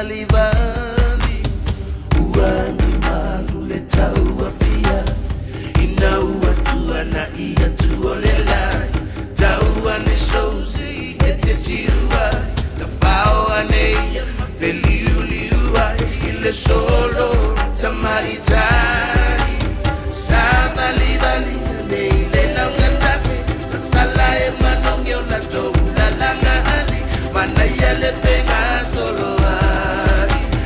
Savalivali ua ni malu le tauafiafi ina ua tuana'i atu o le lai tau ane sousi e te tiu ai tafao ane ia ma feliuliu ai i le solo tamaitai savalivali ane i le laugatasi sasala e manogi o latou lalaga ali manaia le fegasolo ai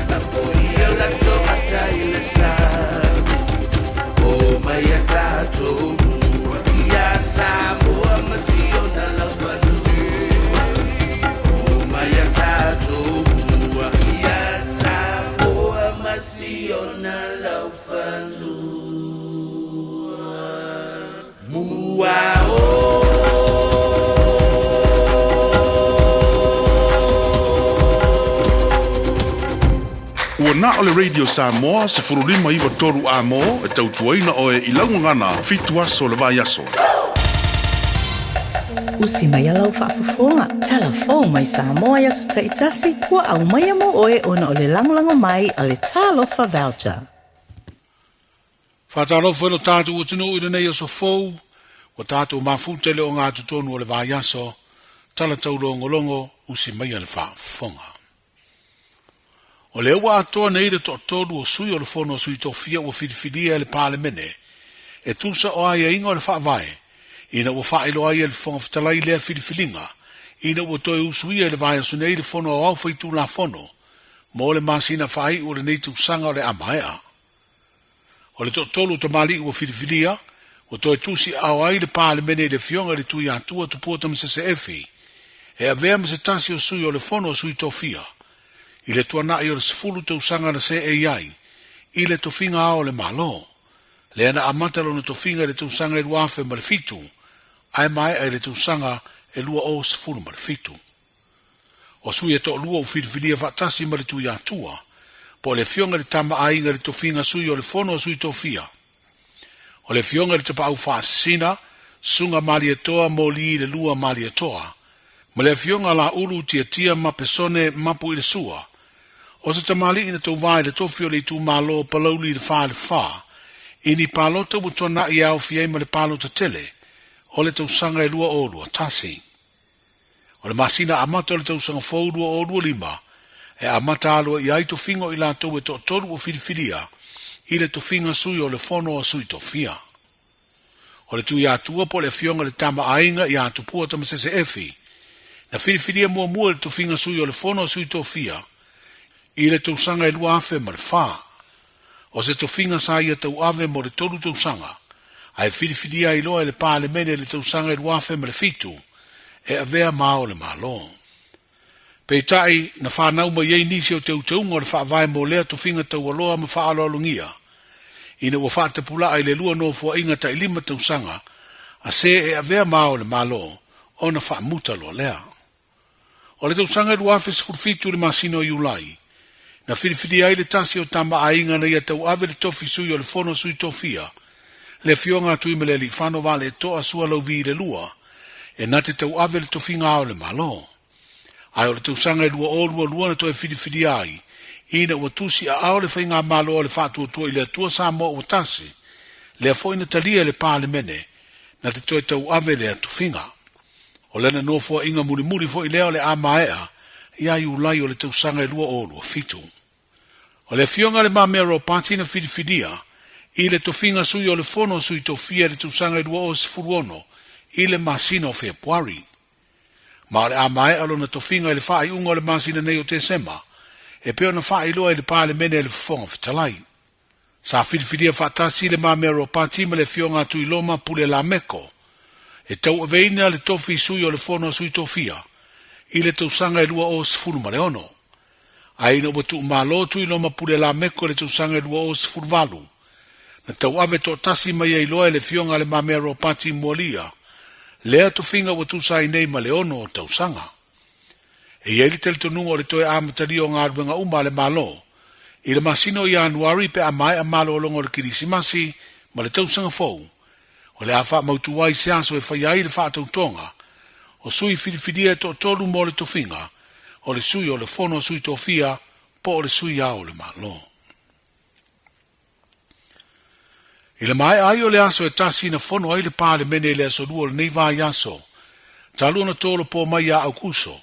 lafoi o latou ata i le sami o mai a tatou mua ia Samoa ma si ona laufanua o mai a tatou mua ia Samoa ma si ona laufanua mua o. Ua na o le Radio Samoa 1593 amo e tautuaina oe i lau gagana 7 aso o le vaiaso. Usi mai lau faafofoga, talafou mai Samoa i aso taitasi, ua aumaia mo oe ona o le lagolago mai a le Talofa Voucher. Faatalofa i lo tatou atunuu i lenei aso fou, ua tatou mafuta i le ogatotonu o le vaiaso, tala taulogologo, usi maia le faafofoga. O lea ua atoa nei le toatolu o sui o le Fono a Sui Tofia ua filifilia e le Palemene e tusa o aiaiga o le Faavae ina ua faailoa ai e le Fofoga Fetalai lea filifiliga ina ua toe usuia i le vaiaso nei le Fono Aoao Faitulafono mo le masina faaiu o lenei tausaga o le a maea. O le toatolu o tamalii ua filifilia, ua toe tusi aao ai le Palemene i le Afioga i le Tuiatua Tupua Tamasese Efi e avea ma se tasi o sui o le Fono a Sui Tofia i le tuanai o le 10 tausaga na seei ai i le tofiga ao o le Malo, lea na amata lona tofiga i le tausaga e 2007 ae maea i le tausaga e 2017. O sui e toalua ua filifilia faatasi ma le Tuiatua, po o le Afioga i le Tama Aiga i le tofiga sui o le Fono a Sui Tofia, o le Afioga i le Tapaau Faasisina, Susuga Malietoa Moli le Lua Malietoa, ma le Afioga Laulu Tiatia Mapesone Mapu i le Sua, o se tamalii na tauva i le tofi o le itumalo o Palauli i le 4 i le 4, i ni palota ua tuanai e aofia ai ma le palota tele o le tausaga e 2021. O le masina amata o le tausaga fou 2025, e amata aloaia ai tofiga o i latou e toatolu ua filifilia i le tofiga sui o le Fono a Sui Tofia. O le Tuiatua po o le Afioga i le Tama a Aiga ia Tupua Tamasese Efi, na filifilia muamua i le tofiga sui o le Fono a Sui Tofia i le tausaga e 2004. O se tofiga sa ia tauave mo le tolu tausaga, ae filifilia ai loa e le Palemene i le tausaga e 2007 e avea ma ao o le Malo. Peitai, na fanau mai ai nisi o teuteuga o le Faavae mo lea tofiga taualoa ma faaaloalogia, ina ua faatapulaa i le lua nofoaiga tailima tausaga a se e avea ma ao o le Malo ona faamuta loa lea. O le tausaga e 2017 i le masina o Iulai, na filifilia ai le tasi o tama aiga na ia tauave le tofi sui o le Fono a Sui Tofia, le Afioga a Tuimalealiifano Vaaletoa Sualauvi le Lua, e na te tauave le tofiga ao o le Malo. Ae o le tausaga e 2022 na toe filifilia ai, ina ua tusi aao le Faigamalo a le Faatuatua i le Atua Samoa ua Tasi, lea foi na talia e le Palemene, na te toe tauave lea tofiga. O lana nofoaiga mulimuli foi lea o le a maea ia Iulai o le tausaga e 2027. O le Afioga Le Mamea Ropati na filifilia i le tofiga sui o le Fono a Sui Tofia i le tausaga e 2016 i le masina o Fepuari. Ma o le a maea lona tofiga i le faaiuga o le masina nei o Tesema, e pei ona faailoa i le Palemene e le Fofoga Fetalai. Sa filifilia faatasi Le Mamea Ropati ma le Afioga a Tuiloma Pule Lameko e tauaveina le tofi sui o le Fono a Sui Tofia i le tausaga e 2016. Ae ina ua tuumalo Tuiloma Pule Lameko i le tausaga e 2018, na tauave toatasi mai ai loa e le Afioga a Le Mamea Ropati Mualia lea tofiga ua tusa ai nei ma le ono o tausaga. E i ai le talitonuga o le toe amatalia o galuega uma a le Malo i le masina o Ianuari pe a maea malologa o le Kerisimasi ma le Tausaga Fou, o le a faamautu ai se aso e faia ai le faatautoga o sui filifilia e toatolu mo le tofiga o le sui o le Fono a Sui Tofia po o le Sui Ao o le Malo. I le maea ai o le aso e tasi na fono ai le Palemene i le aso Lua o lenei vaiaso, talu ona tolopo mai ia Aukuso,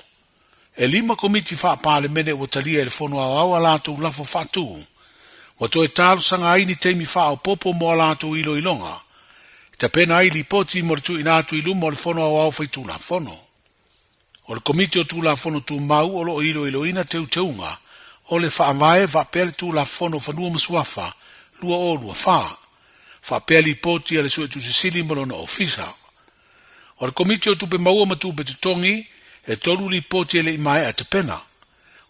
e lima komiti faa-Palemene ua talia e le Fono Aoao a latou lafo faatu, ua toe talosaga ai ni taimi faaopoopo mo a latou iloiloga, e tapena ai lipoti mo le tuuina atu i luma o le Fono Aoao Faitulafono. O le Komiti o Tulafono Tumau o lo o iloiloina teuteuga o le Faavae faapea le Tulafono o Fanua ma Suafa 2024, faapea lipoti a le Suetusi Sili ma lona Ofisa. O le Komiti o Tupe Maua ma Tupe Totogi, e tolu lipoti e le i maea tapena.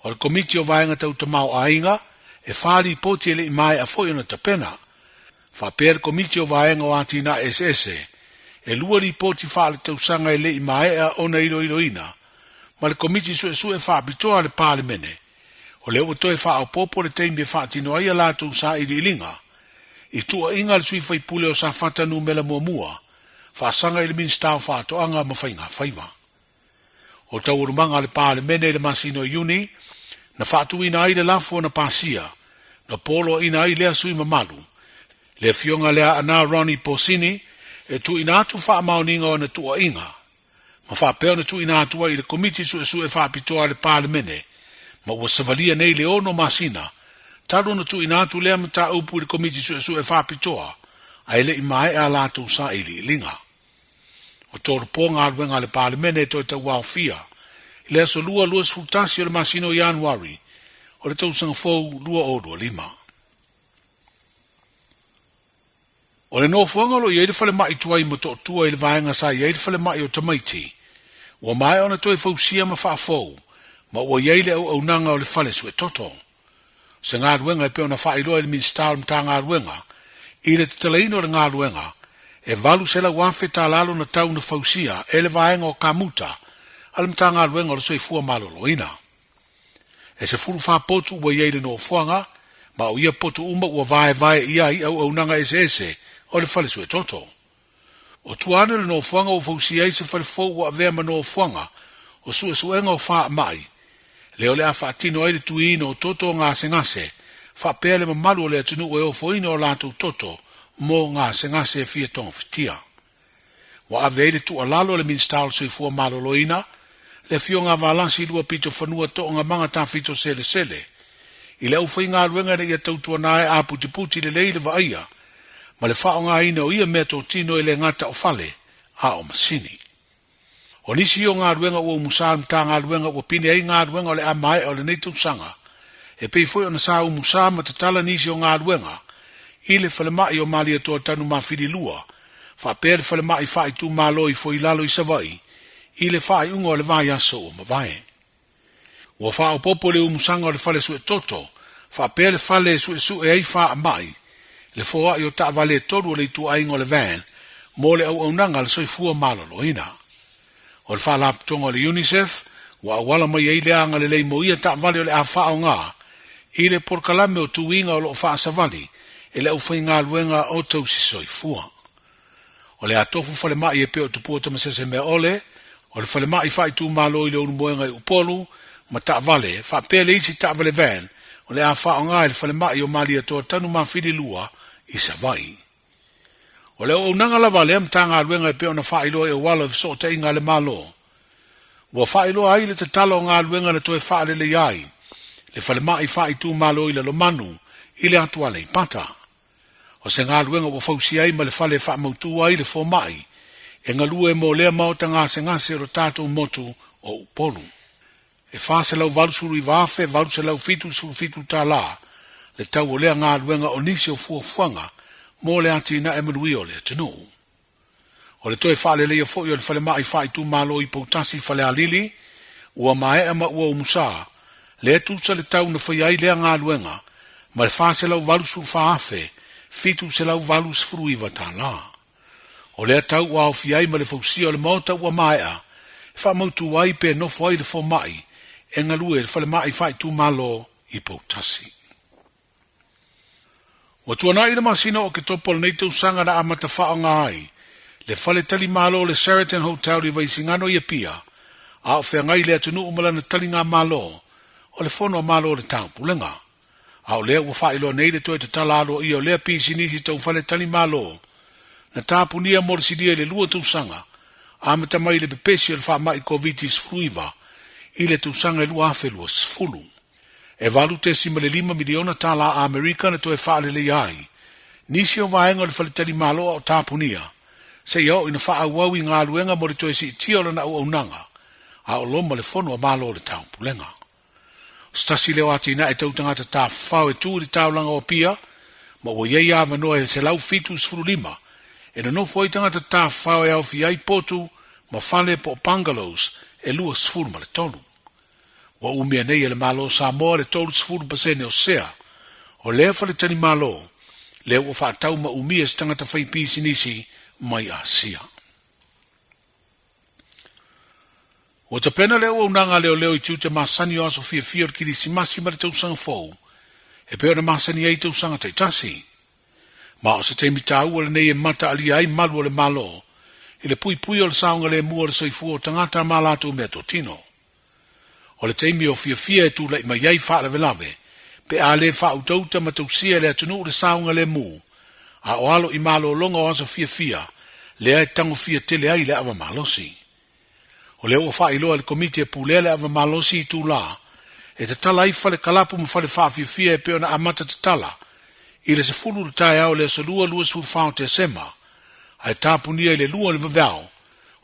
O le Komiti o Vaega Tau Tamaoaiga, e fa lipoti e le i maea foi ona tapena. Faapea le Komiti o Vaega o Atinae Eseese, e lua lipoti faaletausaga e le i maea ona iloiloina, ma le Komiti Suesue Faapitoa a le Palemene, o lea ua toe faaopoopo le taimi e faatino ai a latou sailiiliga i tuuaiga a le sui faipule o Safata Numera Muamua, faasaga i le Minisita o Faatoaga ma Faiga Faiva. O taualumaga a le Palemene i le masina o Iuni, na faatuina ai le lafo na pasia, na poloaiina ai lea sui mamalu, le Afioga lea Ana Ronnie Posini, e tuuina atu faamaoniga o ana tuuaiga, ma faapea ona tuuina atu ai i le Komiti Suesue Faapitoa a le Palemene, ma ua savalia nei le ono masina, talu ona tuuina atu lea mataupu i le Komiti Suesue Faapitoa, ae le i maea a latou sailiiliga. O tolopo galuega a le Palemene e toe tauaofia i le aso Lua 21 o le masina o Ianuari o le tausaga fou 2025. O le nofoaga o lo o i ai le falemai tuai Motootua i le vaega sa i ai le falemai o tamaiti, ua maea ona toe fausia ma faafou, ma ua i ai le auaunaga o le fale suetoto. Se galuega e pei ona faailoa e le Minisita o le Matagaluega i le tatalaina o le galuega, e $800,000 tala lona tau na fausia e le vaega o kamuta a le Matagaluega o le Soifua Maloloina. E 14 potu ua i ai i le nofoaga, ma o ia potu uma ua vaevae i ai auaunaga eseese o le fale suetoto. O tua ane o le nofoaga ua fausia ai se fale fou ua avea ma nofoaga o suesuega o faamai, lea o le a faatino ai le tuiina o toto o gasegase, faapea le mamalu o le atunuu e ofoina o latou toto mo gasegase e fia togafitia. Ua ave ai le tuualalo a le Minisita o le Soifua Maloloina, le Afioga a Valasi Luapitofanua Toogamaga Tafito Selesele, i le aufaigaluega ina ia tautuana e aputiputi lelei le vaaia ma le faaaogaina o ia meatotino e le gata o fale a o masini. O nisi o galuega ua umusa a le Matagaluega ua pine ai galuega o le a maea o lenei tausaga, e pei foi ona sa umusa ma tatala nisi o galuega i le falemai o Malietoa Tanumafili 2 faapea le falemai faaitumalo i Foilalo i Savaii i le faaiuga o le vaiaso ua mavae. Ua faaopoopo le umusaga o le fale suetoto faapea le fale e suesue ai faamai, le foai o taavale e tolu o le ituaiga o le van mo le auaunaga a le soifua maloloina. O le faalapotopotoga o le UNICEF ua auala mai ai le agalelei mo ia taavale o le a faaaoga i le polokalame o tuiga o lo o faasavali e le aufaigaluega o tausi soifua. O le a tofu falemai e pei o Tupua Tamasesemeaole, o le falemai faaitumalo i le Ulumoega i Upolu, ma taavale, faapea le isi taavale van o le a faaaoga i le falemai o Malietoa Tanumafili 2 i Savaii. O le auaunaga lava a lea Matagaluega e pei ona faailoa i auala o fesootaiga a le Malo, ua faailoa ai le tatala o galuega na toe faaleleia ai le falemai faaitumalo i Lalomanu i le atu Aleipata. O se galuega ua fausia ai ma le fale e faamautu ai le fomai e galue mo lea maota gasegase o lo tatou motu o Upolu. E $489,877 le tau o lea galuega o nisi o fuafuaga mo le atinae manuia o le atunuu. O le toe faaleleia foi o le falemai faaitumalo i Poutasi i Falealili, ua maea ma ua umusa, lea tusa le tau na faia ai lea galuega ma le $484,789. O lea tau ua aofia ai ma le fausia o le maota ua maea e faamautu ai pe nofo ai le fomai e galue i le falemai faaitumalo i Poutasi. Ua tuanai le masina o Oketopa o lenei tausaga na amata faaaoga ai le fale talimalo o le Sheraton Hotel i Vaisigano i Apia, a o feagai le atunuu ma lana taligamalo. o le Fono a Malo o le Taupulega. A o lea ua faailoa nei le toe tatala aloaia o lea pisinisi tau faletalimalo na tapunia mo le silia i le lua tausaga, amata mai i le pepesi o le faamai Koviti-19 i le tausaga e 2020. E $8.5 miliona tala Amerika na toe faaleleia ai nisi o vaega o le faletalimalo a o tapunia, seia oo ina faaauau i galuega mo le toe siitia o lana auaunaga a o loma le Fono a Malo o le Taupulega. O se tasi lea o atinae tau tagata tafafao e tu i le taulaga o Apia, ma ua i ai avanoa e 175 e nonofo ai tagata tafafao e aofia ai potu ma fale po o bungalows e 23. Ua umia nei e le Malo o Samoa le 30 pasene o sea o lea faletalimalo lea ua faatau ma umia e se tagata faipisinisi mai Asia. Ua tapena le auaunaga a leoleo i tiute masani o aso fiafia o le Kirisimasi ma le Tausaga Fou, e pei ona masani ai i tausaga taitasi. Ma o se taimi taua lenei e mataalia ai malu o le Malo i le puipui o le saogalemu o le soifua o tagata ma a latou meatotino. O le taimi o fiafia e tulai mai ai faalavelave pe a le faautauta ma tausia e le atunuu le saogalemu, a o alo i malologa o aso fiafia lea e tagofia tele ai le ava malosi. O lea ua faailoa e le Komiti e pulea le ava malosi itulā e tatala ai fale kalapu ma fale faafiafia e pei ona amata tatala i le 10 i le taeao o le aso Lua 24 o Tesema ae tapunia i le 2 i le vaveao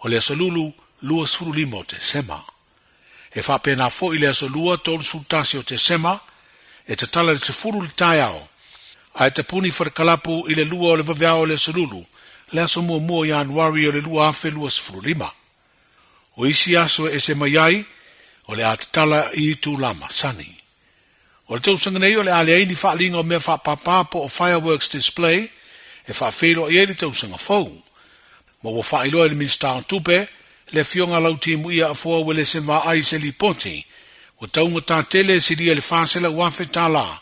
o le aso Lulu 25 o Tesema. E faapena foi le aso Lua 31 o Tesema e tatala i le 10 i le taeao ae tapuni fale kalapu i le 2 o le vaveao o le aso Lulu le aso muamua o Ianuari o le 2025. O isi aso e ese mai ai, o le a tatala i itulā masani. O le tausaga nei o le a leai ni faaaliga o mea faapāpā po o fireworks display e faafeiloai ai le tausaga fou. Ma ua faailoa e le Minisita o Tupe, le Afioga a Lautimuia Afoa Uelese Vaai i se lipoti, ua taugata tele e silia i le $400,000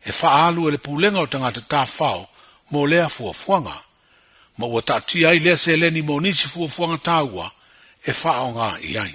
e faaalu e le Pulega o Tagata Tafafao mo lea fuafuaga. Ma ua taatia ai lea seleni mo nisi fuafuaga taua e faaaoga i ai.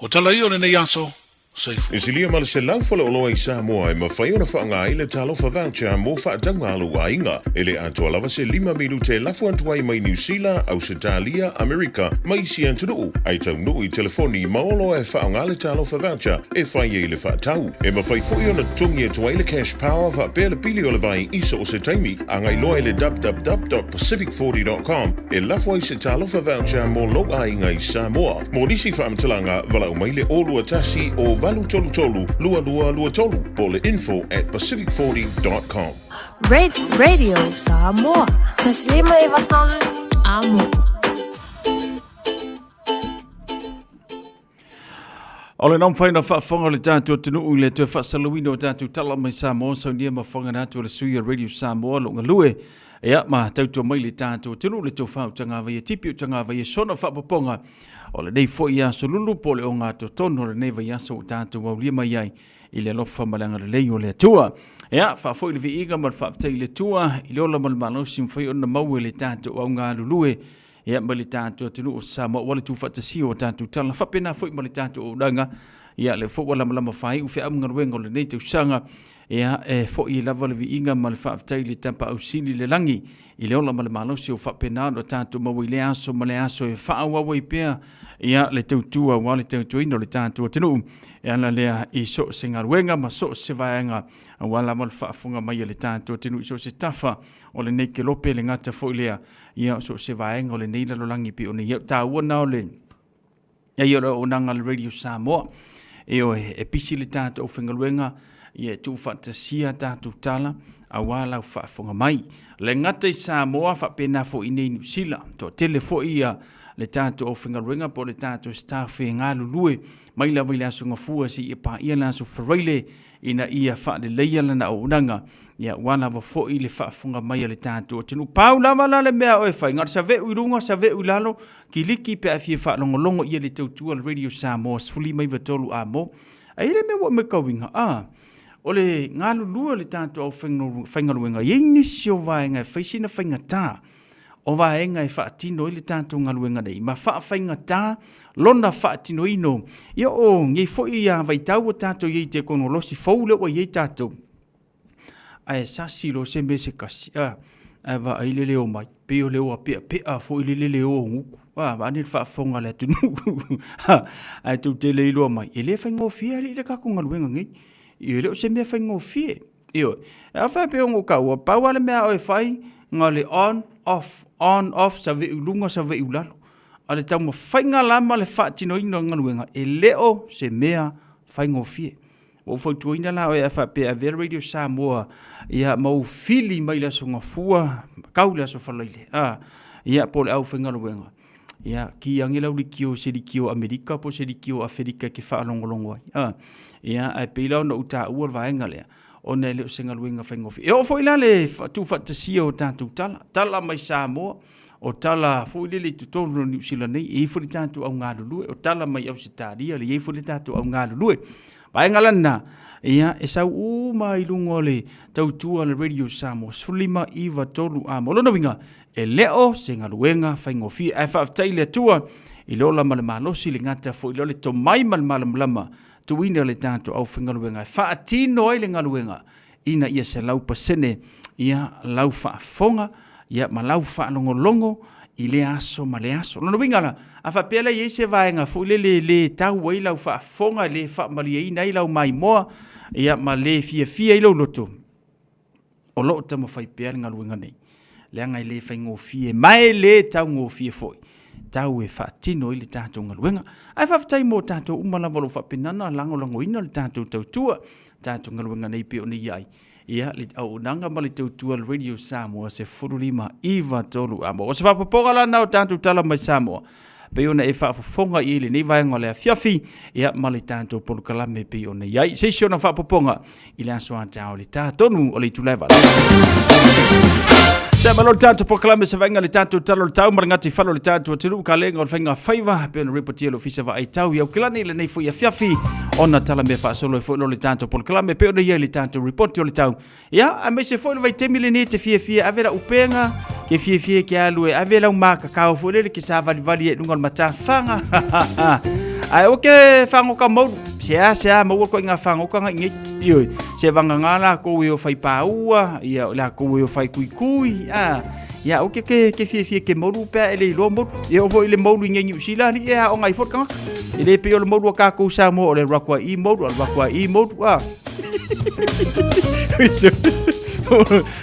O tala ia o lenei aso, soifua. E silia ma le 100 faleoloa i Samoa e mafai ona faaaoga ai le Talofa Voucher mo faatauga a lou aiga. E le atoa lava se lima minute e lafo atu ai mai Niu Sila, Ausetalia, Amerika ma isi atunuu, ae taunuu i telefoni ma oloa e faaaoga le Talofa Voucher e fai ai le faatau. E mafai foi ona totogi atu ai le Cash Power faapea le pili o le vai i so o se taimi. Agai loa i le www.pacific40.com e lafo ai se Talofa Voucher mo lou aiga i Samoa. Mo nisi faamatalaga, valaau mai le 021 o 833 2223 po o le info at pacific40.com. Radio Samoa. Taslima e vatolu. Amo. O le naumafai na faafofoga o le tatou atunuu i le toe faasalauina o tatou tala mai Samoa, saunia ma fofoga atu o le sui o Radio Samoa lo galue. Ia ma tautua mai le tatou atunuu le tau faautagavaia tipi utagavaia sona faapopoga o lenei foi aso lulu po o le ogatotonu o lenei vaiaso ua tatou aulia mai ai i le alofa ma le agalelei o le Atua. Ia, faafoi le viiga ma le faafetai i le Atua i le ola ma le malosi mafai ona maua i le tatou augalulue Ia, ma le tatou atunuu o Samoa, ua le tuufaatasia o tatou tala, faapena foi ma le tatou auaunaga. Ia, lea foi ua lamalama faaiu feau ma galuega o lenei tausaga. Ia, e foi lava le viiga ma le faafetai i le Tapaau Sili i le lagi, i le ola ma le malosi o faapena ona tatou maua i lea aso ma lea aso e faaauau ai pea ia le tautua aua le tautuaina o le tatou atunuu e ala lea i so o se galuega ma so o se vaega aua lava le faafofoga mai a le tatou atunuu i so o se tafa o lenei kelope le gata foi lea ia so o se vaega o lenei lalolagi pei ona i ai. Taua na o le ia o le auaunaga a le Radio Samoa. E oe, e pisi le tatou aufaigaluega, ia e tuufaatasia tatou tala, aua lau faafofoga mai. Le gata i Samoa, faapena foi i nei Niu Sila. Toatele foi ia le tatou aufaigaluega po o le tatou staff e galulue mai lava i le Aso Gafua seia paia le Aso Faraile ina ia faaleleia lana auaunaga, ia aua lava foi le faafofoga mai a le tatou atunuu. Pau lava la le mea o e fai, na o le saveu i luga, saveu i lalo, kiliki pe a fia faalogologo ia le tautua le Radio Samoa 153 amo. Ai le mea ua matauina, a, o le galulue o le tatou aufaigaluega, e i ai nisi o vaega e fai sina faigata. o vaega e faatino ai le tatou galuega nei ma faafaigata lona faatinoina. Ia o nei foi vaitau ua tatou i ai i tekonolosi fou lea ua i ai tatou, ae sasi loa se mea se tasi, a, ae vaai le leo mai, pei o le oa peapea foi lele le o gutu, a, vaeane le faafofoga a le atunuu, ae tou te le iloa mai, e le faigofie alii le tatou galuega nei. E le o se mea faigofie. Ioe. E a faapea ona ou taua, pau lava le mea a oe e fai, na o le on, off, on, off, saveu i luga, saveu i lalo. A o le taumafaiga la ma le faatinoina o le galuega, e le o se mea faigofie. Ua ou fautuaina la oe a faapea e avea le Radio Samoa ia ma ou fili mai le Aso Gafua tau le Aso Faraile, a, ia po o le aufaigaluega, ia ki ane lau likio i se likio Amerika po o se likio Aferika e te faalogologo ai, a, ia ae pei la ona ou taua le vaega lea, ona e le o se galuega faigofie. E oo foi la le tuufaatasia o tatou tala, tala mai Samoa, O tala foi lele i totonu o Niu Sila nei, e i ai foi le tatou au galulue, o tala mai Ausetalia, e i ai foi le tatou au galulue. Vaega la lena, ia, e sau uma i luga o le tautua a le Radio Samoa, 15 9 3 A. O lona uiga, e le o se galuega faigofie, ae faafetai i le Atua i le ola ma le malosi, le gata foi lea o le tomai ma le malamalama, tuuina le tatou aufaigaluega e faatino ai le galuega ina ia 100% ia lau faafofoga ia ma lau faalogologo i lea aso ma lea aso. O lona uiga la, a faapea la e i ai se vaega foi lele e le tau ai lau faafofoga, e le faamalieina ai lau maimoa, ia ma le fiafia ai lou loto, o lo o taumafai pea le galuega nei, leaga e le faigofie ma e le taugofie foi tau e faatino ai le tatou galuega. Ae faafetai mo tatou uma lava o lo o faapena ona lagolagoina le tatou tautua tatou galuega nei pei ona i ai ia le auaunaga ma le tautua le Radio Samoa 15 9 3 amo. O se faapopoga la na o tatou tala mai Samoa pei ona e faafofoga i lenei vaega o le afiafi ia ma le tatou polokalame pei ona i ai. Se isi ona faapopoga i le aso a taeao i le ta tonu o le itula e 8. Sa malo le tatou polokalame sa vaaiga le tatou tala o le tau ma le gataifale o le tatou atunuu ka lenga o le faiga faiva pei ona ripotia le ofisa vaai tau i Aukilani i lenei foi afiafi ona tala mea faasolo ai foi lo le tatou polokalame pei ona i ai le tatou ripoti o le tau. Ia, aemaise foi le vaitaimi lenei e te fiafia ave lau upega, ke fiafia ke alu e ave lau makakao foi lele ke savalivali ai i luga o le matafaga. Ae o ke fagoka maulu, se a se a maua koe ngā fagoka ngai nei. Ioe, se vagagā lākou e o whai pāua, ia o lākou e o whai kuikui, a, ia o ke ke, ke fiafia ke maulu pea e le iloa maulu. E oo foi i le maulu i ngei Niu Sila, alii e aoga ai foi le tagata. E le pei o le maulu a kākou Samoa o le alu atu a i maulu, alu atu a i maulu, a.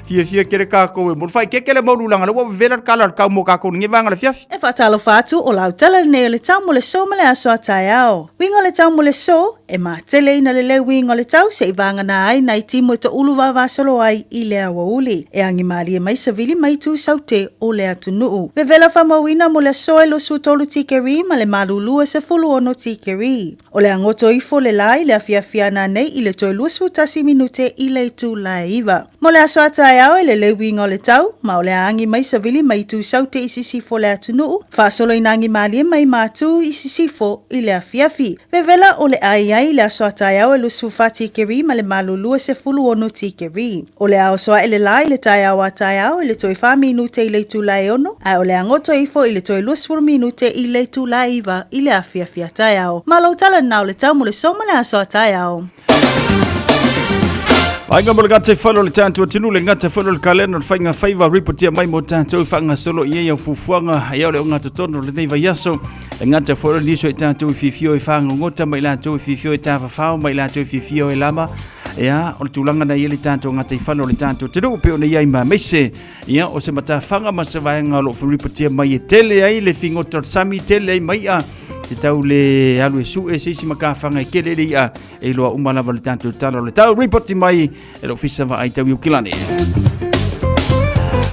Fiafia kele kākou e maulu. Whaikeke le maulu langa le ua vevela le kala o le kau mo kākou ni vanga le fiafi. E faatalofa atu o lau tala lenei o le tau mo le so ma le aso a taeao. Uiga o le tau mo le so, e mateleina le leu uiga o le tau se'i vagana ai nai timu e toʻulu vavasolo ai i le aoauli. E agi malie mai savili mai itu saute o le atunuu. Vevela faamauina mo le aso e 23 tikeri ma le malulu e 16 tikeri. O le a goto ifo le la i le afiafi ana nei i le toe 21 minute i le itu la e iva. Mo le aso a taeao e lelei uiga o le tau, ma o le a agi mai savili mai itu saute i sisifo le atunuu, faasolo ina agi malie mai mātū i sisifo i le afiafi. Vevela o le a i ai i le aso a taeao e 24 tikeri ma le malulu e 16 tikeri. O le a oso aʻe le lā i le taeao a taeao i le toe whā minute i le itula e ono, ae o le a goto ifo i le toe 20 minute i le itula e iva i le afiafi a taeao. Ma lou tala lena o le tau mo le so ma le aso a taeao. Vaega mo le gata i fale o le tatou atunuu, le gata foi o le kalena o le faiga faiva ripotia mai mo tatou i faagasolo i ai au fuafuaga ia o le ogatotonu o lenei vaiaso. Le gata foi o le nisi o i tatou i fiafia i fagogota ma i latou i fiafia i tafafao ma i latou i fiafia i lama. Ia, o le tulaga na i ai le tatou gataifale o le tatou atunuu pei ona i ai ma aemaise ia o se matafaga ma se vaega o lo o ripotia mai e tele ai le figota o le sami, tele ai mai'a te tau le alu e su'e se isi makafaga e kele le i'a e iloa uma lava le tatou tala o le tau ripoti mai e le ofisa vaai tau i Aukilani.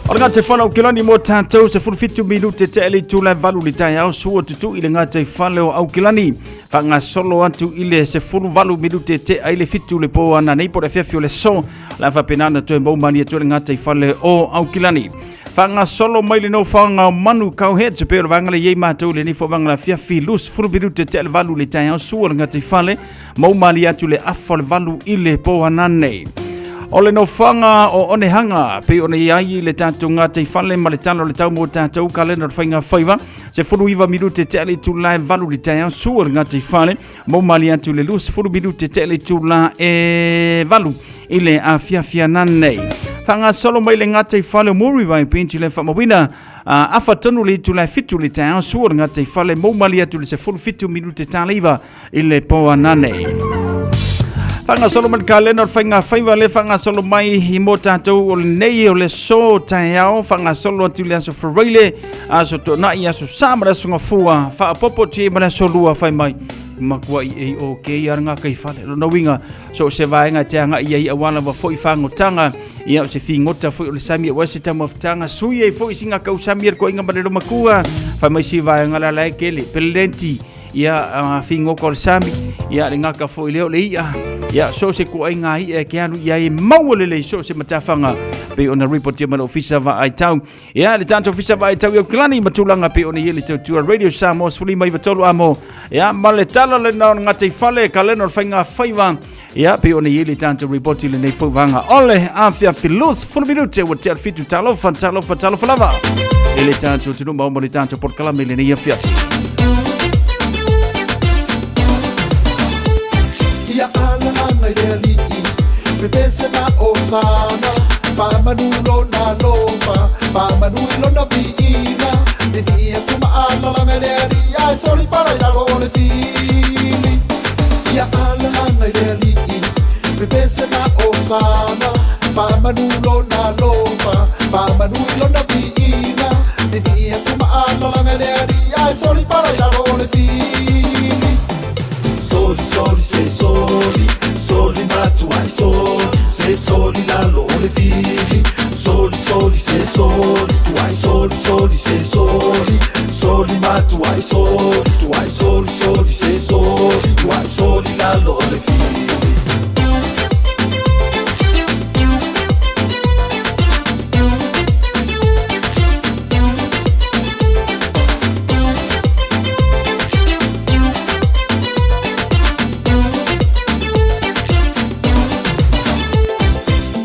O le gataifale o Aukilani mo tatou 17 minute te ele itula e valu le taeao sua tutu i le gataifale o Aukilani. Faagasolo atu i le 18 minute te ai le 7 le po ana nei po le afiafi o le so la faapena ona toe mau malie atu le gataifale o Aukilani. Faagasolo mai le nofoaga o Manu Cowhead pei o le vaega lea i ai matou i lenei foi vaega afiafi 20 minute te le valu le taeao sua le gataifale mau malie atu le afa o le valu i le po ana nei. O le nofoaga o Onehanga, pei ona i ai i le tatou gataifale ma le tala o le tau mo tatou kalena o le faiga faiva, 19 minute tea le itula e 8 i le taeao, sua le gataifale, maumali atu i le 20 minute tea le itula e 8 i le afiafi ananei. Faagasolo mai le gataifale o Muriwai Benji le faamauina, afa tonu le itula e 7 i le taeao, sua le gataifale, maumali atu i le 17 minute tala i le po ananei. Faagasolo mai le kalena o le faiga faiva le faagasolo mai i mo tatou o lenei o le aso taeao faagasolo atu i le aso Faraile, aso Toonai, aso Sa ma le aso Gafua, faaopoopo atu i ai ma le aso Lua fai mai matuai ei o ke ia ngā kai fale. Lona uiga, so o se vaega e te agai i ai aua lava foi fagotaga, ia o se figota foi o le sami aua se taumafataga, sui ai foi singa kausami e le koiga ma le lomakua, fai mai si vaega la la e kele, pelenti, ia uh, figota o le sami, ia le gaka foi lea o le i'a, ia so o se koaiga i'a e ke alu i ai e maua lelei so o se matafaga pei ona ripotia mai le ofisa vaai tau. Ia le tatou ofisa vaai tau i Auckland ma tulaga pei ona i ai le tautua Radio Samoa 93 amo. Ia ma le tala lena o le gataifale kalena o le faiga faiva. Ia pei ona i ai le tatou report i lenei foi vaega o le afiafi 20 minute ua tea le fitu talofa talofa talofa lava. I le tatou atunuu ma le tatou polokalame i lenei afiafi. Ia ana ana i le alii, pepese ma osana, faamanu lona alofa, faamanu i lona viiga, vivii atu ma alalaga i le alii, ae soli pala i lalo o le fili. Ia alalaga i le alii, pepese ma osana, faamanu lona alofa, faamanu i lona viiga, vivii atu ma alalaga i le alii, ae soli pala i lalo o le fili. Soli, soli, se soli, soli matuai soli, se soli lalo o le fili. Soli, soli, se soli, tuai soli, soli, se soli, soli matuai soli, tuai soli, soli, se soli, tuai soli lalo o le fili.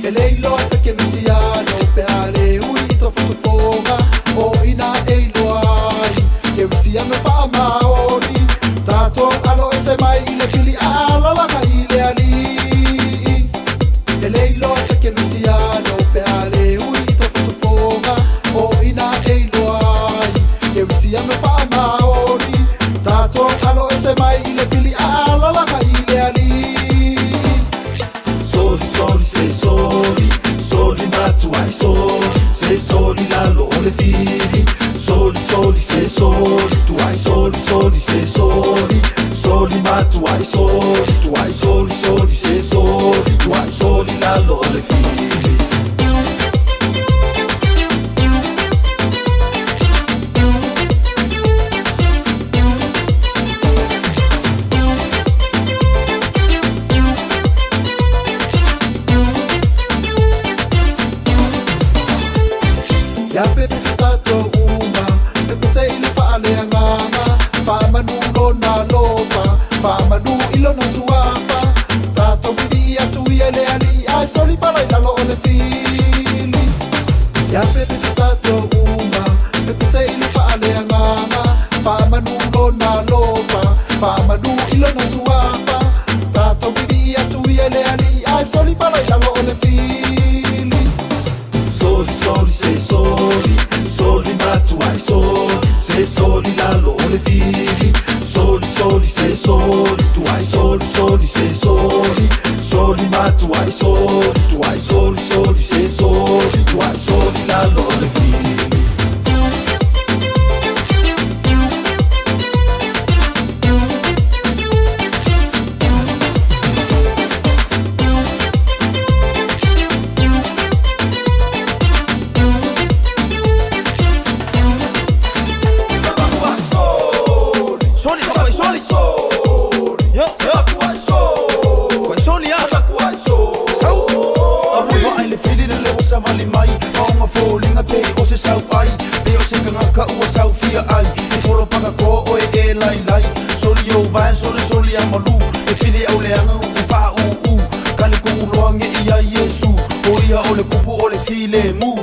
E le iloa se kerisiano pe a le ui i tofotofoga o ina e iloa ai kerisiano faamaoni tatou alo ese mai i le pili a alalaga i le alii. E le iloa se kerisiano pe a le ui i tofotofoga o ina e iloa ai kerisiano faamaoni tatou alo ese mai i le pili a alalaga i le alii. Soli, soli, se soli, soli matuai soli, se soli lalo o le fili. Soli, soli, se soli, tuai soli, soli, se soli, soli matuai soli, tuai soli, soli, se soli, tuai soli lalo o le fili. Ia pepese tatou uma, pepese i le faaleagaga, faamanu lona alofa, faamanu i lona suafa, tatou vivii atu ia i le alii, ae soli pala i lalo o le fili. Ia pepese tatou uma, pepese i le faaleagaga, faamanu lona alofa, faamanu i lona suafa, tatou vivii atu ia i le alii, ae soli pala i lalo o le fili. Soli, soli, se soli, soli matuai soli, se soli lalo o le fili. Soli, soli, se soli, tuai soli, soli, se soli, soli matuai soli, tuai soli, soli, se soli, tuai soli lalo o le fili. Soli, soli, yo, yo. Soli, ah. Sau. Aua ai le fili le leo savali mai Maonga fōlinga pe o se sau ai Pe o se kangaka ua sau fia ai E folo paka ko oe e lai lai Soli o vai soli soli a malu E fili au leanga uku wha u u Kale ku'uloa ge'i ia Iesu O ia o le kupu o le filemu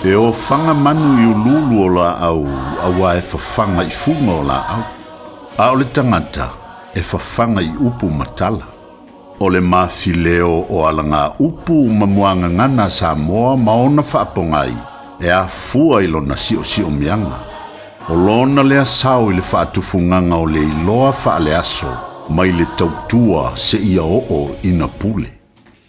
E ofaga manu i uluulu o laau auā e fafaga i fuga o laau, a o le tagata e fafaga i upu ma tala. O le mafileo o alagaupu ma muagagana a Samoa ma ona faapogai e afua i lona siosiomiaga. O lona lea sao i le faatufugaga o le iloa faaleaso mai le tautua seia oo ina pule.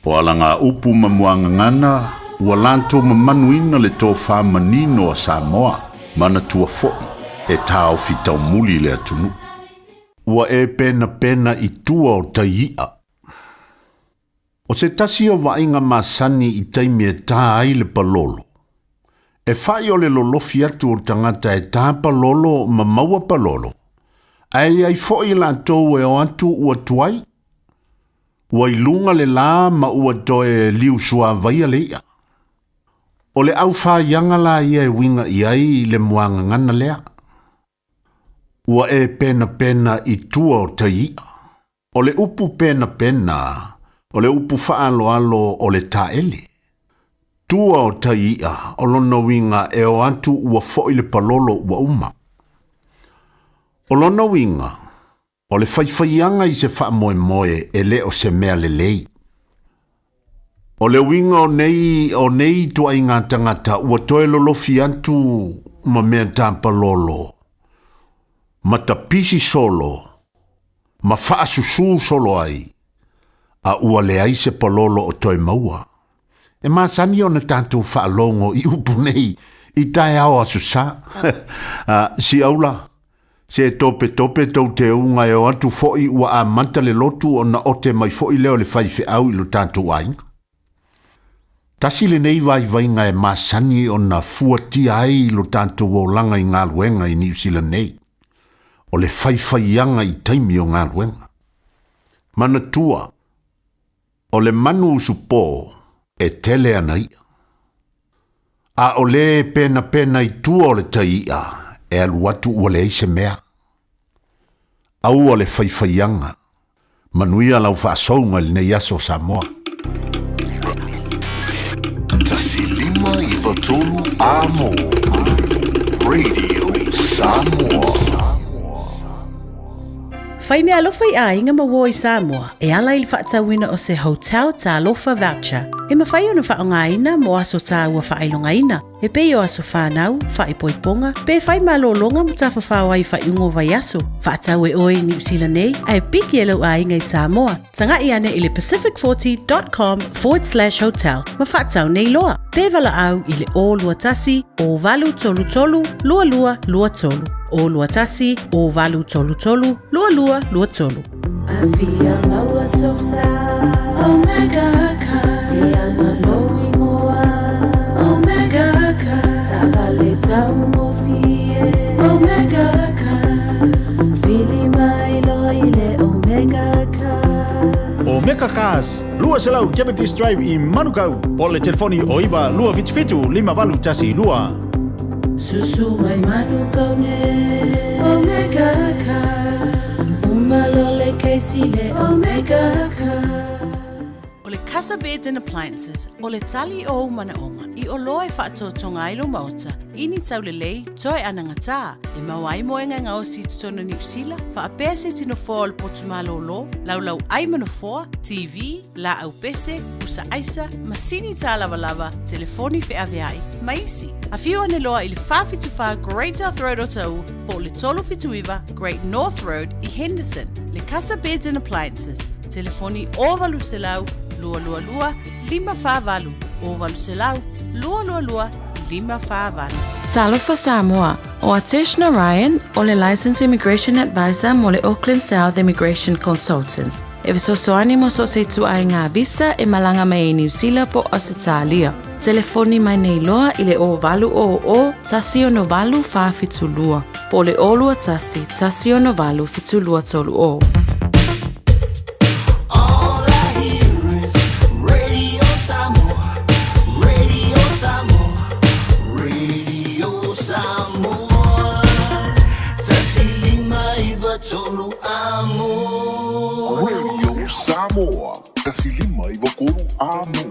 O alagaupu ma muagagana ua latou mamanuina le tofa manino a Samoa, manatua foi e taofi taumuli le atunuu. Ua e penapena i tua o tai i'a. O se tasi o vaaiga masani i taimi e tā ai le palolo, e fa'i o le lolofi atu o le tagata e tā palolo ma maua palolo, ae i ai fo'i latou e o atu ua tuai, ua i luga le lā ma ua toe liusuavaia le i'a. O le aufaiaga la ia e uiga i ai le muagagana lea. Ua e penapena i tua o tai i'a. O le upu penapena, o le upu faaaloalo o le taele. Tua o tai i'a, o lona uiga e o atu ua fo'i le palolo ua uma. O lona uiga, o le faifaiaga i se faamoemoe e le o se mea lelei. O le uiga o nei, o nei ituaiga tagata ua toe lolofi atu ma mea tapalolo, ma tapisi solo, ma faasusū solo ai, a ua leai se palolo o toe maua. E masani ona tatou faalogo i upu nei i taeao Aso Sa. Siaula, se topetope tou teuga e o atu foi ua amata le lotu ona ote mai foi lea o le faifeau i lo tatou aiga. Tasi lenei vaivaiga e masani ona fuatia ai lo tatou olaga i galuega i Niu Sila nei, o le faifaiaga i taimi o galuega. Manatua, o le manu usupo e tele ana i'a. A o le penapena i tua o le tai i'a e alu atu ua leai se mea. Aua le faifaiaga. Manuia lau faasouga i lenei aso Samoa. 153 Amo Radio Samoa. Fai meaalofa i aiga ma uo i Samoa e ala i le faatauina o se Hotel Talofa Voucher e mafai ona faaaogaina mo aso tāua faailogaina e pei o aso whānau, whaipoiponga, pe whai malōlōga ma tafafao ai i faaiuga o vaiaso. Faatau e oe i Niu Sila nei, ae piki e lou aiga i Samoa. Taga'i ane i le pacific40.com forward slash hotel ma faatau nei loa. Pe valaau i le 021 0833 2223. 021 0833 2223. Afia maua sosa Omega Car E ana lou ingoa Omega Car Taavale taugofie Omega Car Vili mai loa i le Omega Car Omega Cars, 200 Jeopardy Drive i Manukau, po o le telefoni o 9 277 5812. Susu mai Manukau nei Omega Cars Uma loa le kesi le Omega Cars. O le. Casa Beds and Appliances, o le tali o ou manaoga i oloa e faatotoga ai lou maota i ni taulelei toe anagatā e maua ai moega e gaosi i totonu o Niu Sila, faapea se iti nofoa o le potu malōlō, laulau ai ma nofoa, TV, laau pese, pusa aisa, masini tālavalava, telefoni feaveai, ma isi. Afio ane loa i le 474 Great South Road o Taʻu po o le 379 Great North Road i Henderson. Le Casa Beds and Appliances, telefoni 0800 222 548, 0800 222 548. Talofa Samoa, ʻO Atesh Narayan, ʻo le Licensed Immigration Advisor mo le Auckland South Immigration Consultants, e fesoasoani mo so o se ituaiga visa e malaga mai ai Niu Sila po o Ausetalia. Telefoni mai nei loa i le 0800 168 472 po o le 021 168 7230. All I hear is Radio Samoa, Radio Samoa, Radio Samoa. Tasi lima iva tolu amo. Radio Samoa, tasi lima iva tolu amo.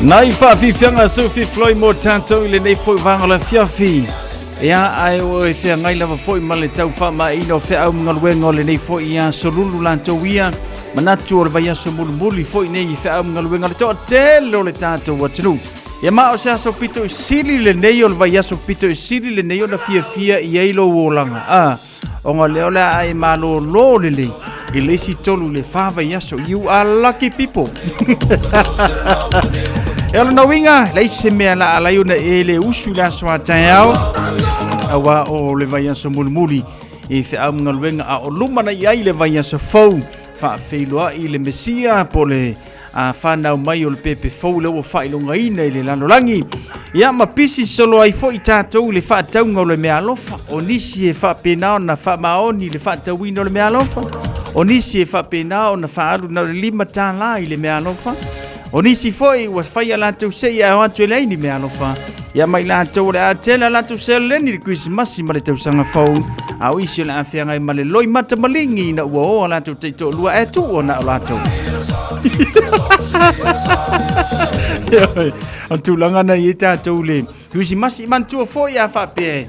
Nai faafiafiaga Sophie Floyd mo tatou i lenei foi vaega o le afiafi. Ia, ae o e feagai lava foi ma le tau faamaeaina o feau ma galuega o lenei foi aso lulu latou ia. Manatu o le vaiaso mulimuli foi nei i feau ma galuega o le toatele o le tatou atunuu. Ia ma o se aso pito i sili lenei o le vaiaso pito i sili lenei ona fiafia i ai lou olaga. Ah, ona lea o le a e malōlō lelei i le isi 3 i le 4 vaiaso. You are lucky people. E o lona uiga, leai se mea la alai ona e le usu i le aso a taeao, auā o le vaiaso mulimuli i feau ma galuega a o lumanai ai le vaiaso fou faafeiloai i le Mesia po o le a fanau mai o le pepe fou lea ua faailogaina i le lalolagi. Ia ma pisi solo ai foi tatou i le faatauga o le meaalofa. O nisi e faapena ona faamaoni i le faatauina o le meaalofa. O nisi e faapena ona faaalu na o le $5 i le meaalofa. O nisi foi ua fai a latou sei ae o atu e leai ni meaalofa. Ia ma i latou o le a tele a latou seleni i le Kerisimasi ma le tausaga fou, a o isi o le a feagai ma le loimata maligi ina ua o a latou taitoalua ae tuu ona o latou. O le tulaga na i ai tatou le Kerisimasi. Manatua foi a faapea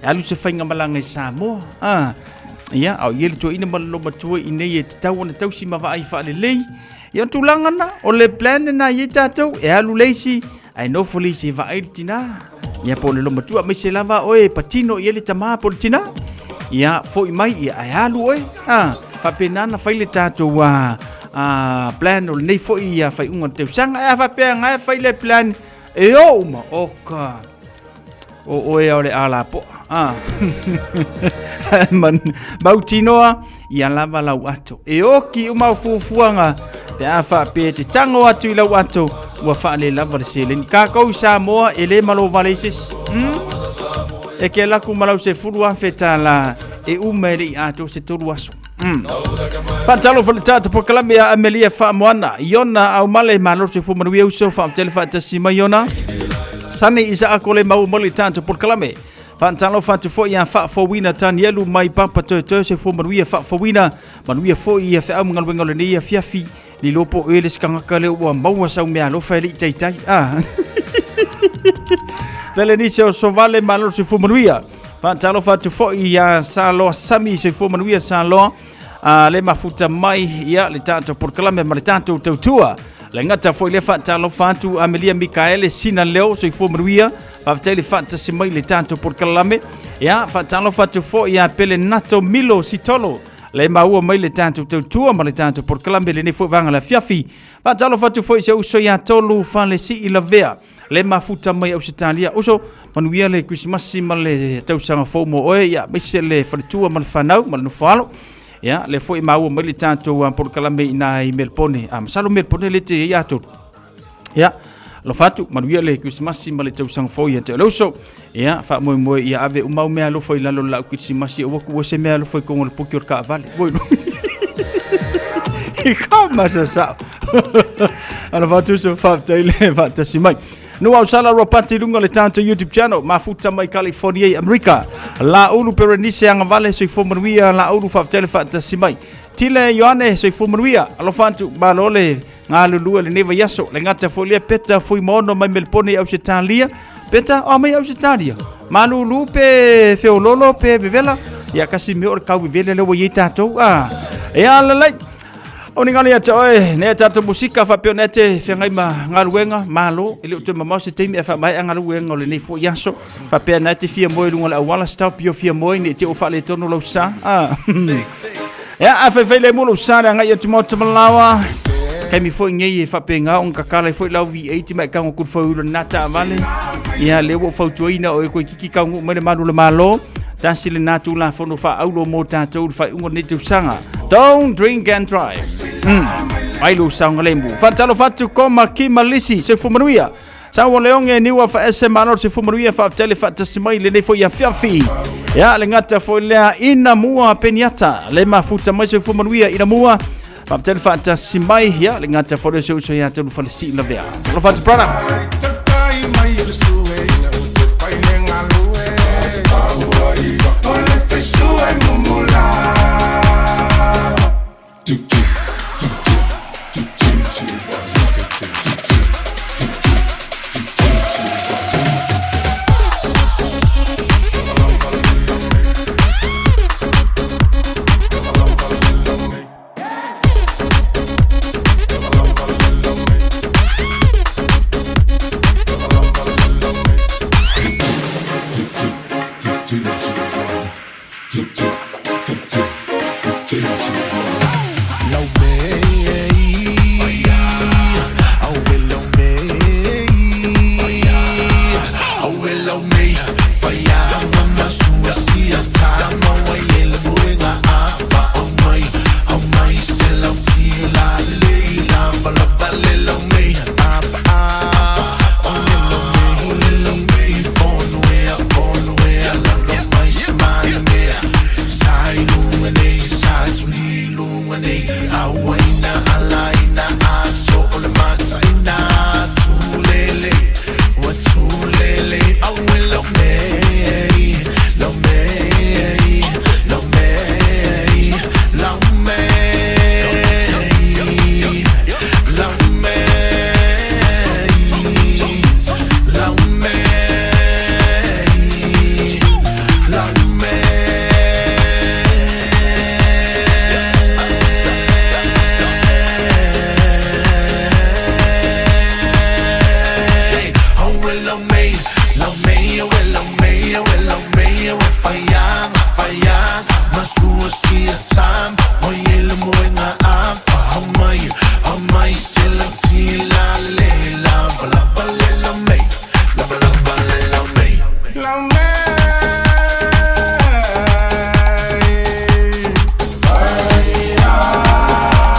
e alu se faigamalaga i Samoa. Ah, ia, a o i ai le toeaina ma le lomatua i inei e tatau ona tausi ma vaai faalelei. Ia, o le tulaga na, o le plan lena e i ai tatou, e alu le isi, ae nofo le isi e vaai le tina. Ia, po o le lomatua, aemaise lava oe e patino i ai le tama po o le tina. Ia, foi mai, ia, ae alu oe. Ah, faapena na fai le tatou plan o lenei foi faaiuga o le tausaga. Ae a faapea na e fai le plan e o uma, oka. O oe o le alapoa. Ah. Man, mautinoa, ia lava lau ato. E oki uma au fuafuaga pe a faapea e te tango atu i lau ato, ua faalelava le seleni. Kākou i Samoa, e le malo vale i se isi. E ke laku ma lau $10,000 e uma e le i atoa se 3 aso. Faatalofa le tatou polokalame a Amelia Faamoana, Iona Aumale, malo le soifua manuia uso, faamtele faatasi mai Iona. Sani Isaako le maua mai le tatou polokalame. Faatalofa atu foi ia Faafouina Tanielu mai Papa Toetoe, soifua manuia Faafouina, manuia foi ia feau ma galuega o lenei afiafi. Lilo po o le sikangaka le ua maua sau meaalofa e le i taitai. Ah. Velenise o Sovale, malo le soifua manuia. Faatalofa atu foi ia Saloa Sami, soifua manuia Saloa. A le mafuta mai ia le tatou polokalame ma le tatou tautua. Le gata foi le faatalofa atu Amelia Mikaele Sina Leo, soifua manuia. Faafetai le faatasi mai le tatou polokalame. Ia faatalofa atu foi ia Pele Nato Milo Sitolo. Le maua mai le tatou tautua ma le tatou polokalame lenei foi vaega le afiafi. Faatalofa atu foi se uso ia Tolu Falesii Lavea. Le mafuta mai Ausetalia. Uso, manuia le Kerisimasi ma le tausaga fou mo oe, ia, aemaise le faletua ma le fanau ma le nofoalo. Ia, lea foi e maua mai le tatou polokalame i ina i Melpone. Ah, masalo Melpone le te i ai a Tolu. Ia, alofa atu, manuia le Kerisimasi ma le tausaga fou ia te oe le uso. Ia, faamoemoe ia ave uma au meaalofa i lalo o le laau Kerisimasi, aua kuua se meaalofa i koga o le puki o le taavale. Ua iloa. I ka masa sao. Alofa atu uso, faafetai le faatasi mai. Nuu Ausala Ropati i luga o le tatou YouTube channel, mafuta mai California i Amerika. Laulu Berenice Agavale, soifua manuia, Laulu faafetai le faatasi mai. Tile Ioane, soifua manuia, alofa atu, malo le galulue lenei vaiaso. Le gata foi lea Peta Fuimaono mai Melpone i Ausetalia. Peta, o mai Ausetalia. Malulu pe feololo pe vevela. Ia kasi mea o le kau vevela lea ua i ai tatou. Ah, e alalai. O ni ngalo ia te oe, nea tatou musika faapea ona e te feagai ma galuega, malo, e le o toe mamao se taimi ae faamaea galuega o lenei foi aso. Faapea na e te fia moe i luga o le auala, stop your fia moe ne i te i ua faaletonu lau sa. Ah. Ia, a faifai lemu lou sa le agai atu maota malawa. Taimi foi nei e faapena ona tatala ai foi lau V8 ma e tago atu le four-wheel o lena taavale. Ia, lea ua ou fautuaina o e toeitiiti taunuu mai le malu o le Malo. Tasi lena Tulafono faaauro mo tatou i le faaiuga o lenei tausaga. Don't drink and drive. Mai lou saogalemu. Faatalofa atu Koma Kima Lisi, soifua manuia. Saua Leoge, Niu Afa Ese, malo le soifua manuia, faafetai le faatasi mai lenei foi afiafi. Ia, le gata foi lea ina mua Peniata, le mafuta mai soifua manuia ina mua. Faafetai le faatasi mai, ia, le gata foi lea o si ou uso ia Tolu Falesii Lavea. Alofa atu brother.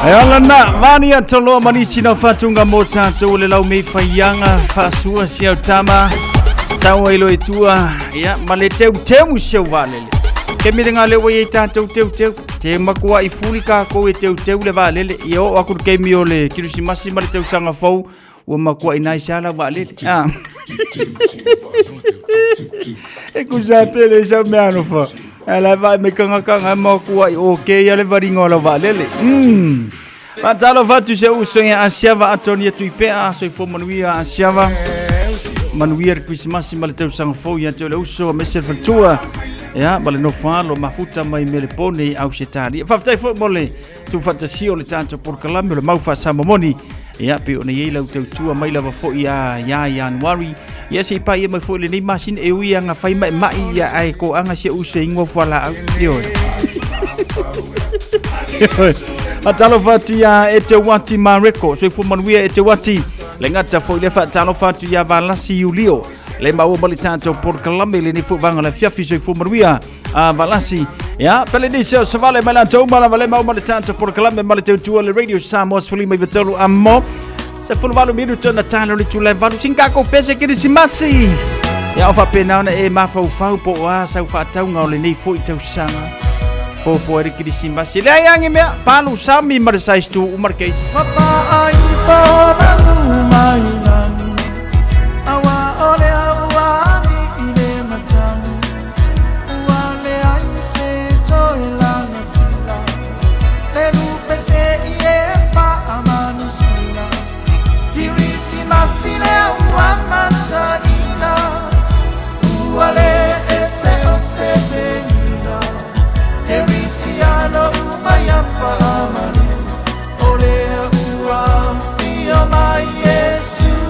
E ala na vani a toloa ma nisi na whatunga mō tātou le lau mei whaianga whaasua si au tama tau ai lo e tua ia ma le teu teu si au vālele. Ke mire ngā lewa i tātou teu teu te makua i fuli kākou e teu teu le vālele ia o aku ke mi o le kirisimasi ma le tausaga fou ua makua i nai sala vālele. Ah. E kusa pele sa mea alofa. Ala vai me kanga kanga mo kua i o ke ia le varinga o la vaalele. Faatalofa atu se uso ia Asiava Atonia Tuipea, soifua manuia Asiava. Manuia le Krisimasi ma le tausaga fou ia te o le uso aemaise le faletua. Ia, ma le nofo alo mafuta mai Melepone i Ausetalia. Faafetai foi mo le tuufaatasia o le tatou polokalame o le mau faasamamoni. Ia, pei ona i ai lau tautua mai lava foi ia ia Ianuari. Ia, se i paia mai foi lenei masina e ui aga fai maimai ia ae koaga si ou uso e ingoa fualaau. Ioe. Ioe. Faatalofa atu ia e te wati Mareko, soifua manuia e te wati. Le gata foi le faatalofa atu ia Valasi Iulio. Le maua ma le tatou polokalame lenei foi vaega o le afiafi soifua manuia. A Valasi. Ia, pele ni se o savale mai latou ma lava le mau ma le tatou polokalame ma le tautua le Radio Samoa 13 a mo. Se fulu valu minuto na talo le tula e valu sin kako pese kirisimasi. Ia o faapena ona e mafaufau po o a sau faatauga o lenei foi tausaga. Popo ai le kirisimasi. Leai agi mea, palu sami ma le size 2 uma le case. Papa ai po manu mai lani Aua o le auani i le matani Ua leai se toe lagatila Le lupe se i e faamanusila Kirisimasi lea ua mataina Ua le ese o se penina Kerisiano uma ia faamanu O lea ua afio mai Iesu.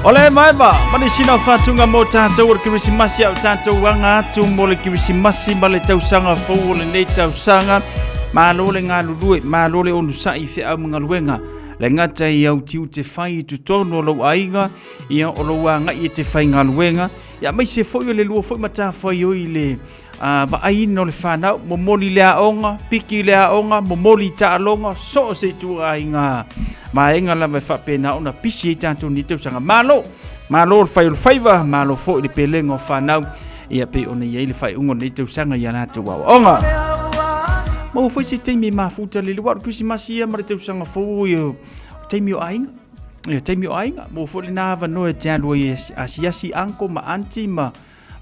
O le emaema ma nisi na faatuga mo tatou o le Kerisimasi a o tatou aga atu mo le Kerisimasi ma le tausaga fou o lenei tausaga. Malo le galulue, malo le onosai i feau ma galuega. Le gata i au tiute fai i totonu o lou aiga, ia o lou agai e te faigaluega, ia aemaise foi o le lua foi matafaioi i le vaaiina o le fanau, momoli le aoga, piki le aoga, momoli taaloga, so o se ituaiga vaega lava e faapena ona pisi ai tatou nei tausaga. Malo! Malo le fai o le faiva, malo foi le pelega o fanau, ia pei ona i ai le faaiuga o lenei tausaga i a latou aoaoga. Maua foi se taimi e mafuta lele, aua o le Kerisimasi ia ma le tausaga fou, ia, o taimi o aiga. Ia, taimi o aiga, maua foi lena avanoa e te alu ai e asiasi uncle ma auntie ma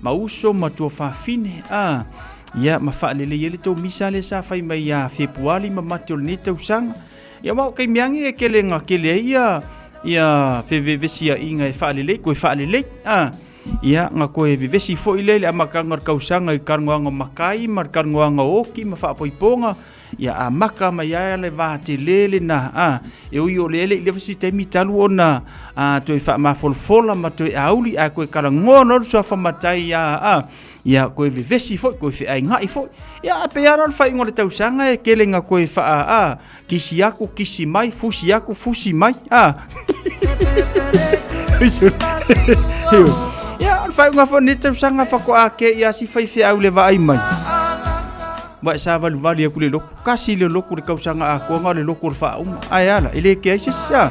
ma uso ma tuafafine, a, ia, ma faalelei ai le tou misa lea sa fai mai ia Fepuali ma Mati o lenei tausaga. Ia, aua o taimi agi e kele na kele ai ia, ia fevevesiaiga e faalelei, toe faalelei, a, ia, na toe vevesi foi lea i le amataga o le tausaga i talanoaga o matai ma le talanoaga o oti ma faapoipoga, Ia amata mai ai le va tele lena, a, e ui o lea e le i leva se taimi talu ona a, toe faamafolafola ma toe auli, ae toe talanoa loa le suafa matai ia, a, ia toe vevesi foi, toe feainai foi. Ia, a pei lava la o le faaiuga o le tausaga e tele ina toe faa, a, kisi atu, kisi mai, fusi atu, fusi mai, a. Ia, o le faaiuga foi o lenei tausaga faatoa te i lava si faifeau i le vaai mai. Ua e savalivali atu i le lotu, kasi le lotu i le tausaga atoa na o le lotu o le faauma. Ae a la, e le kea ai se isi a.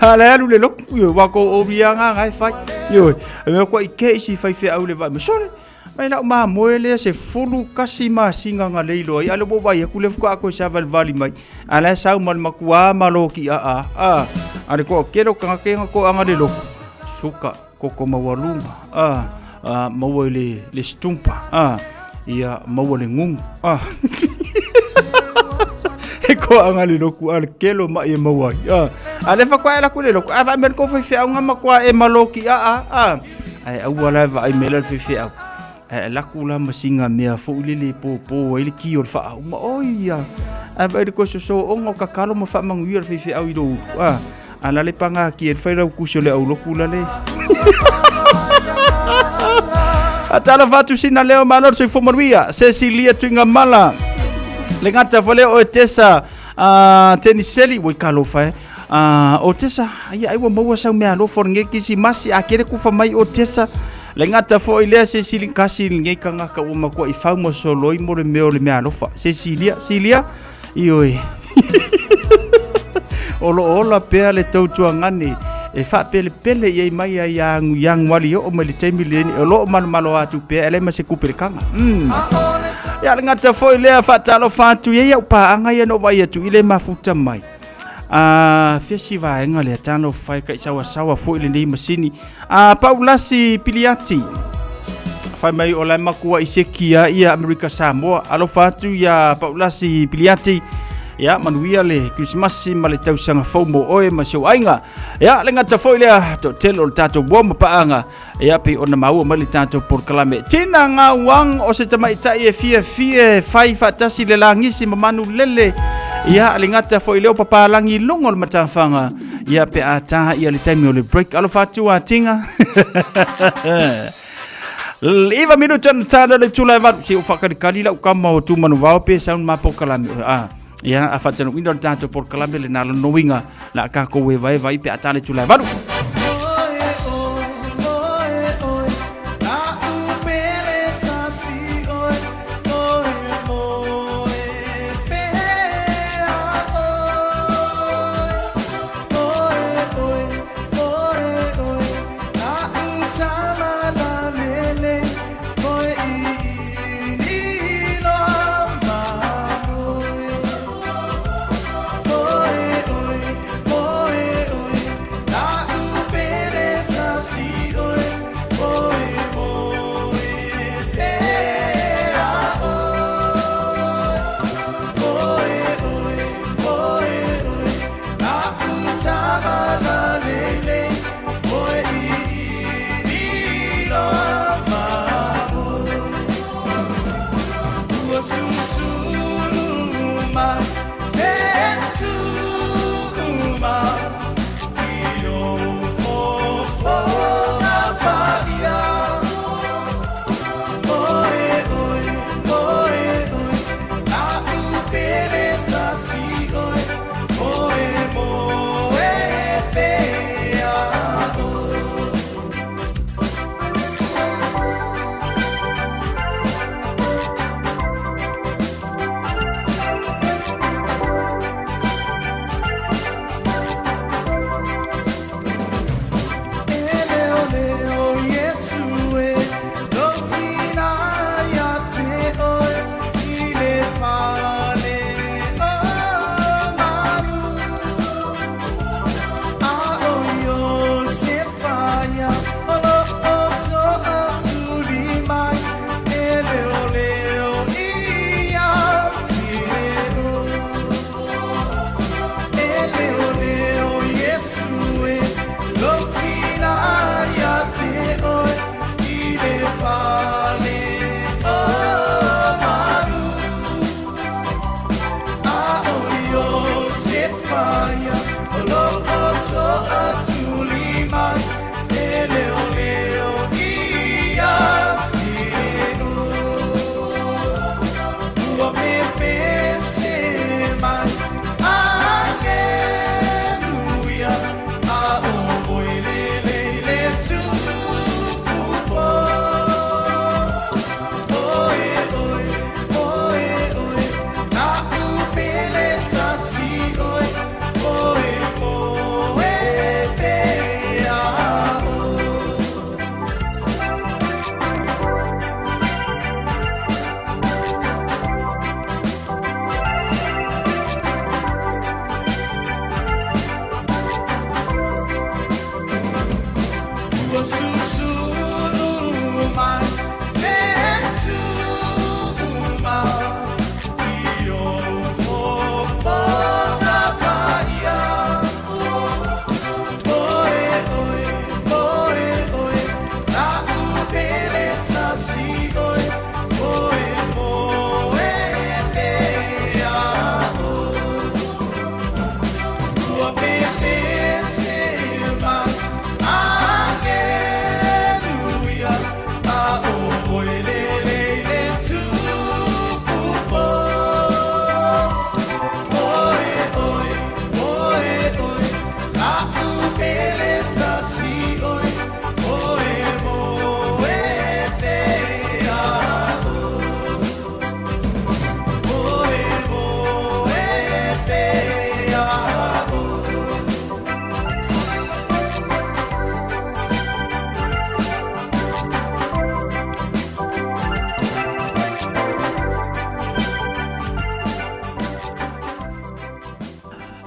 A la e alu i le lotu, ioe, ua tou oria na na e fai. Ioe, e mea kua i ke isi faifeau i le vaai mai, sole, mai lau mamoe lea 11 masina na le iloa ai, a o lea ua ou vaai atu lea faatoa toe savalivali mai, a la e sau ma le matua malo kiaa, a, a le toatele o tagata ia na toaga le lotu, suka. Koko maualuga, a, a, maua i le, le situmpa, a, ia maua le gugu, a. E koaga le loku a le kelo mai e maua ai, a. A le faatoa e laku le loku, a vaai mai le kou faifeau nga matua e malo ki a, a, a. Ae aua la e vaai mai la le faifeau. Ae laku la ma singa mea foi lele e pōpō ai le ki o le faauma. Oi ia. Ae vaai le koe sosooga o kakalo ma faamanuia le faifeau i lou ulu. A, a la le paga ki e fai lau kusi o le auloku la le. A talofa atu sina leo malo le soifua manuia. Cecilia Tuigamala. Le gata foi lea o Tesa Teniseli. Ua i kalofa e. O Tesa, ia ai ua maua sau mea alofa o lenei Kerisimasi. A kele kufa mai o Tesa. Le gata foi lea Cecilia kasi lenei tagata ua matuai fau ma soloi mo le mea o le meaalofa. Cecilia, Cilia, ioe. O lo o ola pea le tautuagane e faapelepele i ai mai ai ia Ianuari oo mai le taimi lenei o lo o malomalo atu pea e leai ma se kupe le kaga. Ia le gata foi lea faatalofa atu i ai au paaga ia na ou vaai atu i le mafuta mai. A fia si vaega lea talofa e kaisawasawa foi lenei masini. A Paulasi Piliati fai mai o la e makua i seki a ia Amerika Samoa. Alofa atu ia Paulasi Piliati. Ia manuia le Krismasi ma le tausaga fou mo oe ma si ou aiga. Ia le gata foi lea toatele o le tatou uo ma paaga. Ia pei ona maua mai le tatou polokalame. Tina Gauang o se tamaitai e fiafia e fai faatasi le lagisi ma manu lele. Ia le gata foi lea o papalagi i luga o le matafaga. Ia pe a tā ia le taimi o le break. Alofa atu a Tinga. 9 minuta na tāna le itula e 8. Se o whakalikali lau kama o Tūmanuvao pe sound ma polokalame. Ah. Ia, a whaatanuina o le tātou polokalame le nā lonoinga la a kākou e vae vai pe a tā le itula e 8.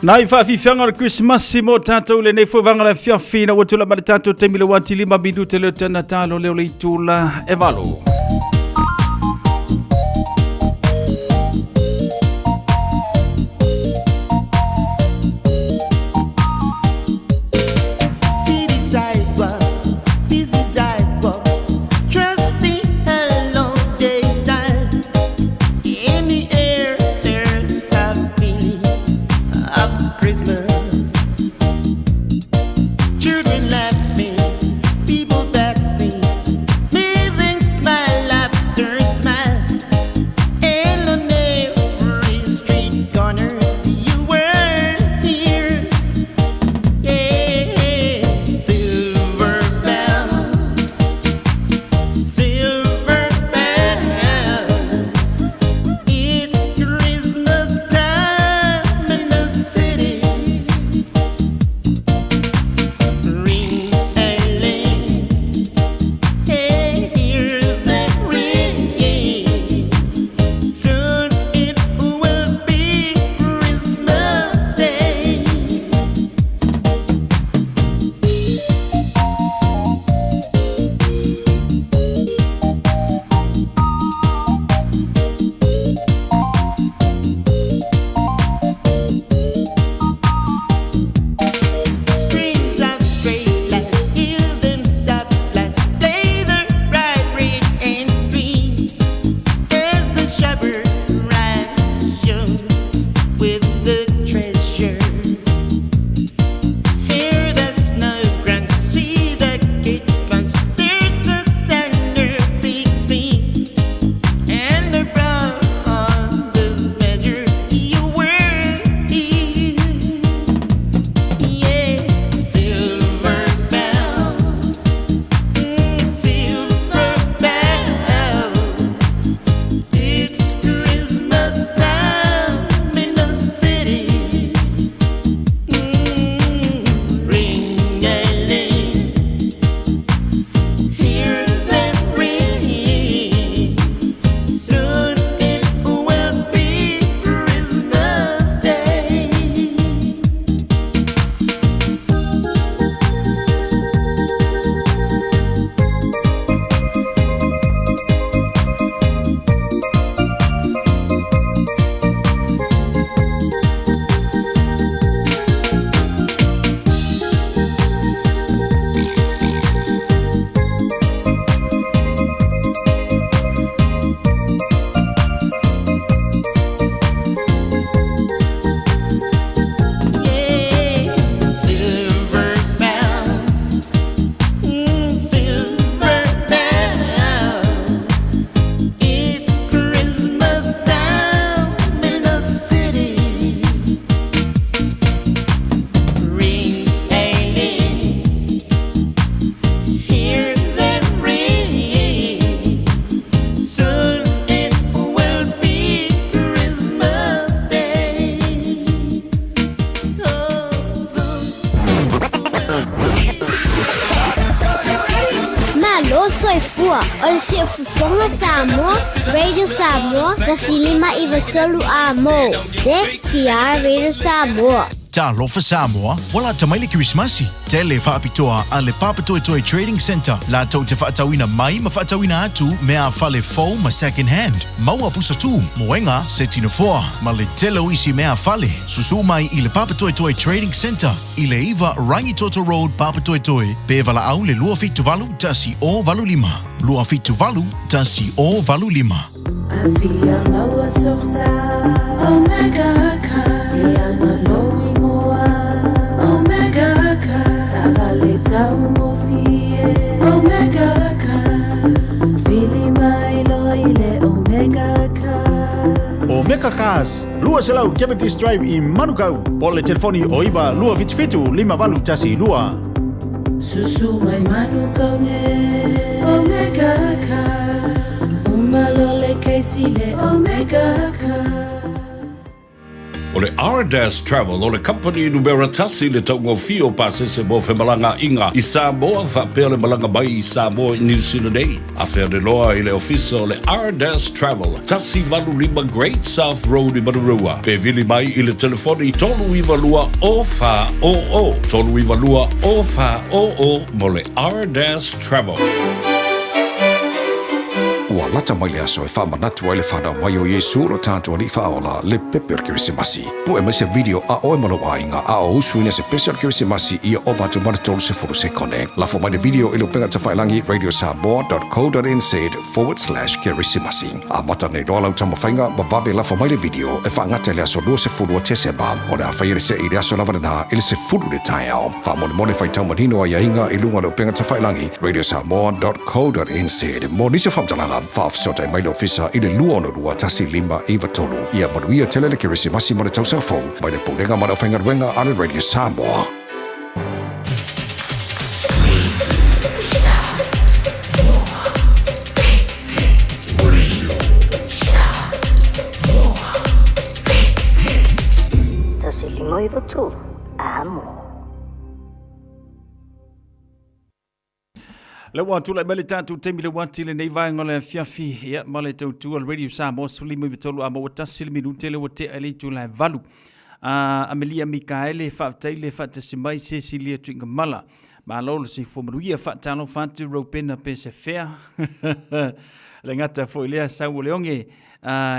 Nai faafiafiaga o le Krisimasi mo tatou i lenei foi vaega o le afiafi ina ua tulai mai le tatou taimi le 15 minute leo tena talo leo le itula e 8. City sidewalks, busy sidewalks, trusting hello day style. In the air, there's a feeling of Christmas. Children laughing, people passing, living smile after smile. And on every street corner, you were here. Yeah, silver bells, silver bells. It's Christmas time in the city. Ring a ling, hey, hear that ring. Soon it will be Christmas Day. Strings of straight lights, hear them stop lights, play the right red and green. As the shepherd rides young with the treasure. Hear the snow crunch, see the gates punch. There's a center big scene, and the brown on this measure you were here. Yeah, silver bells, silver bells. It's Christmas time in the city. Ring a ling, hear them ring. Soon it will be Christmas Day. Yeah, silver bells, silver bells. It's Christmas time in the city. Ring a ling, hear them ring. Soon it will be Christmas Day. Oh, soon. Malo soifua o le Siufofoga Samoa, Radio Samoa, 105 93 A mo. CTR Radio Samoa. Talofa Samoa, ua lata mai le Kerisimasi. Tele faapitoa a le Papatoetoe Trading Centre latou te faatauina mai ma faatauina atu mea fale fou ma second hand, maua pusa tu, moega, seti nofoa, ma le tele o isi mea fale. Susuu mai i le Papatoetoe Trading Centre i le 9 Rangitoto Road, Papatoetoe, pe valaau le 278 1085, 278 1085. Afia maua sosa Omega Car Ianga lou ingoa Omega Car Taavale taugofie Omega Car Vili mai loa i le Omega Car Omega Cars, 200 Cavendish Drive i Manukau, po o le telefoni o 9 277 5812. Susu mai Manukau nei Omega Cars Uma loa le kesi le Omega Cars. O le Ardas Travel o le kamupani numera tasi i le taugofie o pasese mo femalagaaiga i Samoa faapea le malaga mai i Samoa i Niu Sila nei. Afea le loa i le ofisa o le Ardas Travel, 185 Great South Road i Manurewa, pe vili mai i le telefoni 392 0400, 392 0400 mo le Ardas Travel. Ua lata mai le aso e faamanatu ai le fanau mai o Iesu lo tatou Alii Faaola, le pepe o le Kerisimasi. Pue mai se video a oe ma lou aiga a o usuina se pese o le Kerisimasi ia ova atu ma le 30 sekone. Lafo mai le video i le upega tafailagi radiosamoa.co.nz/kerisimasi. Amata nei loa lau taumafaiga ma vave lafo mai le video e faagata i le aso 20 o Tesema. O le a faia le se'i i le aso lava lena i le 10 i le taeao. Faamolemole faitau manino aiaiga i luga o le upega tafailagi radiosamoa.co.nz. Mo nisi o faamatalaga, faafesootai mai le ofisa i le 262 1593. Ia manuia tele le Kerisimasi ma le tausaga fou mai le Pulega ma le Aufaigaluega a le Radio Samoa. 1 5 9 3, amo. Le ua tulai mai le tatou taimi le uati lenei vaega o le afiafi ia ma le tautua le Radio Samoa 13 a maua tasi le minute le ua tea i le itula e valu. A Amelia Mikaele faafetai le faatasi mai Cecilia Tuigamala. Malo le soifua manuia faatalofa atu Ropena Pesefea. Le gata foi lea sau o le oge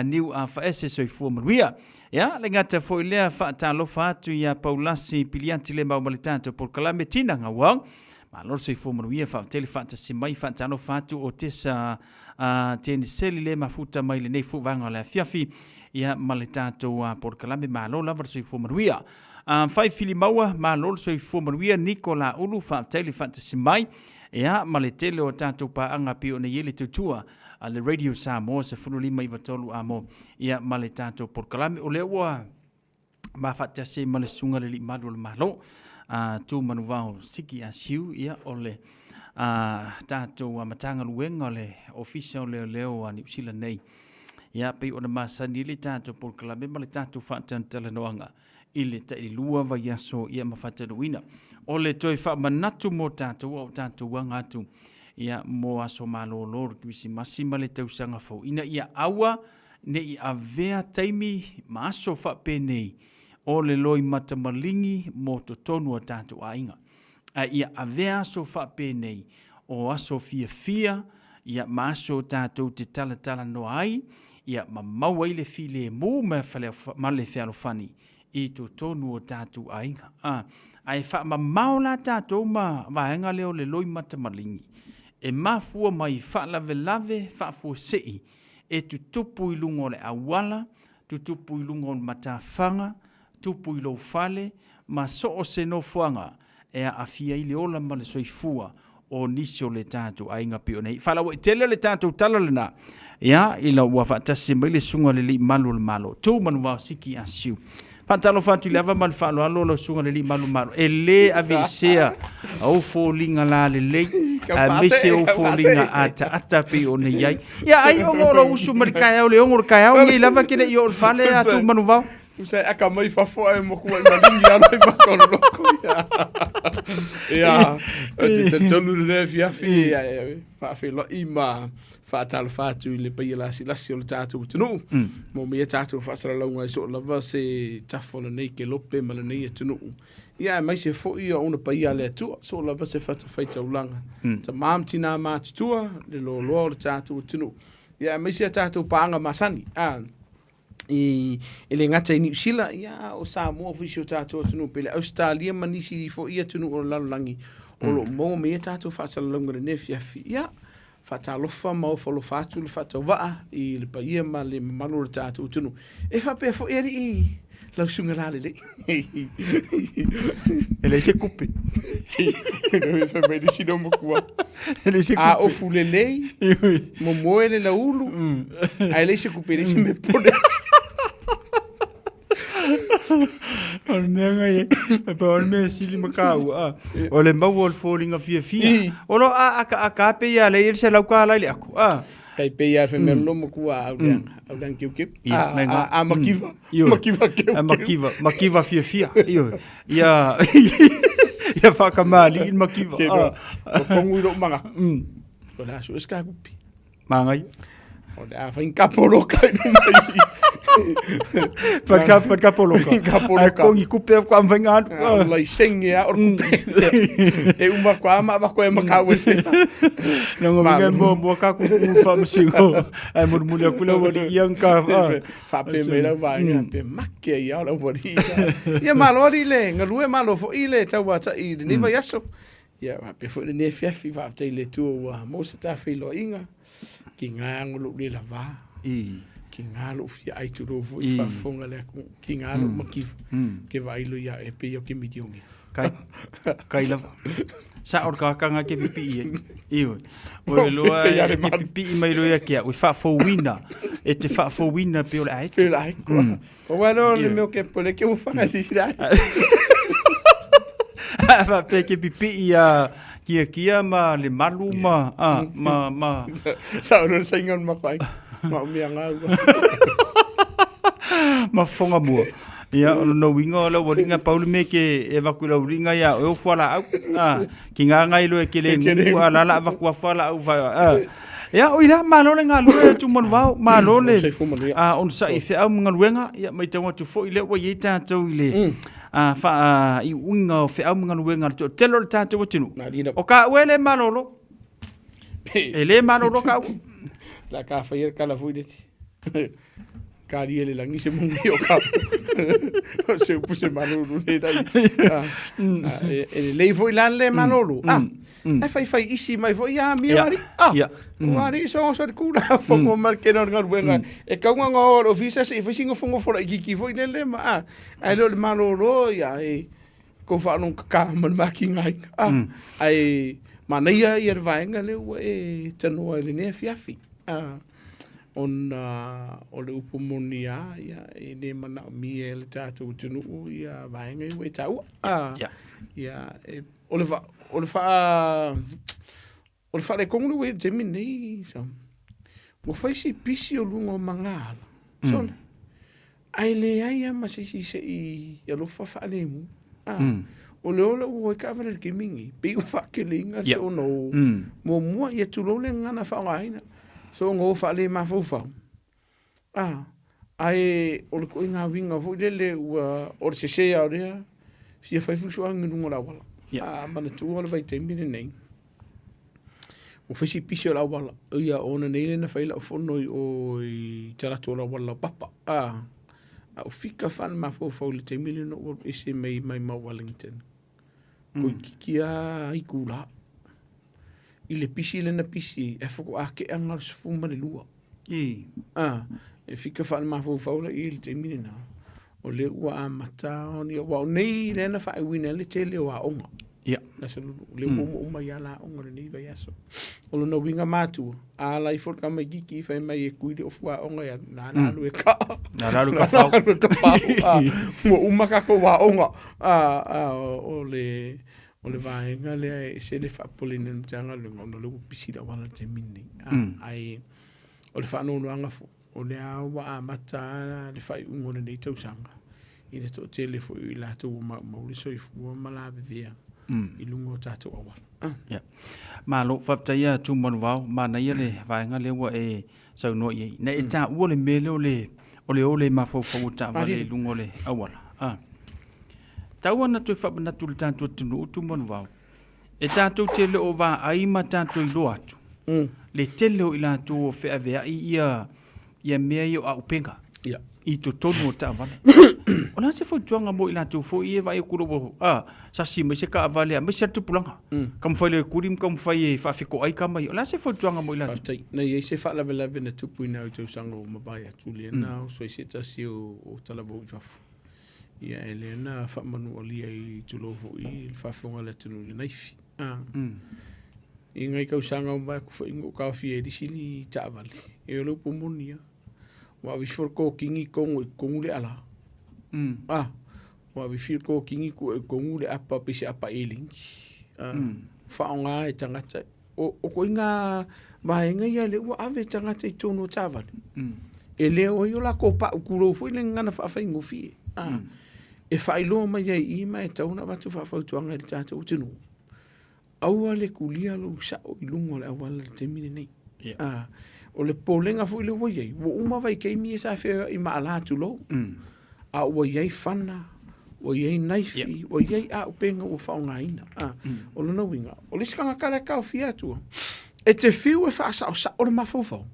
niu a faese soifua manuia. Ia le gata foi lea faatalofa atu ia Paulasi Piliati le mau ma le tatou polokalame Tina Gauau. Malo le soifua manuia, faafetai le faatasi mai, faatalofa atu o Tesa uh, Teniseli le mafuta mai lenei fuvaga o le afiafi ia ma le tatou uh, polokalame. Malo lava le soifua manuia. Uh, fai filimaua, malo le soifua manuia, Niko Laulu, faafetai le faatasi mai ia ma le tele o tatou paaga pei ona i ai le tautua a le Radio Samoa 15 93 amo ia ma le tatou polokalame. O lea ua ma faatasi ai ma le susuga le alii malu o le Malo a Tu Manuvao Siki Asiu ia o le a tatou Matagaluega o le Ofisa o Leoleo a Niu Sila nei. Ia pei ona masani ai le tatou polokalame ma le tatou faatalatalanoaga i le tailua vaiaso ia ma faatanuuina. O le toe faamanatu mo tatou a o tatou aga atu ia mo aso malolo o le Kerisimasi ma le tausaga fou ina ia aua ne i avea taimi ma aso faapenei o le loimata maligi mo totonu o tatou aiga, ae ia avea aso faapenei o aso fiafia ia ma aso tatou te talatalanoa ai ia ma maua ai le filemu ma le fealofani i totonu o tatou aiga. A, ae faamamao la tatou ma vaega lea o le loimata maligi e mafua mai faalavelave faafuasei e tutupu i luga o le auala, tutupu i luga o le matafaga, tupu i lou fale, ma so o se nofoaga e aafia ai le ola ma le soifua o nisi o le tatou aiga pei ona i ai. Faalauaitele le tatou tala lena, ia, ina ua faatasi mai le Susuga i le Alii Malu o le Malo, Tu Manuvao Siki Asiu. Faatalofa atu i le ava ma le faaaloalo lau Susuga i le Alii Malu o le Malo, e le aveesea ou foliga lalelei, aemaise ou foliga ataata pei ona i ai. Ia, ai ona o lou usu mai le taeao i le 6 o le taeao nei lava e te le i oo i le fale a Tu Manuvao. Tusa e aka mai fafo ae moku ai malingi alo i maka o le loko. Ia, o te talitonu le lea fiafi, ia, e faafeiloai ma faatalofa atu i le paia lasilasi o le tatou atunuu. Mo mea tatou faasalalauga e soo lava se tafa o lenei kelope ma lenei atunuu. Ia, aemaise foi o ona paia a le Atua, soo lava se fatafaitaulaga. Tama ma tina matutua, le loaloa o le tatou atunuu. Ia, aemaise a tatou paaga masani. Ah, i, e le gata i Niu Sila, ia, a o Samoa foi si o tatou atunuu, pe le Ausetalia ma nisi foi atunuu o le lalolagi, o lo o maua mai ai tatou faasalalauga i lenei afiafi. Ia, faatalofa ma ofo alofa atu le faatauvaa i le paia ma le mamalu o le tatou atunuu. E faapea foi alii lau susuga lalelei. E leai se kupe. Fai mai le isi leo matua. E leai se kupe. A ofu lelei, momoe le laulu, ae leai se kupe, leai se mea pone. O le mea ngai e, e pa o le mea sili ma kāua, a. O le maua o le foliga fiafia. O lo a aka aka pe ia le i se lau ka lai le aku, a. Kai pe ia fai mea lo matua au leanga, au leanga keu keu. Ia, A, ngai ngā. a, a makiva, Ioe. makiva keu A keu. makiva, makiva fiafia. Ioe. Ia, ia whakamāli i makiva. Ke noa, Ah. o kongu i lou magaku. O le aso e skakupi. Māngai. O le a whain kaporoka i luma i. Whaka, whakapoloka. Whakapoloka. Ai kongi kupe au kwa mwhainga anu. Ah, o lai senge a o le kupe. E uma kwa ama wa koe makau e sena. Nongo minga mo mo ka ku ku fa masingo. Ai mo mo le kula wali iang ka. Fa pe me lau vaenga pe make ia o lau wali. Ia malo ali le ngalue malo fo i le tau ata i le niva iaso. Ia fa pe fo le ne fiafi fa te le tua ua mo se ta whailoaiga ki ngā ngolo le lava. I. Ki ngā lo fia ai tu lo fo i faafofoga le atunuu. Ki ngā lo makiva. Ke vaai lo ia e pei o ke milione. Kai, kai lava. Sa o ka kanga ke pipi e. Ioi. O le loa e ke pipi mai lo ia kia, o faafouina. E te faafouina pe o le ae. Pe o le ae. O wa lo le mea o ke pole ke ufanga sisi le ae. Fa pe ke pipi ia kia kia ma le malu ma a ma ma. Sa o lo sainga o le makai. Ma o mea ngau. Ma fonga mua. Ia, o lona uiga o lau ualiga pau le mea ke e avatu i lau uliga ia oe o fualaau. A, ki ngā ngai loe ke le ngu a lala avatu a fualaau fa a. Ia, o ila, malo le galue e Tumanuvao, malo le a onosai i feau ma galuega, ia maitau atu foi lea ua i ai tatou i le a faaiuiga o feau ma galuega a le toatele o le tatou atunuu. O ka ue le malolo. E le malolo ka ue. La ka whai kala fui le ti. Ka ria le langi se mungi o ka. O se upu se malolo le dai. E e lei foi la le malolo. Ah. E fai fai isi mai foi ia mi ari. Ah. O ari so so kula fongo mar ke no ngaruenga. E ka nga o ofisa se fai singo fongo fora ikiki foi le le ma. Ah. Ai lo le malolo ia e ko whanong ka ma le maki ngai. Ah. Ai manaia ia le vaenga le ua e tanoa i lenei afiafi. Ah. Ona o le upu moni lava, ia, e le manaomia e le tatou atunuu ia vaega ia ua e taua. Ia, e, o le fa, o le faa, o le faaletonu lea ua i ai i le taimi lenei, Sam, ua fai si pisi o luga o magaala, sole. Ae leai lava ma se isi se i alofa faalemu. Ah, O le ola ua i taavale i le taimi lenei, pei ua faateleina le soona o muamua, ia tulou le gagana faaaogaina, soona o faalemafaufau. Ah, ae o le ituaiga uiga foi lele ua, o le sese lava o lea, fia fai foi soaga i luga o le auala. Ah, manatua le vaitaimi lenei, Ua fai si pisi o le auala, ia ona nei lea na fai lau fono i o i talaatu o le auala laupapa. A, a ua fika faale-mafaufau i le taimi lea na ou alu ese mai mai Mount Wellington. Toeitiiti lava itula. I le pisi lea na pisi ai, ae faatoa tea na o le 12. I. A, e fika faale-mafaufau la i le taimi lena. O lea ua amata ona, aua o nei lea na faaiuina ai le tele o aoga. Ia. Aso Lulu, o lea ua uma uma ia la aoga lenei vaiaso. O lona uiga matua, a ala ifo le tamaititi fai mai e kui le ofu aoga e alu, na ala alu e kaa. Na ala alu e kafao. Na ala alu e kafao. A, ua uma tatou aoga. A, a, o le, o le vaega lea e ese le faapopoleina e le Matagaluega ona o lea ua pisi le auala i le taimi lenei. A, ae o le faanoanoaga foi, o lea ua amata le faaiuga o lenei tausaga. i le toatele foi o i latou ua maumau le soifua ma lavevea i luga o tatou auala. Ah. Yeah. Malo, faafetai ia Tumanuvao, manaia le vaega lea ua e saunoa i ai. Na e taua le mea lea o le o le o le mafaufau o taavale i luga o le auala. Ah. Tau ona toe faamanatu i le tatou atunuu Tumanuvao, e tatou te le o vaai ma tatou iloa atu le tele o i latou o feaveai ia ia mea ia o aupega yeah. i totonu o taavale. O le a se fautuaga mo i latou foi ia e vaai atu loa ua sasi mai se taavale aemaise le tupulaga. Taumafai loa e kuli ma taumafai e faafetoai tama ia. O le a se fautuaga mo i latou? Faafetai. Na i ai se faalavelave na tupu i nai tausaga ua mavae atu lea na oso ai se tasi o talavou i fafo. Ia e lea na faamanualia i tulou foi le faafofoga a le atunuu i le naifi. I ngai tausaga ua mavae atu foi na ou taofia ai le isi taavale, e o le upu moni lava, ua ave ifo le kokini i totonu i totonu le ala. Ua ave ifo le kokini tuu i totonu le apa pei se apa eleni. Faaaoga e tagata. O ituaiga vaega ia lea ua ave tagata i totonu o taavale, e le o ai o latou pau tulou foi le gagana faafaigofie. E faailoa mai ai i i ma e tatau ona avatu faafautuaga i le tatou atunuu, aua le kulia lou sao i luga o le auala i le taimi lenei. Yeah. O le popolega foi lea ua i ai, ua uma vaitaimi ia sa feoai ma ala tulou, a ua i ai fana, ua i ai naifi, yeah. ua i ai auupega ua faaaogaina. O lona uiga, o le isi tagata la e taofia atua, e te fiu e faasaosao le mafaufau,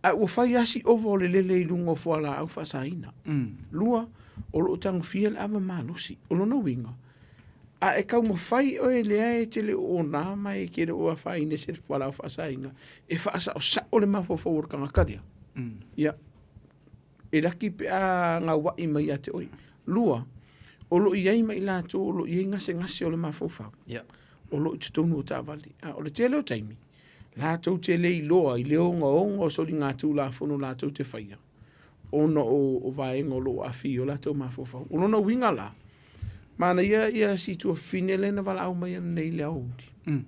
ae ua fai lava si ova o le lele i luga o fualaau faasaina. Lua, o lo o tagofia le ava malosi. O lona uiga, a e taumafai oe lea e te le o ona ma e te le o afaina i se fualaau faasaina e faasaosao le mafaufau o le tagata lea, ia, e laki pe a gauai mai ia te oe. Lua, o lo o i ai ma i latou o lo o i ai gasegase o le mafaufau, o lo o i totonu o taavale. A o le tele o taimi, latou te le iloa i le ogaoga o soligatulafono latou te faia, ona o vaega o lo o aafia i o latou mafaufau. O lona uiga la, manaia ia si tuafafine lea na valaau mai ananei i le aoauli.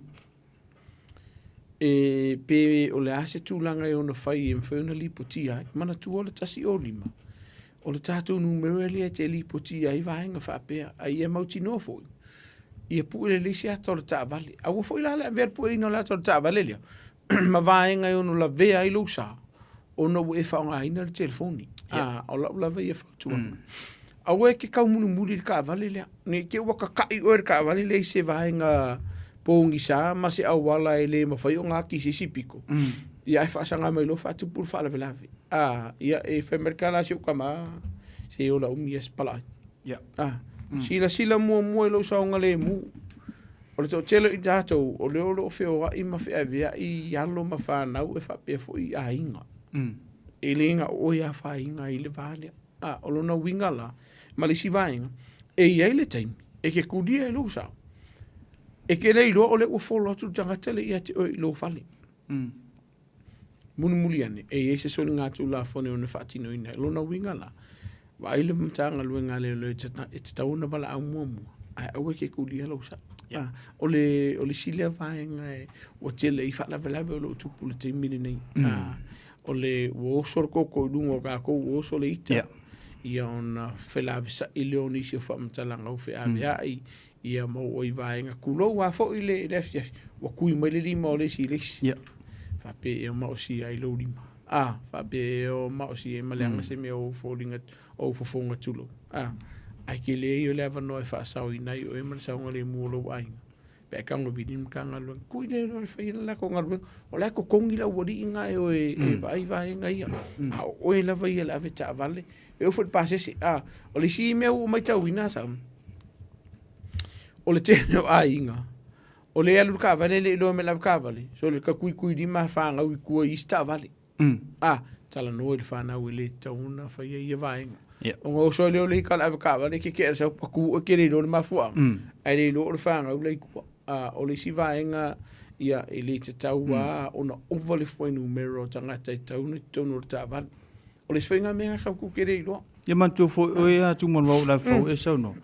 E pe o le a se tulaga e ono fai e mafai ona lipotia ai. Manatua o le 105, o le tatou numera lea e te lipotia ai vaega faapea, a ia mautinoa foi, ia pue lelei se ata o le taavale. Aua foi la le avea le pueina o le ata o le taavale lea ma vaega e ono lavea ai lou sa, ona ua e faaaogaina le telefoni. Yeah. O lau lava ia fautuaga. Aua e te taumulimuli i le taavale lea. Ne i te i ua tata'i oe e le taavale lea i se vaega pogisa ma se auala e le mafai ona ati i se isi pito. Ia ae faasaga mai loa faatupu le faalavelave. Ia e fai mai le tala a si ou tama, se ola umi ia se palaai. Yeah. Silasila muamua i lou saogalemu. O le toatele o i tatou, o lea o lo o feoai ma feaveai i alo ma fanau e faapea foi i aiga. E le na o oe e afaina ai le va lea. A, o lona uiga la, ma le isi vaega, e i ai le taimi e te kulia i lou sao, e te le iloa o lea ua follow atu le tagata lea ia te oe i lou fale. Mulimuli ane, e i ai se soligatulafono e ono faatinoina ai. O lona uiga la, vaai le Matagaluega a Leoleo e tatau ona valaau muamua, ae aua e te kulia lou sao. Yeah. O le, o le isi lea vaega e, ua tele ai faalavelave o lo o tupu i le taimi lenei. O le, ua oso le koko i luga o kākou, ua oso le ita. Yeah. Ia ona felavesa'i lea o nisi o faamatalaga ua feavea'i, ia ma oo i vaega kulou lava foi le, le afiafi, ua kui mai le lima o le isi i le isi. Yeah. Faapea ea maosia ai lou lima. A, faapea ea maosia ai ma leaga se mea o ou foliga, o ou fofoga tulou. A, ae tele ia o le avanoa e faasaoina ai oe ma le saogalemu o lou aiga. Pe a tagovili le Matagaluega, kui lea loa e fai ai le latou galuega. O la e totogi le aualii na e o e vaai vaega ia. A o oe lava ia le ave taavale, e oo foi i le pasese. A, o le isi mea ua ou matauina sa, o le tele o aiga, o le alu i le taavale e le iloa mai le ave taavale, sole ta tuituilima a fanau i tua i isi taavale. A, talanoa i le fanau e le tatau ona faia ia vaega. Yeah. Ona oso ai lea o le ika o le ave taavale, ke kea le sau patu oe ke le iloa le mafuaaga, ae le iloa o le fanau la i tua. A, o le isi vaega, ia, e le tatau lava ona ova le fuainumera o tagata e tatau ona i totonu o le taavale. O le isi foi lena mea na tatou te le iloa. Ia manatua foi oe a Tumanuau la fau e saunoa.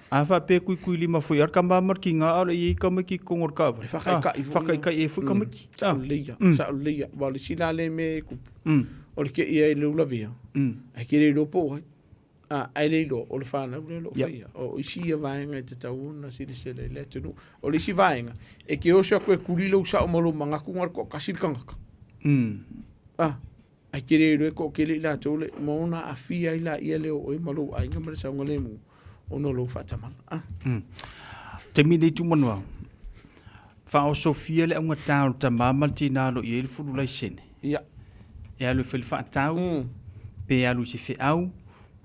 A faapea kuikuilima foi a le tama ma le tiga a o le i ai tamaiti i totonu o le taavale. E whakaikai foi. Whakaikai e foi tamaiti. Sao lelei ia, sao lelei ia. Aua o le isi la lea mea e tupu, o le kei ai i le ulavea, ae te le iloa po o ai. A, ae le iloa, o le fanau lea o lo o faia. O isi ia vaega e tatau ona silasila i le atunuu. O le isi vaega, e te oso atu e kuli lou sao ma lou manatu na o le toatasi le tagata. A, ae te le iloa e toatele i latou le, ma ona aafia ai laia lea o oe ma lou aiga ma le saogalemu ona o lou faatamala. A. Taimi nei Tumanoa, faaosofia le augatā o le tamā ma le tinā o lo o i ai le fulu laisene. Ia. E alu e fai le faatau, pe alu i se feau,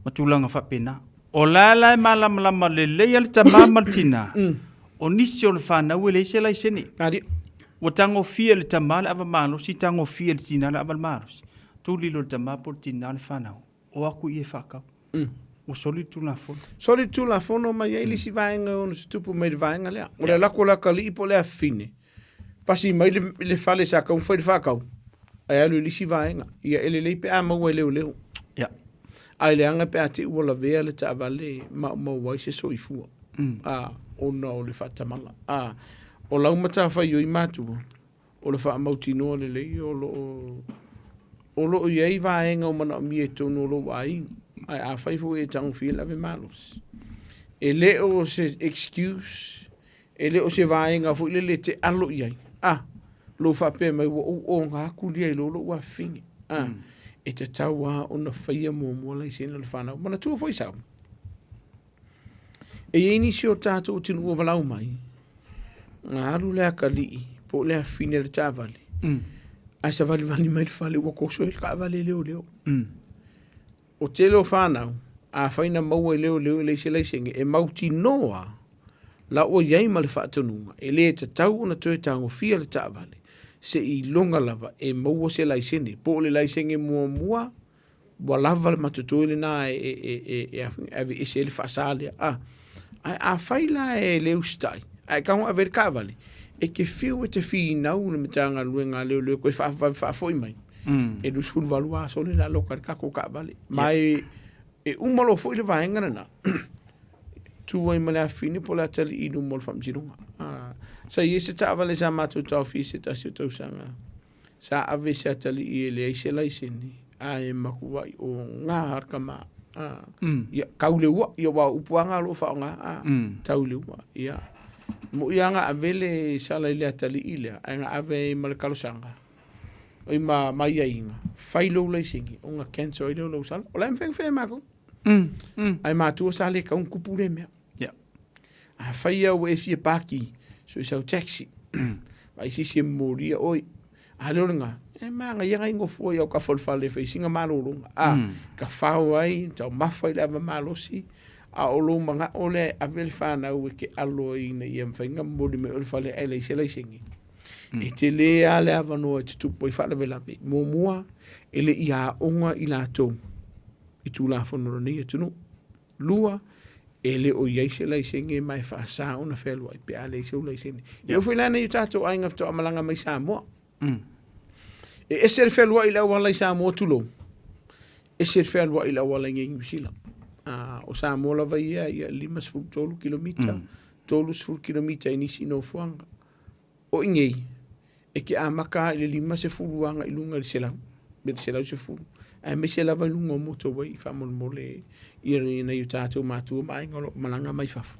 ma tulaga faapena. O la la e malamalama lelei lava le tama ma le tina, o nisi o le fanau e leai se laisene. Ua tagofia e le tama le ava malosi, tagofia e le tina le ava malosi. Tuli loa le tama po o le tina le fanau, o atu ia e faatau. Ua soli le Tulafono. Soli le Tulafono ma e i ai le isi vaega e ono tutupu mai i le vaega lea. O le alu atu o le atalii po o le afafine, pasi mai le, le fale sa taumafai le faatau, ae alu i le isi vaega. Ia e lelei pe a maua e leoleo. Ia. Ae leaga pe a te i ua lavea le taavale maumau ai se soifua. A, ona o le faatamala. A, o lau matafaioi matua, o le faamautinoa lelei o lo o o lo o i ai vaega o manaomia i totonu o lou aiga. Ae afai foi e tagofia le ave malosi, e le o se excuse, e le o se vaega foi lele e te alo i ai, a, lou faapea mai ua ou oga atu lia i lo lou afafine. A, e tatau lava ona faia muamua laisene o le fanau. Manatua foi sau, E i ai nisi o tatou atunuu ua valaau mai, na alu le atalii po o le afafine i le taavale, ae savalivali mai le fale ua toso ai le taavale e leoleo. O tele o fanau, afai na maua e leoleo e leai se laisene, e mautinoa la ua i ai ma le faatonuga, e le tatau ona toe tagofia le taavale seiloga lava e maua se laisene, po o le laisene muamua ua lava le matotoe lena e aveese ai le faasa lea. A, ae afai la e le usitai, ae tago ave ai le taavale, e te fiu e te finau le Matagaluega a Leoleo e toe faavave faafoi mai, e 28 aso le lalo ai le tatou taavale. Ma e uma loa foi le vaega lena, tu ai ma le afafine po o le atalii i luma o le faamasinoga. Sa i ai se taavale sa matou taofia i se tasi o tausaga, Sa ave se atalii e leai se laisene, ae matuai oga le tama. A, ia, tau le ua, ia aua o upu lava na o lo o faaaoga, a, tau le ua. Ia, mo'i lava na ave le sala i le atalii lea, ae na ave ai ma le talosaga, oi ma aiaiga, fai lou laisene ona cancel ai lea o lou sala. O la e mafai ona fai e matou. Ae matua sa le tatau ona tupu lea mea. Afai lava ua e fia paki, so i sau taxi, vaai se isi e momolia oe. A lea o lena, e manaia nai nofoa i autafa o le fale e fai sina malologa. A, ka fao ai, taumafa i le ava malosi, a o lou manao lea e ave le fanau e te alo ai ina ia mafai ona momoli mai oe i le fale ae leai se laisene. E tele lava le avanoa e tutupu ai faalavelave. Muamua, e le i aoga i latou i Tulafono o lenei atunuu. 2, e le o i ai se laisene ma e faasa ona fealuai pe a leai sou laisene. E oo foi la nei o tatou aiga faatoa malaga mai Samoa. E ese le fealuai i le auala i Samoa tulou, ese le fealuai i le auala i Niu Sila. O Samoa lava ia, ia 53 kilomita, 30 kilomita i nisi nofoaga. O i nei, e te amata lava i le 50 agai i luga i le 100, pe le 110, aemaise lava i luga o motorway faamolemole i nai o tatou matua ma aiga o lo o malaga mai fafo.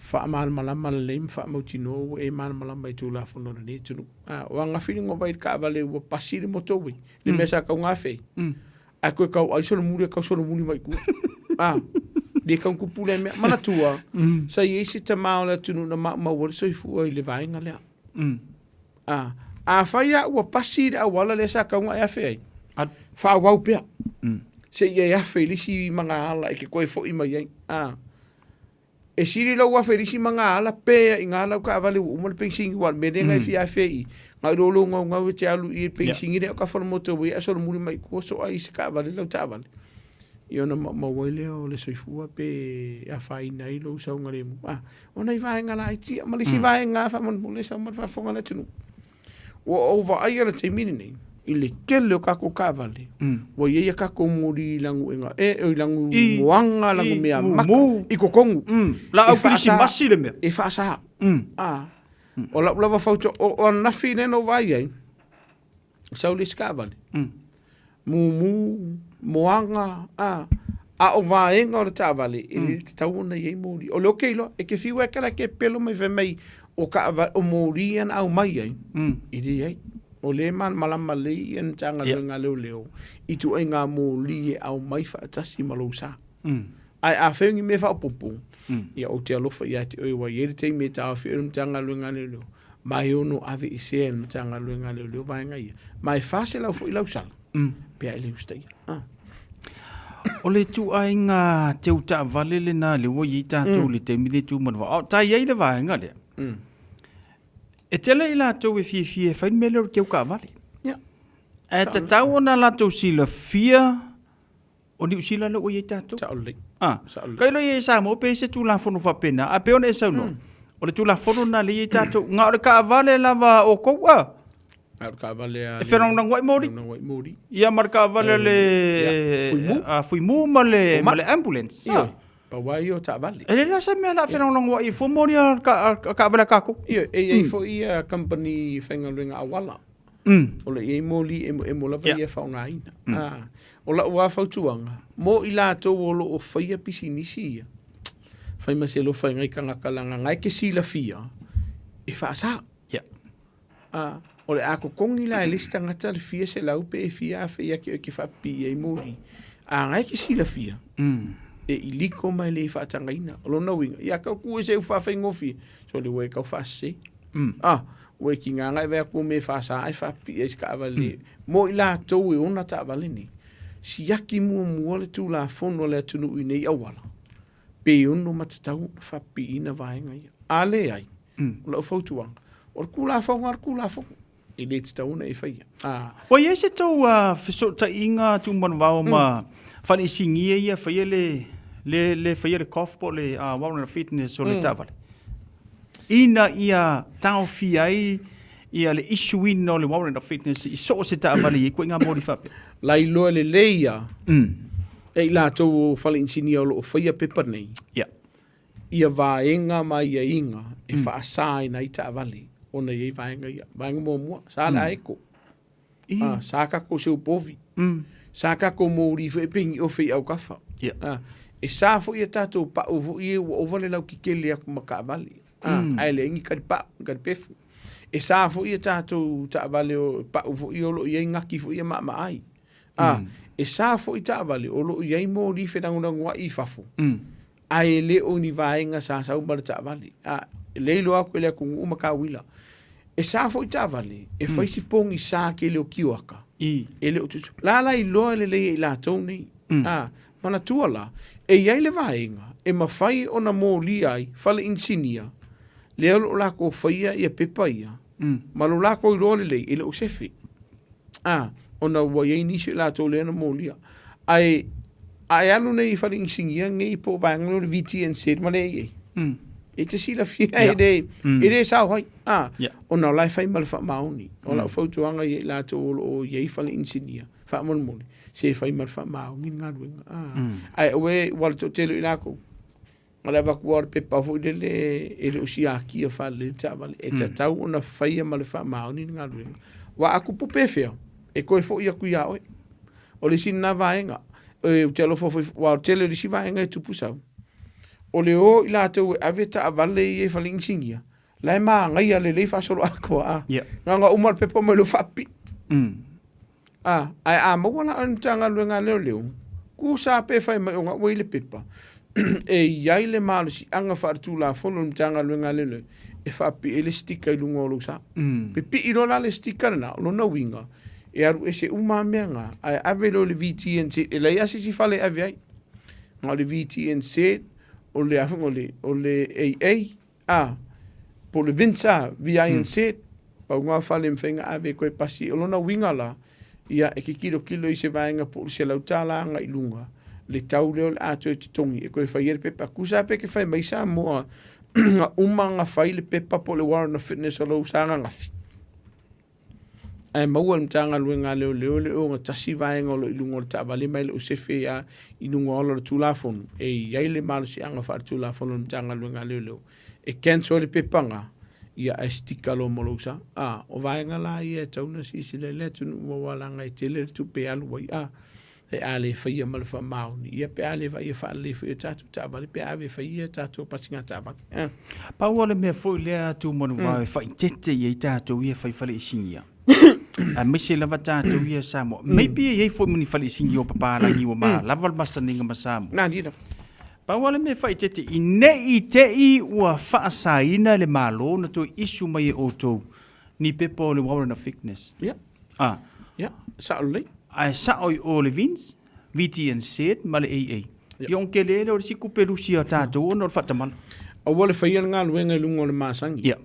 Faamalamalama lelei ma faamautinoa ua e malamalama i Tulafono a lenei atunuu. A, o ananafi le vaai i le taavale ua pasi le motorway, le mea sa tatau ona afe ai, ae toe tau ai solomuli, tau solomuli mai tua. A, le tau tupu lea mea. Manatua, sa i ai se tama o le atunuu na maumau ai le soifua i le vaega lea. A, afai lava ua pasi le auala lea sa tatau ona e afe ai, faaauau pea, seia e afe i le isi magaala e te toe foi mai ai. A, E sili lou afe i le isi magaala pe i ngā lau taavale ua uma le penisini aua o le mea lea na e fia afe ai i, na i lo lou gaugau e te alu i le penisini lea o ka fale motorway ae solomuli mai i tua soa i se taavale lau taavale. Ia ona maumau ai lea o le soifua pe afaina ai lou saogalemu. A, o nai vaega laiti ia ma le isi vaega faamolemole sau ma le faafofoga a le atunuu. Ua ou vaaia le taimi lenei i le tele o tatou taavale, ua i ai a tatou moli i lanuega e, i lanu moaga, lanu mea maka, i totonu. Laau kerisimasi le mea. E faasa. A, o lau lava fautua, o ananafi lea na ou vaai ai, sau le isi taavale, mumu, moaga, a. A o vaega o le taavale, e le tatau ona i ai moli. O le oke iloa, e ke fiu e kala ke pelo mai fai mai o kaavale, o moli ia na aumai ai, e leai. O lea e malamalama lelei ia le Matagaluega a Leoleo i ituaiga moli e aumai faatasi ma lou sa. Ae afai o ni mea faaopoopo, ia ou te alofa ia te oe ua i ai le taimi e taofi ai le Matagaluega a Leoleo, ma e ono aveesea e le Matagaluega a Leoleo vaega ia. Ma e 400 foi lau sala, pe a e le usitaia. Ah. O le ituaiga teu taavale lena lea ua i ai tatou i le taimi lenei Tuumanuvao, a o tai ai le vaega lea. E tele i latou e fiafia e fai le mea lea o le teu taavale. Ia. Ae tatau ona latou silafia o Niu Sila lea ua i ai tatou. Sao lelei. Ah. Sao lelei. Ka iloa i ai i Samoa pe i ai se Tulafono faapena, ae pei ona e saunoa, o le Tulafono lena lea e i ai tatou, na o le taavale lava a outou a. A o le taavale a E felagolagoai moli. Felagolagoai moli. Ia ma le taavale a le Fuimu. A Fuimu ma le ma le ambulance. Ioe. Pau lava ia o taavale. E leai la se mea o le a felagolagoai ai fua moli a taavale a tatou. Ioe, e i ai foi ia kamupani faigaluega auala. O lo o i ai moli emoemo lava ia e faaaogaina. O lau lava fautuaga, mo i latou o lo o faia pisinisi ia, fai ma se alofa i nai tagata leaga na e te silafia e faasa. A, o le a totogi la e le isi tagata le fia selau pe fia afe ia te oe e te faapipii ai moli. A na e te silafia, e iliko ma e le faatagaina. O lona uiga, ia tau tu e se u faafaigofie, sole ua e tau faasese. A, ua e tiga na e vaai atu o mea e faasa ae faapipii ai i se taavale mo i latou e ona taavale nei. Siaki muamua le Tulafono a le atunuu i nei auala, pe ono matatau ona faapipiiina vaega ia. A leai, o lau fautuaga, o le Tulafono lava le Tulafono, e le tatau ona e faia. A. Ua i ai se tou fesootaiga tuumanuvao ma faleisinia ia faia le le le faia le cough po o le warrant of fitness o le taavale ina ia taofia ai ia le issue ina o le warrant of fitness i so o se taavale i ai ituaiga moli faapea? Lailoa lelei ia e i latou o fale inisinia o lo o faia pepa nei, ia vaega ma aiaiga e faasaina ai taavale ona e i ai vaega ia. Vaega muamua, sa le aeko, sa tatou seu povi, sa tatou moli foi e pei ni ofe i autafa. E sa foi a tatou pau foi ia ua ova le lautetele atu ma taavale, ae leai ni talipau, ni talipefu. E sa foi a tatou taavale o pau foi o lo o i ai gati foi ia maamaai. A, e sa foi taavale o lo o i ai moli felagolagoai i fafo, ae le o ni vaega sa sau ma le taavale. A, e le iloa atu e le atunuu ma tauila. E sa foi taavale e fai si pogisa tele o tioaka, e le o tutu. La la iloa lelei e i latou nei. A, manatua la, e i ai le vaega e mafai ona molia ai fale inisinia, lea o lo o latou faia ia pepa ia, ma lo latou iloa lelei e le o sefe. A, ona ua i ai nisi o i latou lea na molia. Ae, a e alu nei i fale inisinia nei po o vaega lea o le VTNZ ma le AA, e te silafia e le, e le sao ai. A, ona o la e fai ma le faamaoni. O lau fautuaga ia i latou o lo o i ai fale inisinia, faamolemole, se fai ma le faamaoni le galuega. A, ae aua e, ua le toatele o i latou, O le avatu lava o le pepa foi lele e le o siakia faalelei le taavale, e tatau ona faia ma le faamaoni le galuega. Aua a tupu pefea, e toe foi atu ia oe. O le isi lena vaega, ou te alofa foi, aua o le tele o le isi vaega e tupu sau, o le o i latou e ave taavale ia i fale inisinia, la e manaia lelei faasoloatoa, a. Na ona uma le pepa mai loa faapipii. A, ae a maua la oe i le Matagaluega a Leoleo, tusa pe fai mai ona ua i le pepa, e i ai le malosiaga faaletulafono i le Matagaluega a Leoleo e faapipii ai le sticker i luga o lou sa. Pipii loa la le sticker lena, o lona uiga, e alu ese uma lava mea na, ae ave loa i le VTNZ, e leai lava se isi fale e ave ai. Na o le VTNZ, o le a foi, o le AA, A, po o le VINSA, VINZ, pau lena o fale e mafai ona ave e toe pasi. O lona uiga la, ia e te tilotilo i se vaega po o le $100 agai i luga le tau lea o le a toe totogi e toe fai ai le pepa. Tusa lava pe te fai mai Samoa na uma ona fai le pepa po o le warrant of fitness o lou sa ananafi, Ae maua e le Matagaluega a Leoleo le ogatasi vaega o lo o i luga o le taavale ma e le o sefe a i luga o ala o le Tulafono e i ai le malosiaga faaletulafono o le Matagaluega a Leoleo e cancel ai le pepa na, ia ae sticker loa ma lou sa. A, o vaega la ia e tatau ona silasila i ai le atunuu aua leaga e tele le tupe e alu ai. A, E a le faia ma le faamaoni, ia pe a le vaia faalelei foi o tatou taavale, pe a ave e fai ia tatou pasiga taavale. Eh. Pau o le mea foi lea Tumanuvao e faaeteete i ai tatou ia fai faleisigia. Aemaise lava tatou ia Samoa. Maybe e i ai foi ma ni faleisigia o papalagi ua malava le masaniga ma Samoa. Nani la. Pau lava le mea e faaeteete i ne i te i ua faasaina e le Malo ona toe issue mai e outou ni pepa o le Warrant of Fitness. Ia. Ah. Ia, sao lelei. Ae sao i o le VINS, VTNZ ma le AA. Ia ona tele lea o le isi tupe lusi a tatou ona o le faatamala. Aua le faia le galuega i luga o le masani. Ia.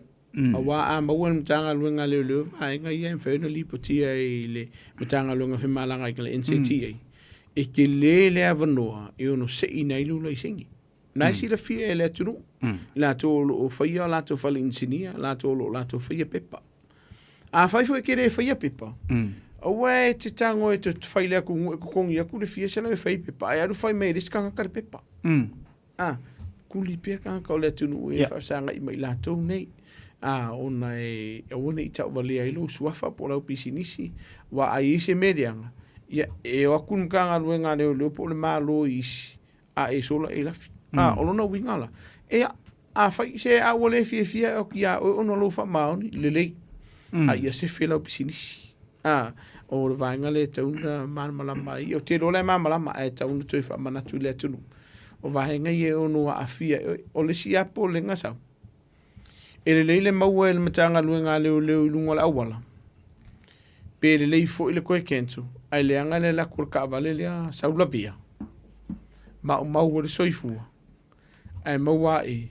Aua a maua e le Matagaluega a Leoleo vaega ia e mafai ona lipotia i le Matagaluega o Femalagaaiga le NCTA, e tele le avanoa e ono seina ai lou laisene. Na e silafia e le atunuu, i latou o lo o faia o latou fale inisinia, latou o lo o latou faia pepa. Afai foi e te le faia pepa, aua e te tago e te fai le atunuu e totogi atu le fia selau e fai pepa, ae alu fai mai e le isi tagata le pepa. A, kuli pea tagata o le atunuu e faafesagai ma i latou nei. A, ona e aua ne i tauvalea ai lou suafa po o lau pisinisi, aua a i ai se mea leaga, ia, e o atu le Matagaluega a Leoleo po o le Malo i isi, a e sola e lafi. A, o lona uiga la, ea, afai se a ua le fiafia e oki iā oe ona o lou faamaoni, lelei, a ia sefe lau pisinisi. A, o le vaega lea e tatau ona malamalama ai. Ou te iloa o la e malamalama, ae tatau ona toe faamanatu i le atunuu. O vaega ia e ono aafia ai oe. O le isi lava popolega sau, e lelei le maua e le Matagaluega a Leoleo i luga o le auala, pe lelei foi le toe cancel, ae leaga le alu atu o le taavale lea sau lavea, maumau ai le soifua, ae maua ae,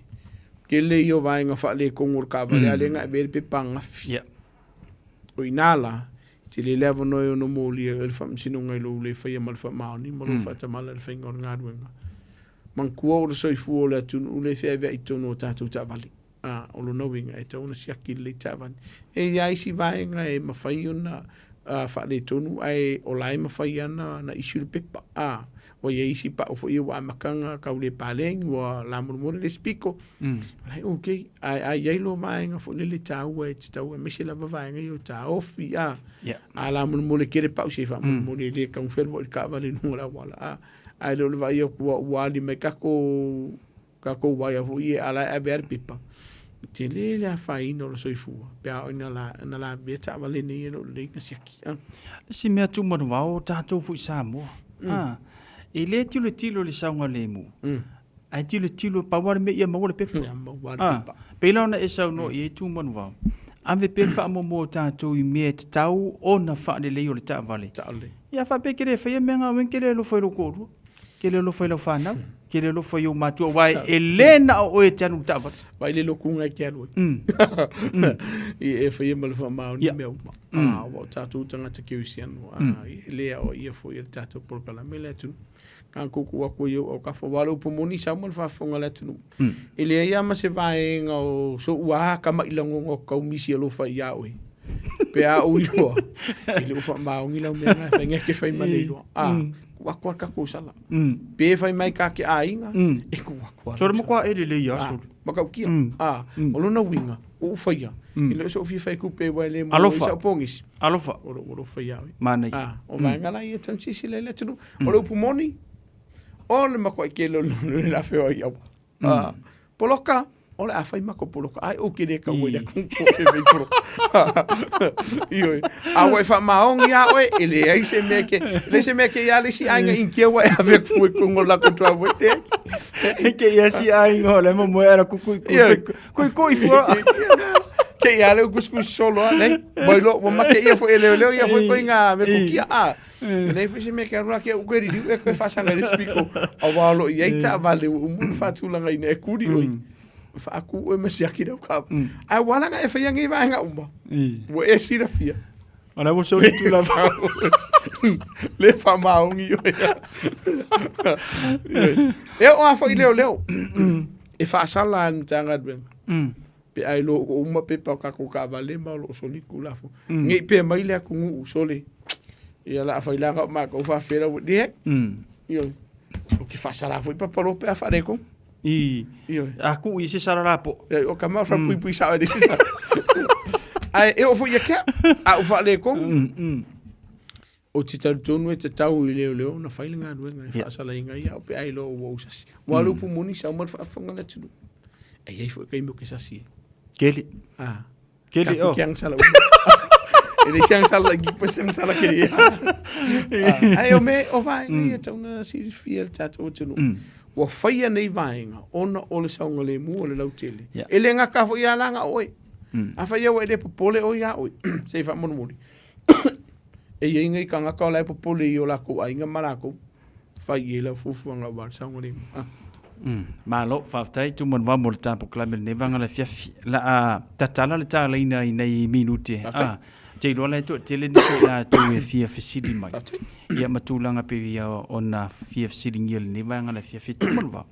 tele ia o vaega faaletonu o le taavale, a lea na ave ai le pepa ananafi. O i ina la, tele le avanoa e ono molia ai oe le faamasinoga i lou le faia ma le faamaoni ma lou faatamala i le faiga o le galuega. Manatua o le soifua o le atunuu lea e feaveai i totonu o tatou taavale. A, o lona uiga, e tatau ona siaki lelei taavale. E i ai isi vaega e mafai ona faaletonu ae o la e mafai lava ona issue le pepa. A, ua i ai isi pau foi ia ua amataga tau le paleni, ua lamolemole le isi pito, o la e okay. Ae a i ai loa vaega foi lele taua e tatau, aemaise lava vaega ia o taofi, a, a lamolemole tele pau, se faamolemole e le tau feluai le taavale i luga o le auala, a. Ae le o le vaai atu ua, ua ali mai tatou, tatou uaea foi ia a la e ave lava le pepa. E tele le afaina o le soifua pe a oo ina la, ina lavea taavale nei e le o lelei ona siaki. Le isi mea tumanuvao o tatou foi i Samoa, a, e le tilotilo i le saogalemu, ae tilotilo, pau lava le mea ia maua le pepa. Ia maua le pepa. Pei la ona e saunoa i ai Tumanuvao, ave pea le faamuamua o tatou i mea e tatau ona faalelei o le taavale. Taavale. Ia faapea e te le faia mea na, e te le alofa i lou toalua, e te le alofa i lau fanau, e te le alofa i ou matua, aua e le na o oe e te alu i le taavale. Vaai le lokuga e te alu ai. E faia ma le faamaoni mea uma. Aua o tatou tagata kerisiano, e le aoaia foi e le tatou polokalame le atunuu. Na ona tuutuu atu i ou autafa, aua o le upu moni sau ma le faafofoga a le atunuu. E leai lava ma se vaega o so'u a tama'i lagona o tau misi alofa ia oe. Pe a ou iloa, e le o faamaoni lau mea na e fai, e te fai ma le iloa. A, tuu atu lava le tatou sala. Pe fai mai ta te aiga, e tuu atu lava. Sole matua e lelei lava sole. Matautia. A, o lona uiga, ua ou faia, e le o so'u fia fai tupe aua e le maua ai sa'u pogisi. Alofa. O lou alofa ia oe. Manaia. A, o vaega la ia e tatau ona silasila i ai le atunuu. O le upu moni, o le matuai tele o le le la feoai i auala. Ah, poloka, o le a fai makou poloka. Ai ou te le taua i le atunuu po o fea fai poloka. Ioe. A ua e faamaoni lava oe, e leai se mea ke, leai se mea ke ia le isi aiga Initia ua e ave atu fua i totonu o le latou driveway. Leai. Ke ia si aiga o le momoe ala kukui Ioe. kui kui fua. Ke ia le kuskus solo a, nei. Ua iloa, ua make ia foi e leoleo ia foi koe ngā me kukia. A, E leai foi se mea ke alu rā ke au koe ririu e koe faasaga i le isi piko. Aua o lo o i ai taavale ua uma ona faatulagaina e kuli oe. Faakū oe ma siaki lau kava. Ae ua ala ona e faia nei vaega uma. Ua e silafia. O la ua soli tu lava. Le faamaoni oe. E oo lava foi i leoleo. E faasala lava e le Matagaluega. Pe a iloa ua uma pepa o tatou taavale ma o lo o soli Tulafono. Ne i pea mai le atunuu sole, ia o le a fai la na o matou faafefea la ua leai. Ioe. Ou te faasala foi papaloa pe a faaletonu. I. Ioe. A tuu i se sala lapoa. Ioe, o ka mau faapuipui sao e le isi sala. Ae e oo foi ia te au, a ou faaletonu. Ou te talitonu e tatau i leoleo ona fai le galuega e faasalaina ai au pe a iloa ua ou sasi. Ua alu upu moni sau ma le faafofoga a le atunuu. E i ai foi taimi ou te sasi ai. Keli. Ah. Keli, Taku oh. ke agasala uma. E le se agasala laitiiti po o se agasala kele. Ah, Ae o me o vaega ia tau na silafia e le tatou atunuu. Ua faia nei vaega ona o le saogalemu o le lautele. E le gata foi ia laga oe. Afai ia ua e le popole oe ia oe, se i faamolemole. E i ai nei tagata o la e popole i o lakou aiga ma lakou. Fai i ai lau fuafuaga aua le saogalemu. Ah. Malo, faafetai Tumanuvao mo le ta polokalame i lenei vaega o le afiafi. La a tatala le talaina i nai minute. Faafetai. Ah, te iloa la e toatele nisi o i latou e fia fesili mai. Faafetai. Ia ma tulaga pei ia ona fia fesiligia i lenei vaega o le afiafi. Tumanuvao,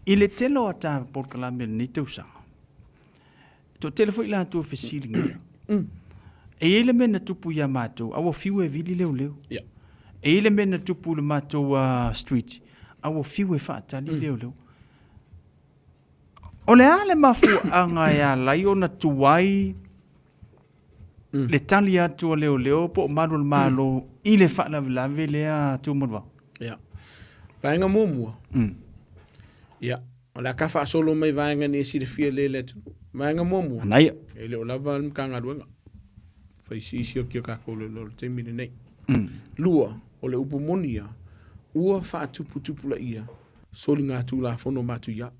i le tele o ta polokalame i lenei tausaga, Toatele foi latou e fesiligia. E i ai le mea na tupu ia matou, a ua fiu e vili leoleo. Yeah. E i ai le mea na tupu i le matou street, a ua fiu e faatali leoleo. O le a le mafuaaga e ala ai ona tuai le tali atu a leoleo po o malu o le Malo i le faalavelave lea Tumanuvao? Yeah. Vaega muamua. Yeah. O le a ka faasolo mai vaega nei e silafia lelei e le atunuu. Vaega muamua, Manaia. e le o lava le Matagaluega. Fai siisi oti a tatou leoleo i le taimi lenei. Lua, o le upu moni ia, ua faatuputupulaia soligatulafono matuia.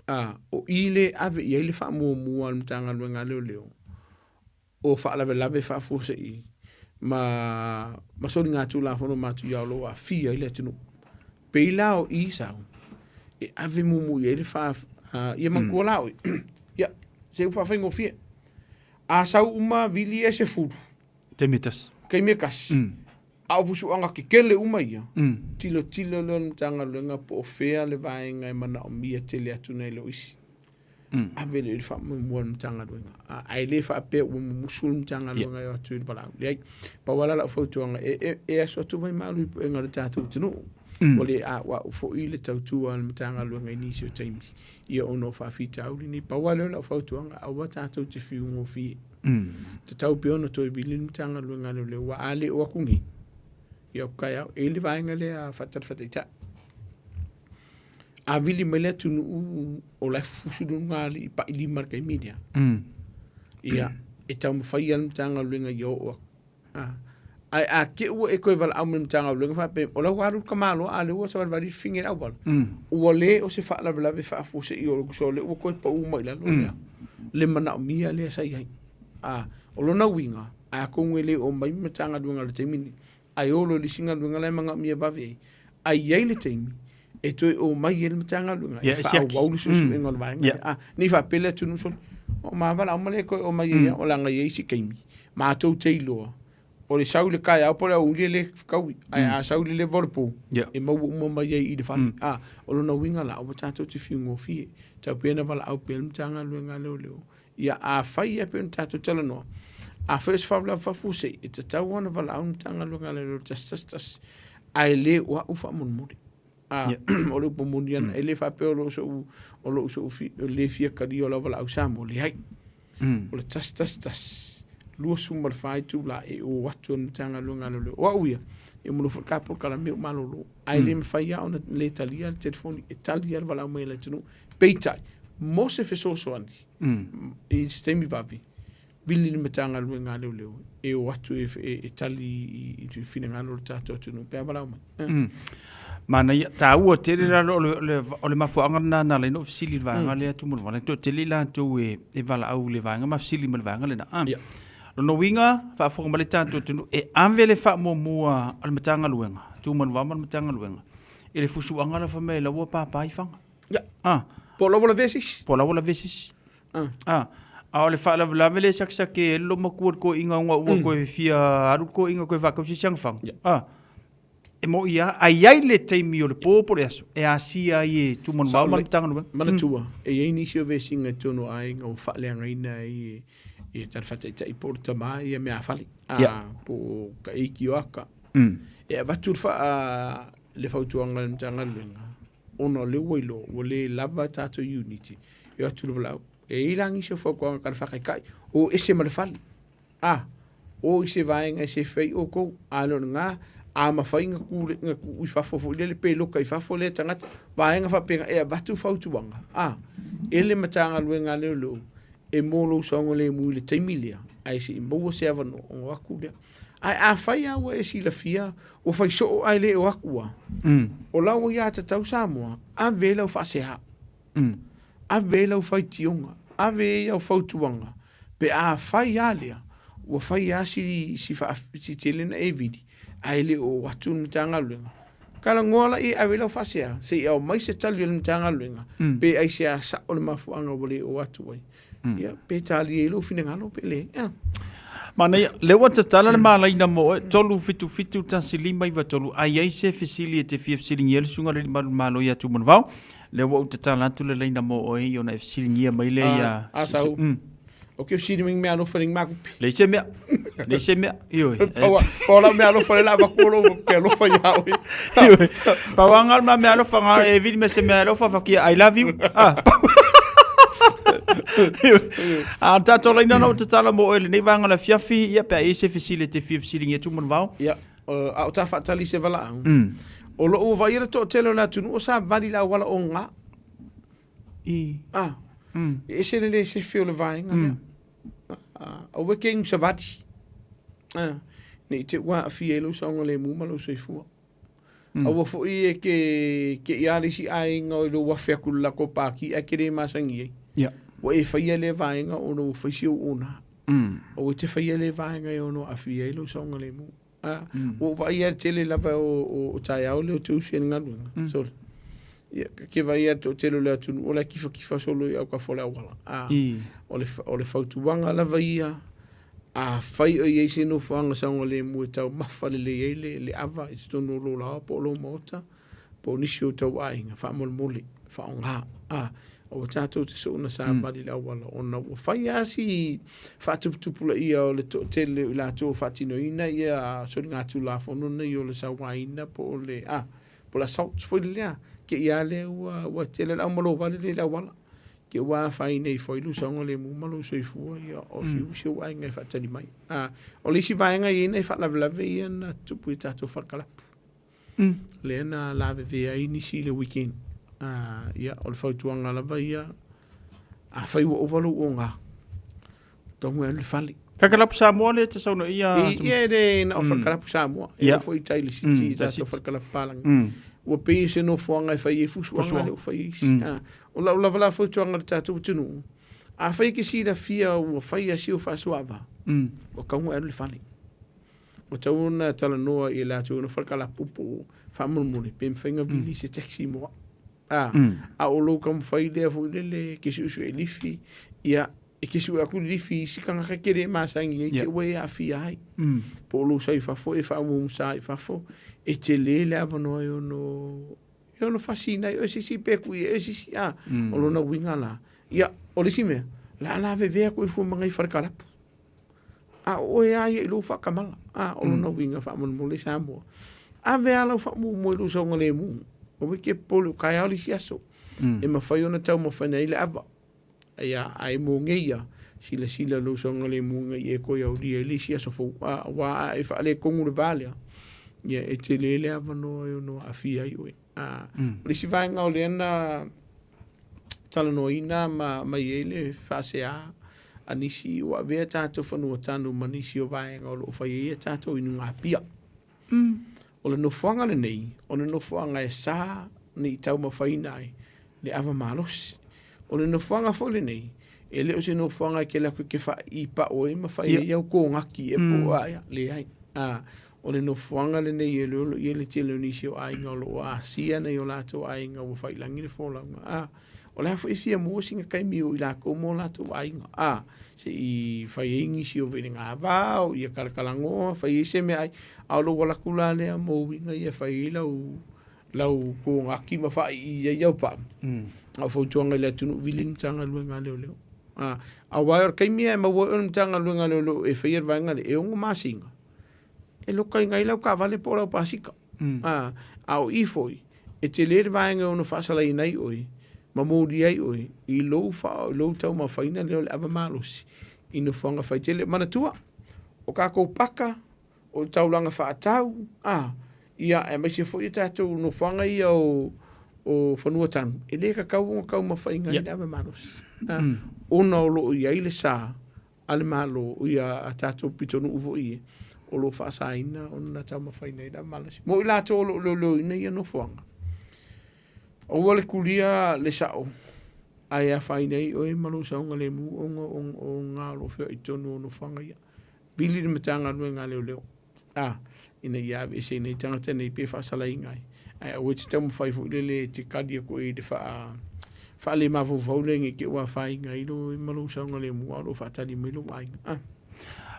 A, o i le ave i ai le faamuamua a le Matagaluega a Leoleo, o faalavelave faafuasei ma ma soligatulafono matuia o lo o aafia ai le atunuu. Pei la o i sau e ave mumu i ai le fa ia manatua la oe. Ia, se ua faafaigofie. A sau uma vili e 10. Taimi e tasi. Taimi e tasi. A o fusuaga kekele uma ia, tilotilo lea o le Matagaluega po o fea le vaega e manaomia tele atu nai lo isi. Ave lea i le faamoemoe a le Matagaluega. Ae le faapea ua mumusu le Matagaluega e o atu i le valaau. Leai. Pau lava la lau fautuaga, e asu atu vaimalu i puega o le tatou atunuu. Ua le a'ua'u foi le tautua a le Matagaluega i nisi o taimi, ia ona o faafitauli nei. Pau lava lea o lau fautuaga, aua tatou te fiu gofie. Tatau pea ona toe vili le Matagaluega a Leoleo, aua a le o atu nei, ia o taeao, e i ai le vaega lea faatalafataitai. A vili mai le atunuu o la e fufusu luga alii pai lima i le taimi lea. Ia, e taumafai lava le Matagaluega ia oo atu. Ae a te i ua e toe valaau mai i le Matagaluega faapea, o la ua alu le tamaloa a o lea ua savalivali le fafine i le auala. Ua le o se faalavelave faafuasei o lou uso, o lea ua toe pau mai i lalo lea le manaomia lea sa i ai. O lona uiga, atonu e le oo mai le Matagaluega i le taimi lenei, ae o loa i le isi galuega la e manaomia vave ai. Ae i ai le taimi e toe omai ai le Matagaluega e faaauau le suesuega o le vaega lea. A, ne i faapea le atunuu sole, o ma valaau ma le toe omai ai, o leaga e i ai isi taimi matou te iloa o le sau i le taeao po o le aoauli e le fetaui, ae a sau i le leva o le po, e maua uma mai ai i le fale. A, o lona uiga la, aua tatou te fiu gofie, tau pea ona valaau pea le Matagaluega a Leoleo Ia, afai e pei ona tatou talanoa, afai o se faalavelave faafuasei, e tatau lava ona valaau le Matagaluega a Leoleo 111, ae le o au faamolemole. A, o le upu moni lava lena. E le faapea o lou sou, o lou sou fi, le fia talia o lau valaau Samoa, leai. O le 111, 24 itula e o atu ai le Matagaluega a Leoleo. O au ia, e uma loa foi le ta polokalame ou malolo, ae le mafai lava ona le talia le telefoni, e tali lava le valaau mai a le atunuu. Peitai, mo se fesoasoani, i se taimi vave, vili le Matagaluega a Leoleo e o atu e tali i le finagalo o le tatou atunuu pe a valaau mai. Manaia, taua tele la o le mafuaaga lena na ala ai ona ou fesili i le vaega lea Tumanuvao, e toatele i latou e valaau i le vaega ma fesili mai i le vaega lena. Lona uiga, faafofoga mai le tatou atunuu, e ave le faamuamua a le Matagaluega, Tumanuvao ma le Matagaluega, i le fusuaga la fai mai la ua papa i Faga. Ia. Ah. Po o la ua lavea se isi. Po o la ua lavea se isi. Ah. Ah. A o le faalavelave lea e sakesake ai le loomatua i le toeaina ona ua toe fia alu le toeaina toe faatau se isi anafaga. Ia. Ah. E moni lava, ae i ai le taimi o le po po o le aso e asia ai e Tumanuvao ma le Matagaluega. Manatua, e i ai nisi o vesiga i totonu o aiga ua faaleagaina ai e talafaataitai po o le tama ia meafale, Ia. po o ka eiki o aka. E avatu le faa le fautuaga a le Matagaluega, ona o lea ua iloa ua le lava tatou unit e o atu le valaau. E i ai la nisi o fautuaga tala faataitai, o ese ma le fale. A, O i se vaega e sefe ai oukou, a le o lena, a mafai na ku, na tuu i fafo foi lele pe loka i fafo lea tagata, vaega faapena e avatu fautuaga, a, e le Matagaluega a Leoleo e mo lou saogalemu i le taimi lea, ae se i maua se avanoa ona o atu lea. Ae afai lava ua e silafia ua fai soo ae le o atu lava, o lau aiatatau Samoa, ave ai lau faasea. Ave ai lau faitioga, ave ai au fautuaga, pe a fai a lea, ua fai a si, si, si tele na e vili, ae le o atu le Matagaluega. Talanoa la i ave ai lau faasea, se i aumai se tali a le Matagaluega, pe aisea sao le mafuaaga ua le o atu ai. Ia, pe talia i lou finagalo pe leai. Ia. Manaia, lea ua tatala le malaina mo oe, 377 1593, a i ai se fesili e te fia fesiligia le Susuga i le Alii Malu o le Malo ia Tumanavao, lea ua ou tatala atu le laina mo oe i ona e fesiligia mai lea ia... A, a sau. O ke fesili mai mea alofa nei makupi. Leai se mea. Leai se mea. Ioe. Pau pau la mea alofa le la avaku o lou ke alofa ia oe. Ioe. Pau anga le mea alofa nga e vili me se mea alofa fakia I love you. Ah. A tātou laina na o tatala mo oe lenei vaega o le afiafi, ia pe a i ai se fesili e te fia fesiligia Tumanavao. Ia, a o ta faatali se valaau. O lou ua vaaia le toatele o le atunuu o savali i le auala o ga. I. Ah. E ese le le sefe o le vaega lea. Aua e ke inu savali. Ah. Ne i te ua aafia ai lou saogalemu ma lou soifua. Aua foi e ke ke i a le isi aiga o i lou afe atu i le latou pāki ae ke le masani ai. Ia. Ua e faia lea vaega ona ua fai si ou ona. Aua e te faia lea vaega e ono aafia ai lou saogalemu. A, ua ou vaai lava i le tele lava o taeao lea ou te usi ai i le galuega, sole. Ia, ke vaai lava i le toatele o le atunuu o la e kifakifa solo i autafa o le auala. A, o le, o le fautuaga lava ia, afai o i ai se nofoaga saogalemu e taumafa lelei ai le, le ava i totonu o lou laoa po o lou maota, po o nisi o tou aiga, faamolemole, faaaoga. A, aua tatou te soona savali i le auala, ona ua fai lava si faatuputupulaia o le toatele o i latou o faatinoina ia soligatulafono nei o le sauaina po o le, a, po o le assault foi lea. Te i lava lea ua, ua tele le aumalovale lea i le auala. Te ua afaina ifo ai lou saogalemu ma lou soifua, ia, o fiu si ou aiga e faatali mai. A, o le isi vaega e i ai nai faalavelave ia na tutupu i tatou falekalapu. Lea na lavevea ai nisi i le weekend. Ia, o le fautuaga lava ia, afai ua ova lou oga, tatau ona e alu i le fale. Falekalapu Samoa lea e te saunoa i ai? Ia, e le na o Falekalapu Samoa, e oo foi i tai i le City, i tatou Falekalapu palagi. Ua pei o se nofoaga e fai ai fusuaga lea ua fai ai isi. O lau lava la fautuaga i le tatou atunuu, afai e te silafia ua fai lava si ou faasuaava, ua tatau ona e alu i le fale. Ua tatau ona talanoa i latou ona falekalapu po o faamolemole pe mafai ona vili se taxi mo au. A, a o lou taumafai lea foi lele e te suesue i lifi, ia, e te sue atu le lifi i isi tagata e te le masani ai, te ua e aafia ai. Po o lou sau i fafo e faaumuumusa i fafo, e tele le avanoa e ono, e ono fasiina ai oe se isi pe kui e se isi, a, o lona uiga la. Ia, o le isi mea, la lavevea atu i fuamaga i falekalapu. A o oe a ia i lou faatamala, a o lona uiga faamolemole Samoa. Ave a lau faamuamua i lou saogalemu. Aua e te popole o taeao le isi aso. E mafai ona taumafaina ai le ava. Ia, ae mo nei ia, silasila i lou saogalemu ina ia e toe aulia ai le isi aso fou. A, aua a e faaletonu le va lea, ia e tele le avanoa e ono aafia ai oe. A, o le isi vaega o lea na talanoaina ma aumai ai le faasea a nisi ua avea tatou fanua tanu ma nisi o vaega o lo o fai ai a tatou inugapia. O le nofoaga lenei, o le nofoaga e sa ne i taumafaina ai le ava malosi. O le nofoaga foi lenei, e le o se nofoaga e te alu atu e te faaipao ai ma fai ai au konaki ea po o a ea, leai. A, o le nofoaga lenei e iloilo i ai le tele o nisi o aiga o lo o asia nai o latou aiga ua faiilagi le folauga. A, o le a foi e fia maua sina taimi o i latou ma o latou aiga. A, se i fai ai nisi o velega vao, ia kalakalanoa, fai ai se meaai, a o lou alu atu la lea mo uiga ia e fai ai lau lau konaki ma faai'i ai au paa. A o fautuaga i le atunuu vili le Matagaluega a Leoleo. A, aua o le taimi lava e maua ai oe e le Matagaluega a Leoleo e faia le vaega lea, e 6 masina e lokaina ai lau taavale po o lau pasika. A, a o i foi, e tele le vaega e ono faasalaina ai oe ma molia ai oe i lou, wha, i lou taumafaina lea o le ava malosi i nofoaga faitele. Manatua, O kākou paka, o taulaga faatau, a, ia, aemaise foi o tatou nofoaga ia o, o fanua tanu, e le tatau ona taumafaiga ai le ava malosi. A, ona o lo o i ai le sa a le Malo, ia a tatou pitonuu foi ia, o lo o faasaina ona taumafaiga ai le ava malosi. Mo i latou o lo o leoleoina ia nofoaga, aua le kulia le sao, ae afaina ai oe ma lou saogalemu ona o ga o lo o feoai i totonu o nofoaga ia. Vili le Matagaluega a Leoleo, a, ina ia aveeseina ai tagata nei pe faasalaina ai. Ae aua e te taumafai foi lele e te kali atu ai i le faa, faalemafaufau lea ne i te i ua afaina ai lou ma lou saogalemu a o lo o faatali mai lou aiga. A.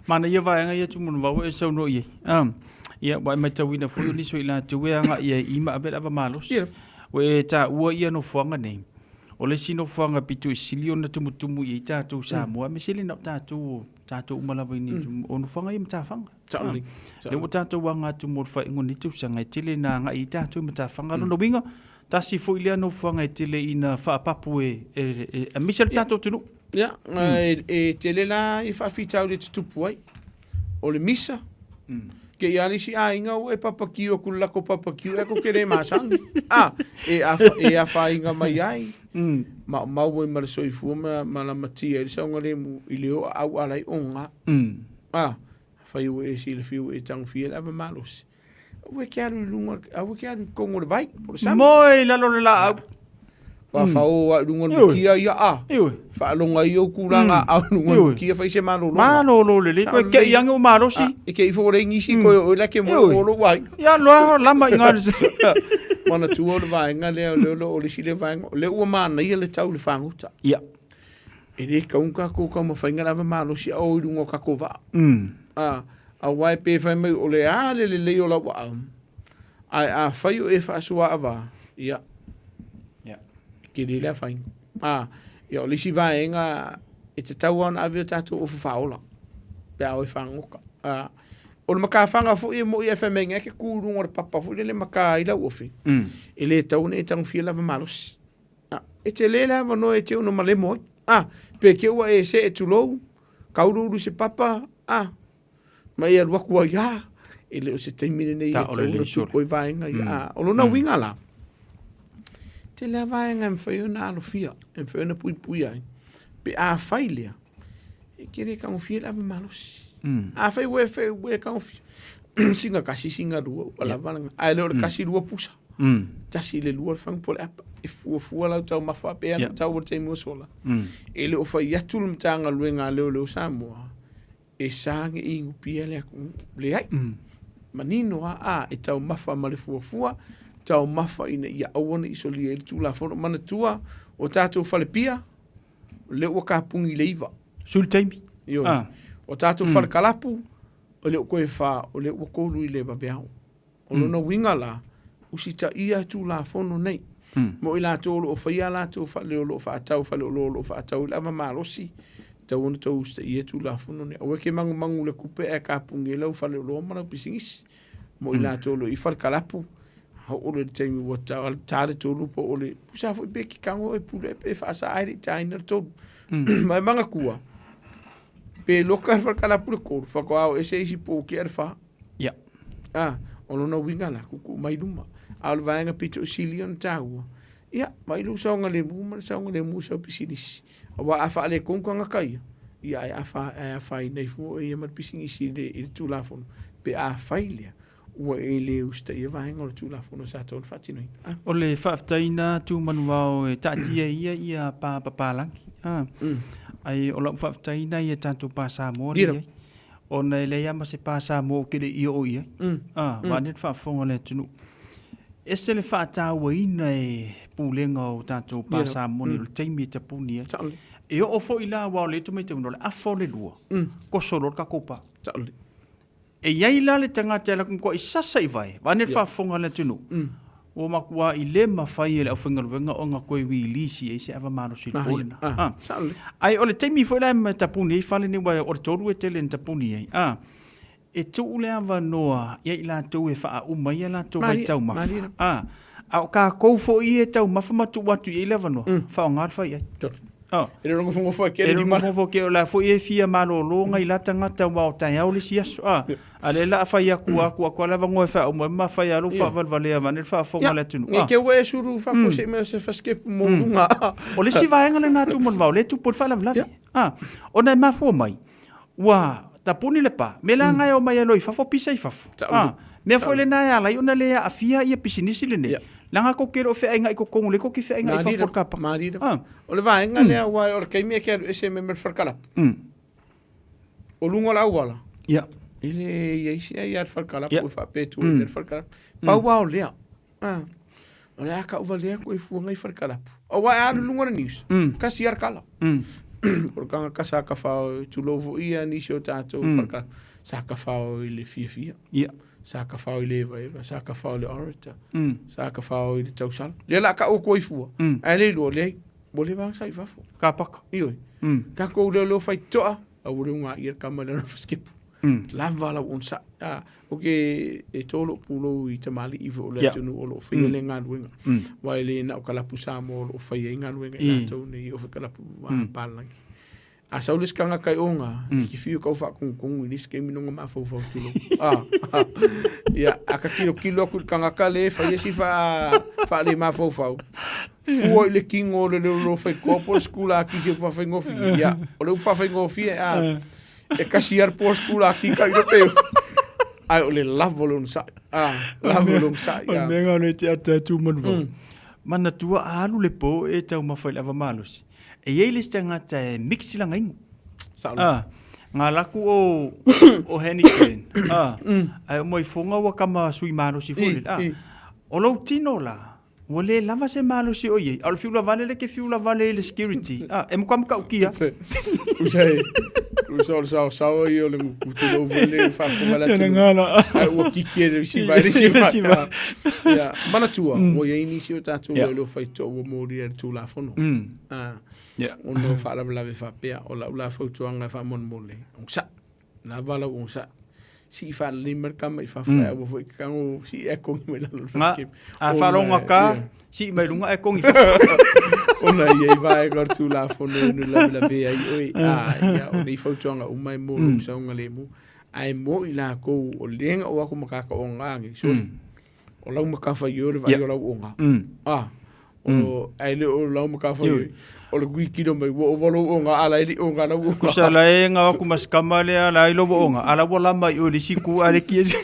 Manaia vaega ia Tumunuvaoa e saunoa i ai. A, ia, ua e matauina foi o nisi o i latou e agai i ai i ma ave le ava malosi. Ia. Ua e taua ia nofoaga nei, o le isi nofoaga pito i sili ona tumutumu i ai tatou Samoa, aemaise le na o tatou tatou uma lava i nei mm. o nofoaga ia matafaga. Saolelei. Ah. Lea ua tatou aga atu mo le faaiuga o lenei tausaga e tele na agai i tatou i matafaga. Mm. Lona uiga, tasi foi lea nofoaga e tele ina faapapu e, e, e, aemaise le tatou atunuu. Ia, mm. e, e tele la i faafitauli e tutupu ai. O le misa, mm. ke ia le isi aiga ua e papakiu aku le lako papakiu e ko ke le masani. Ah, e afa, e afainga mai ai. Mm. Maumau ai ma le soifua ma, ma lamatia ai le saogalemu i le oo aau ala ai oga. Mm. A, afai ua e silafia ua e tagofia le ava malosi. Aua e ke alu i luga, aua e ke alu i totonu o le vai, po o le sami. Moe i lalo o le laau. Ua fao a i luga o le mukia ia a. Ioe. Faaloga ai ou tulaga a i luga o le mukia fai se malologa. Malolo lelei koe kei ange o malosi. E kei fo le ngisi koe o la ke mo o lo wai. Ia loa lama i ngā Manatua o le vaega lea o le o le isi lea vaega. O lea ua manaia le tau i le fagota. Ia. E le tatau ona tatou taumafaiga lava malosi a o i luga o tatou vaa. A, aua e pe fai mai o le a le lelei o lau aao, ae afai o e faasuaava, ia, Ia. e tele le afaina. A, ia o le isi vaega e tatau lava ona ave o tatou ofu faaola pe a o e fagota. A, o le matafaga foi e moi ae fai mai e te tu i luga o le papa foi lele e mata ai lau ofi, e le tatau ona e tagofia lava malosi. A, e tele le avanoa e te ono malemo ai. A, pe te ua e see tulou, kauluulu se papa, a, ma e alu atu ai, a, e le o se taimi lenei e Taʻo tatau lelei ona sole. tupu ai vaega ia. A, o lona uiga la, tele lava vaega e mafai ona alofia, e mafai ona puipuia ai, pe afai lea, e te le tagofia le ava malosi. Afai ua e, ua e tagofia, sina tasi, sina lua, ua lava lena. Ae le o le tasi lua pusa. Tasi i le lua le fagu po o le apa. E fuafua lau taumafa pe ana tau o le taimi ua sola. E le o fai atu le Matagaluega a Leoleo Samoa e sa ne i inupia le atunuu. Leai. Manino lava, a, e taumafa ma le fuafua, taumafa ina ia aua ne i solia ai le Tulafono. Manatua, o tatou falepia, o lea ua kapuni i le 9. Sui le taimi. Ioe. Ah. O tatou mm. falekalapu, o lea ua toe fa, o lea ua 3 i le vaveao. O lona mm. uiga la, usitaia Tulafono nei. Mm. Mo i latou o lo o faia latou fale o lo o faatau fale o lo o lo o faatau i le ava malosi, tatau ona tou usitaia Tulafono nei. Aua e ke magumagu i le tupe ae kapuni ai lau faleoloa ma lau pisinisi. Mo i latou o lo o i falekalapu, oo loa i le taimi ua ta le tolu po o le pusa foi pe kikago e pule pe faasa ai le taina le tolu. Ma e manatua, pe loka le falekalapu le tolu, faatoa o ese isi po ua tea le fa. Ia. Ah, o lona uiga la, kuukuu mai luma. A o le vaega pito i sili ona taua, ia, vaai lou saogalemu ma le saogalemu o sau pisinisi. Aua a faaletonu tagata ia, ia ae afa, ae afaina ai fua oe ia ma le pisinisi i le, i le Tulafono, pe afai lea ua e le usitaia vaega o le Tulafono sa tatau ona faatinoina. Ah. O le faafetaiina atu manuvao e taatia ia ia pa papalagi. Ah. Ai o lau faafetaiina ia tatou pa Samoa lea i ai. Ona e leai lava ma se pa Samoa ou te le i oo i ai. Ah, vaeane le faafofoga a le atunuu. Ese le faatauaina e pulega o tatou pa Samoa nei o le taimi e tapuni ai. E oo foi la aua o lea e te matauina o le afa o le lua, toso loa le tatou pa. E i ai la le tagata e alu atu matuai sasa i vae, vaeane le faafofoga a le atunuu, ua matuai le mafai e le aufaigaluega ona toe release i ai se ava malosi i le po lena. Ae o le taimi foi la e tapuni ai fale nei, aua o le tolu e tele ina tapuni ai, e tuu le avanoa ia i latou e faauma ai a latou vaitaumafa, a o tatou foi ia e taumafa ma tuu atu i ai le avanoa, faaaoga le faiai. E le o nofonofo ake E le le lima. nofonofo ake o la foi e fia malolo ngai la tagata aua o taeao le isi aso. A, a lea la a fai atu aku aku lava ngoe faauma ma fai alo faavalevalea vane le faafofoga a le atunuu. Nei te ua e sulu faafuasei mai o se fasikepu maualuga. O le isi vaega lena Tumanuvao, lea e tupu ai le faalavelave. A, ona e mafua mai, ua tapuni le pa, mea la e omai ai loa i fafo pisa i fafo. A, mea foi lena e ala ai ona le aafia ia pisinisi lenei, leaga kou te le o feaiga'i i totonu lea kou te feaiga'i i fafo o le kapa. Malie lava. O le vaega lea aua o le taimi e te alu ese mai ma le falekalapu. O luga o le auala. Ia. E le i ai se ai a le falekalapu e faapea e tu ai le falekalapu. Pau lava o lea. O le a tauvalea atu ai fua ngai falekalapu. Aua e alu i luga o le news, kasi lava le kala. O le tagata sa tafao, tulou foi ia nisi o tatou falekalapu, sa tafao i le fiafia. Sa tafao i le evaeva, sa tafao i le orator, sa tafao i le tausala. Lea o le a tau atu ai fua, ae le iloa, leai, ua leva ona sau i fafo. Kapaka. Ioe. Tatou leoleo faitotoa, aua le ugaia le tama lea na fasikepu. Lava lau onosai. Ou te e to lou pulou i tamalii foi o le atunuu o lo o faia lea galuega. Aua e le na o kalapu Samoa o lo o faia ai galuega i latou nei, e oo foi kalapu papalagi. A sau le isi tagata i o ga, e te fiu e tau faatonutonu i le isi taimi lona mafaufau tulou. Ia, a ta tilotilo atu i le tagata lea e faia si faale mafaufau, fua i le tino o le leoleo faitoa po o le sikulaki si faafaigofie. Ia, o le upu faafaigofie, a, e kasi lava le po sikulaki ka i le peu. Ae o le lava o le onosai. A, lava o le onosai. O le mea lena o lea e te ata atu Manuvao. Manatua a alu le po e taumafa i le ava malosi. E i ai le isi tagata e mix lana inu. Sao Ah, ngā laku o, o Heineken. Ah, ae o mai fonga ua kama sui malosi foi le. Ah, o lou tino la, ua le lava se malosi o i ai. A o le fiula vale le ke fiula vale i le security. Ah, e matua matautia. Usa e, usa o le saosao ia o le gutu tulou foi le faafofoga le atunuu. Ae ua kiki e le isi vai le isi vai. Ia, manatua, ua i ai nisi o tatou leoleo faitotoa ua molia i le Tulafono. Ona o faalavelave faapea, o lau la fautuaga e faamolemole, onosai, lava lau onosai. Sii faalelei mai le tama i fafo, ae aua foi e te tago sii ae kogi mai lalo o le fasikepu. A faalogo ka, sii mai luga ae kogi i fafo. Ona e i ai vaega o le Tulafono e ono lavelavea ai oe. Ia, o nei fautuaga uma e mo lou saogalemu. Ae mo i lakou o lea na oo atu ma kakaoga nei, sole, o lau matafaioi o le vaai o lau oga. O, ae le o lau matafaioi, o le kuikilo mai, ua ova lou oga, a la e le i oga lau oga. Kusa la e ngau aku ma sikama lea, la i lovo oga, a la ua lama i oe le isi ku a le kia se.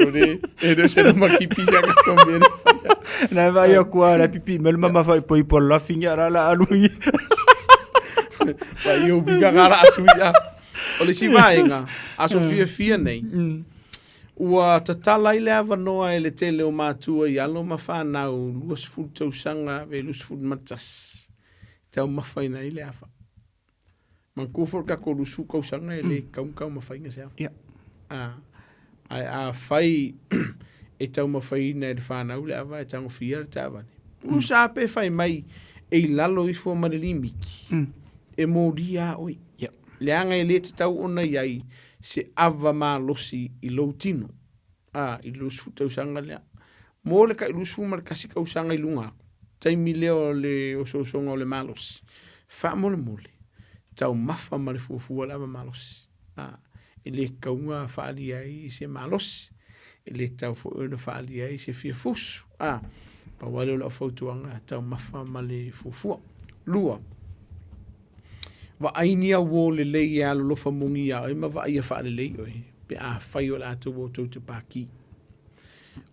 O le, e le o se lama kipi se aka kombe le whaia. Na vai aku a la pipi mel mama fai poi po la finga la la alu i. Vai o biga ngala asui a. O le isi vaega, aso fiafia nei, ua tatala ai le avanoa e le tele o matua i alo ma fanau 20 tausaga pe 21 taumafaina ai le ava. Manatua foi le tatou 20 tausaga e le tatau ona taumafaina se ava. Ae afai e taumafaina e le fanau le ava e tagofia le taavale, pusa pe fai mai e i lalo ifo ma le limiti, e molia lava oe. Leaga e le tatau ona i ai se ava malosi i lou tino, ā, i le 20 tausaga lea. Mo le tai 21 tausaga i luga atu, taimi lea o le osoosoga o le malosi, faamolemole, taumafa ma le fuafua le ava malosi. Ā, e le tatau ona faaalia ai se malosi, e le tatau foi ona faaalia ai se fia fusu. Ā, pau lava lea o lau fautuaga, taumafa ma le fuafua. Lua, Vaai ni auō lelei e alolofa moni iā oe ma vaaia faalelei oe pe afai o le a tou o tou te pākī.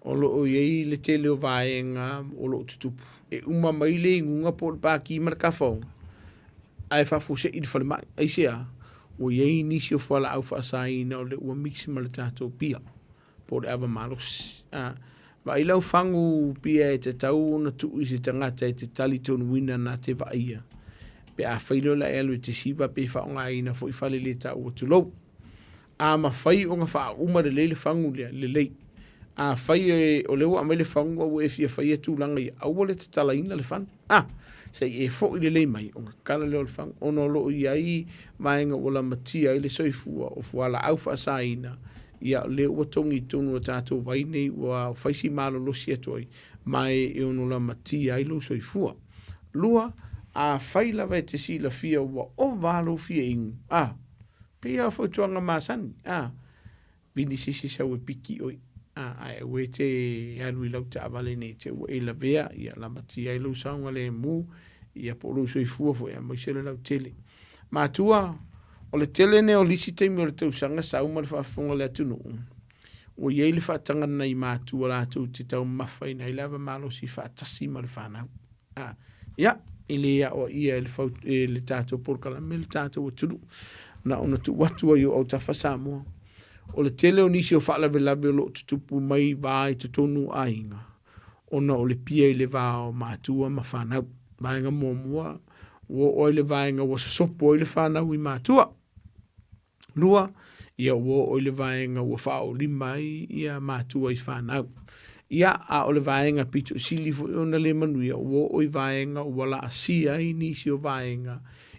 O lo o i ai le tele o vaega o lo o tutupu e uma mai le inuga po o le pākī ma le kafaoga ae faafuasei i le falemai. Aisea? Ua i ai nisi o fualaau faasaina o lea ua mix ma le tatou pia. po o le ava malosi. A, vaai lau fagu pia e tatau ona tuu i se tagata e te talitonuina na te vaaia. Pe afai loa la e alu e te siva pe faaaogaina foi fale le taua tulou. A mafai ona faauma lelei le fagu lea, lelei. Afai e, o lea ua aumai le fagu a ua e fia faia tulaga ia, aua le tatalaina le fagu. A, se i e foi lelei mai ona tatala lea o le fagu, ona o lo o i ai vaega ua lamatia ai le soifua o fualaau faasaina Ia, o lea ua togi i totonu o tatou vai nei ua fai si malolosi atu ai, ma e ono lamatia ai lou soifua. Lua, Afai lava e te silafia ua ova lou fia inu, a, pei lava o fautuaga masani, a, vili se isi sau e piki ʻoe, a, ae aua e te alu i lau taavale nei te ua e lavea, ia lamatia ai lou saogalemu, ia po o lou soifua foi aemaise le lautele. Matua, o le tele nei o lisi taimi o le tausaga sau ma le faafofoga a le atunuu, ua i ai le faataga nai matua latou te taumafaina ai le ava malosi faatasi ma le fanau. A, ia, e le aoaia e le, fau, e le tatou polokalame le tatou atunuu. Na ona tuu atu ai o autafa Samoa. O le tele o nisi o faalavelave o lo o tutupu mai va i totonu o aiga, ona o le pia i le va o matua ma fanau. Vaega muamua, ua oo ai le vaega ua sosopo ai le fanau i matua. 2, ia ua oo i le vaega ua faaolima ai ia matua i fanau. Ia, a o le vaega pito sili foi ona le manuia, ua oo i vaega ua laasia ai nisi o vaega,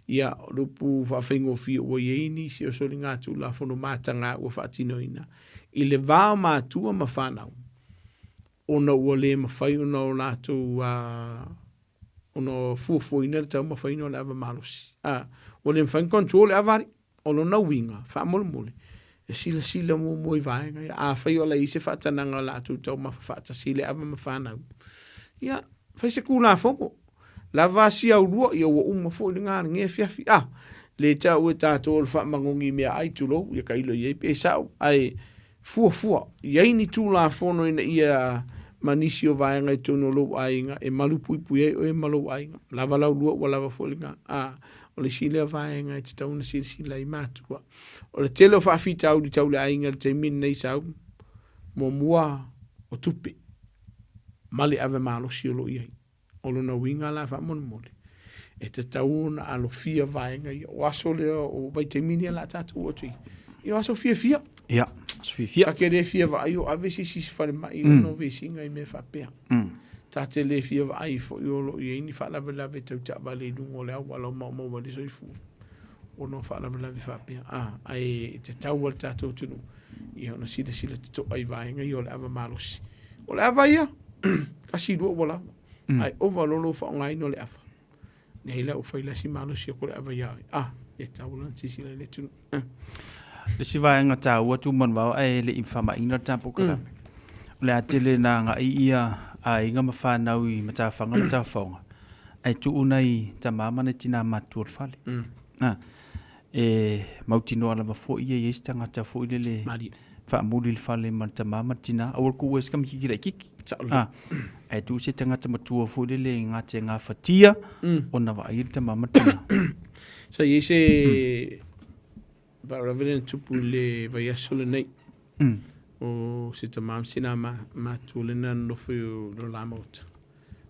ia, o le upu faafaigofie ua i ai nisi o soligatulafono mataga ua faatinoina i le va o matua ma fanau, ona ua le mafai ona o latou ona fuafuaina le taumafaina o le ava malosi. A, ua le mafai ona control le ava alii. O lona uiga, faamolemole, e silasila muamua i vaega ia. Afai o la e i ai se faatanaga o latou taumafa faatasi i le ava ma fanau, ia, fai se Tulafono. Lava si aulua, ia ua uma foi lena lenei afiafi. A, le tau e tatou o le faamanogi i meaai, tulou, ia tailo i ai pe sao, ae fuafua, i ai ni Tulafono ina ia ma nisi o vaega i totonu o lou aiga e malupuipui ai oe ma lou aiga. Lava lau lua ua lava foi lena. A, o le isi lea vaega e tatau ona silasila ai matua. O le tele o faafitauli tau le aiga i le taimi lenei sau, muamua o tupe ma le ave malosi o lo o i ai. O lona uiga la faamolemole, e tatau ona alofia vaega ia. O aso lea, o vaitaimi lea o le a tatou oo atu i ai, ia o aso fiafia. Ia, aso fiafia. Ta te le fia vaai o ave se isi i se falemai ona o vesiga i mea faapea. Ta te le fia vaai foi o lo o i ai ni faalavelave tau taavale i luga o le auala o maumau ai le soifua ona o faalavelave faapea. A, ae tatau lava le tatou atunuu ia ona silasila totoa i vaega ia o le ava malosi. O le ava ia, 1, 2 ua lava. Ae ova loa lou faaaogaina o le ava, nei la ua fai la si malosi atu o le ava ia oe. Ah, e tatau la ona silasila i le atunuu. Le isi vaega taua Tumanuvao ae le i faamaina le tatou polokalame, o le a tele ina agai ia aiga ma fanau i matafaga ma tafaoga, ae tuu nai tama ma nai tina matutua o le fale. E mautinoa lava foi ia i ai se tagata foi lele faamuli i le fale ma le tama ma le tina, aua le tuua ai se tamaititi laitiiti. Ae tuu se tagata matua foi lele e gata e gafatia ona vaai le tama ma le tina. Sa i ai se faalavelave lea na tupu i le vaiaso lenei. O se tama ma sina matua lena na nofo i lo la maota.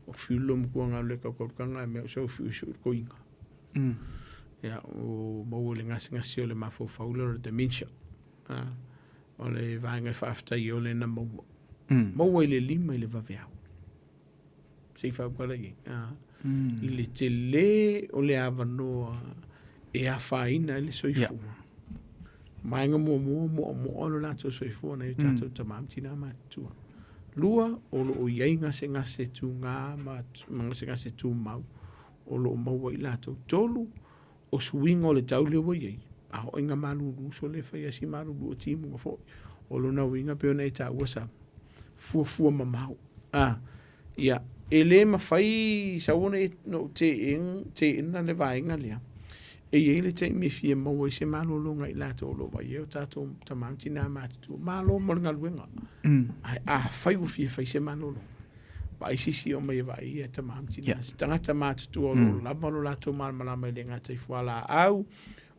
O fiu lo matua ngā le kaukautanga e mea o sau fiu i su koinga. Ia, o maua i le gasegase o le mafaufau lea o le dementia. O le vaega e faafetai ai o lea na maua. Maua i le 5 i le vaveao. Se i faaukala i ai. I le tele o le avanoa e afaina ai le soifua. Vaega muamua, moamoa lo latou soifua nai o tatou tama ma tina matutua. 2, o lo o i ai gasegase tuga ma gasegase tumau o lo o maua i latou. 3, o suiga o le tau lea ua i ai, a oo ina malulu sole e fai lava si malulu o timuga foi. O lona uiga pei ona e taua sa fuafua mamao. A, ia, e le mafai sau ona ou teena le vaega lea, e i ai le taimi e fia maua ai se malologa i latou o lo o vaai ai o tatou tama ma tina matutua. Malo mo le galuega. Ae afai ua fia fai se malologa, vaai se isi e omai e vaai ia tama ma tina. Se tagata matutua o lo o lava lo latou malamalama i le gata i fualaau,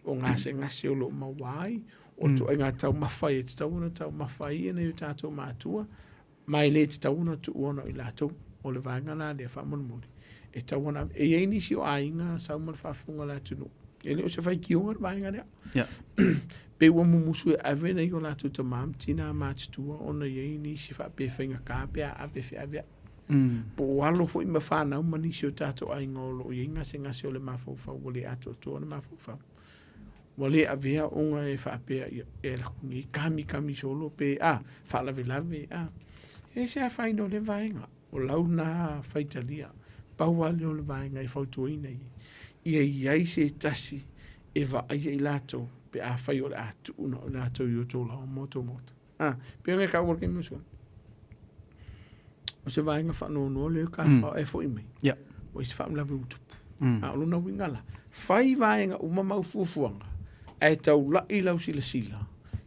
o gasegase o lo o maua ai, o ituaiga taumafa e tatau ona taumafa ai nai o tatou matua, ma e le tatau ona tuua ona o i latou. O le vaega la lea faamolemole, e tatau ona ave. E i ai nisi o aiga sau ma le faafofoga a le atunuu, e le o se faitioga le vaega lea. Pei ua mumusu e ave nai o latou tama ma tina matutua ona e i ai nisi faapea e faigata pe a ave feaveai. Po o alo foi ma fanau ma nisi o tatou aiga o lo o i ai gasegase o le mafaufau ua le atoatoa le mafaufau. Ua le avea ona e faapea ia, e alu atu nei kamikami solo pe a faalavelave a. E se afaina o lea vaega. O lau na faitalia. Pau lava lea o le vaega e fautuaina i ai, ia i ai se tasi e vaaia i latou pe afai o le a tuu na o i latou i o outou laoa ma outou maota. A, pei ona e taua i le taimi ua sola, o se vaega faanoanoa lea ka mm. e foi mai. Yeah. Ua i se faalavelave ua tupu. Mm. A o lona uiga la, fai vaega uma mau fuafuaga, ae taulai lau silasila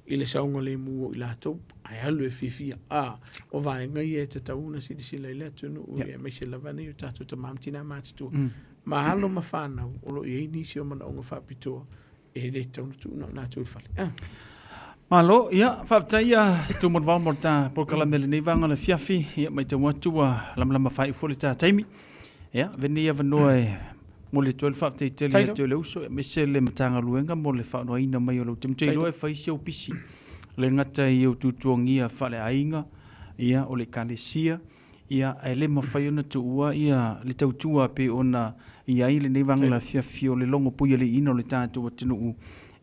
i le saogalemu o i latou, ae alu e fiafia. A, o vaega ia e tatau ona silasila i le atunuu, yeah. aemaise lava nei o tatou tama ma tina matutua. Mm. Ma alo ma fanau o lo o i ai nisi o manaoga faapitoa e le tatau ona tuu na o latou i le fale. Ah. Malo, ia, faafetai ia Tumualavao mo le ta polokalame i lenei vaega o le afiafi. Ia, matau atu ua lamalama faaiu foi le ta taimi. Ia, avea lenei avanoa e momoli atu ai le faafetai tele ia te oe le uso, aemaise le Matagaluega mo le faaonoaina mai o lou taimi. Ou te iloa e fai si ou pisi, le gata i ou tuatuagia faaleaiga, ia, o le Ekalesia, Ia, ae le mafai ona tuua ia le tautua pei ona i ai lenei vaega o le afiafi o le logo puialiiina o le tatou atunuu.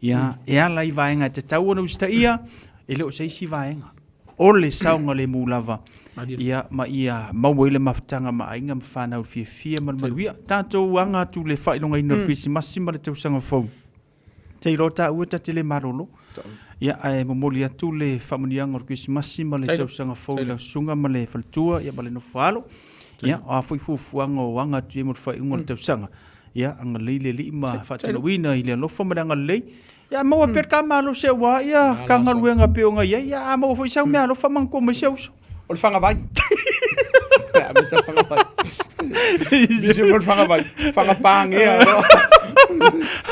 Ia, e ala i vaega e tatau ona usitaia, e le o se isi vaega. O le saogalemu lava, ia, ma ia maua ai le mafutaga ma aiga ma fanau i le fiafia ma le manuia. Tatou aga atu i le faailogaina o le Kerisimasi ma le tausaga fou. Te iloa taua ta te le malolo. Ia, ae momoli atu le faamanuiaga o le Kerisimasi ma le tausaga fou i lau susuga ma le faletua ia ma le nofo alo. Ia, o a foi fuafuaga o aga atu i ai mo le faaiuga o le tausaga. Ia, agalelei le Alii ma faatalauina i le alofa ma le agalelei. Ia, maua pea le ta malosi aua ia ta galuega pei ona i ai. Ia, a maua foi sau meaalofa manatua mai si au uso. O le fagavai. A me sa fagavai. Bisi mo le fagavai. Fagapāgea.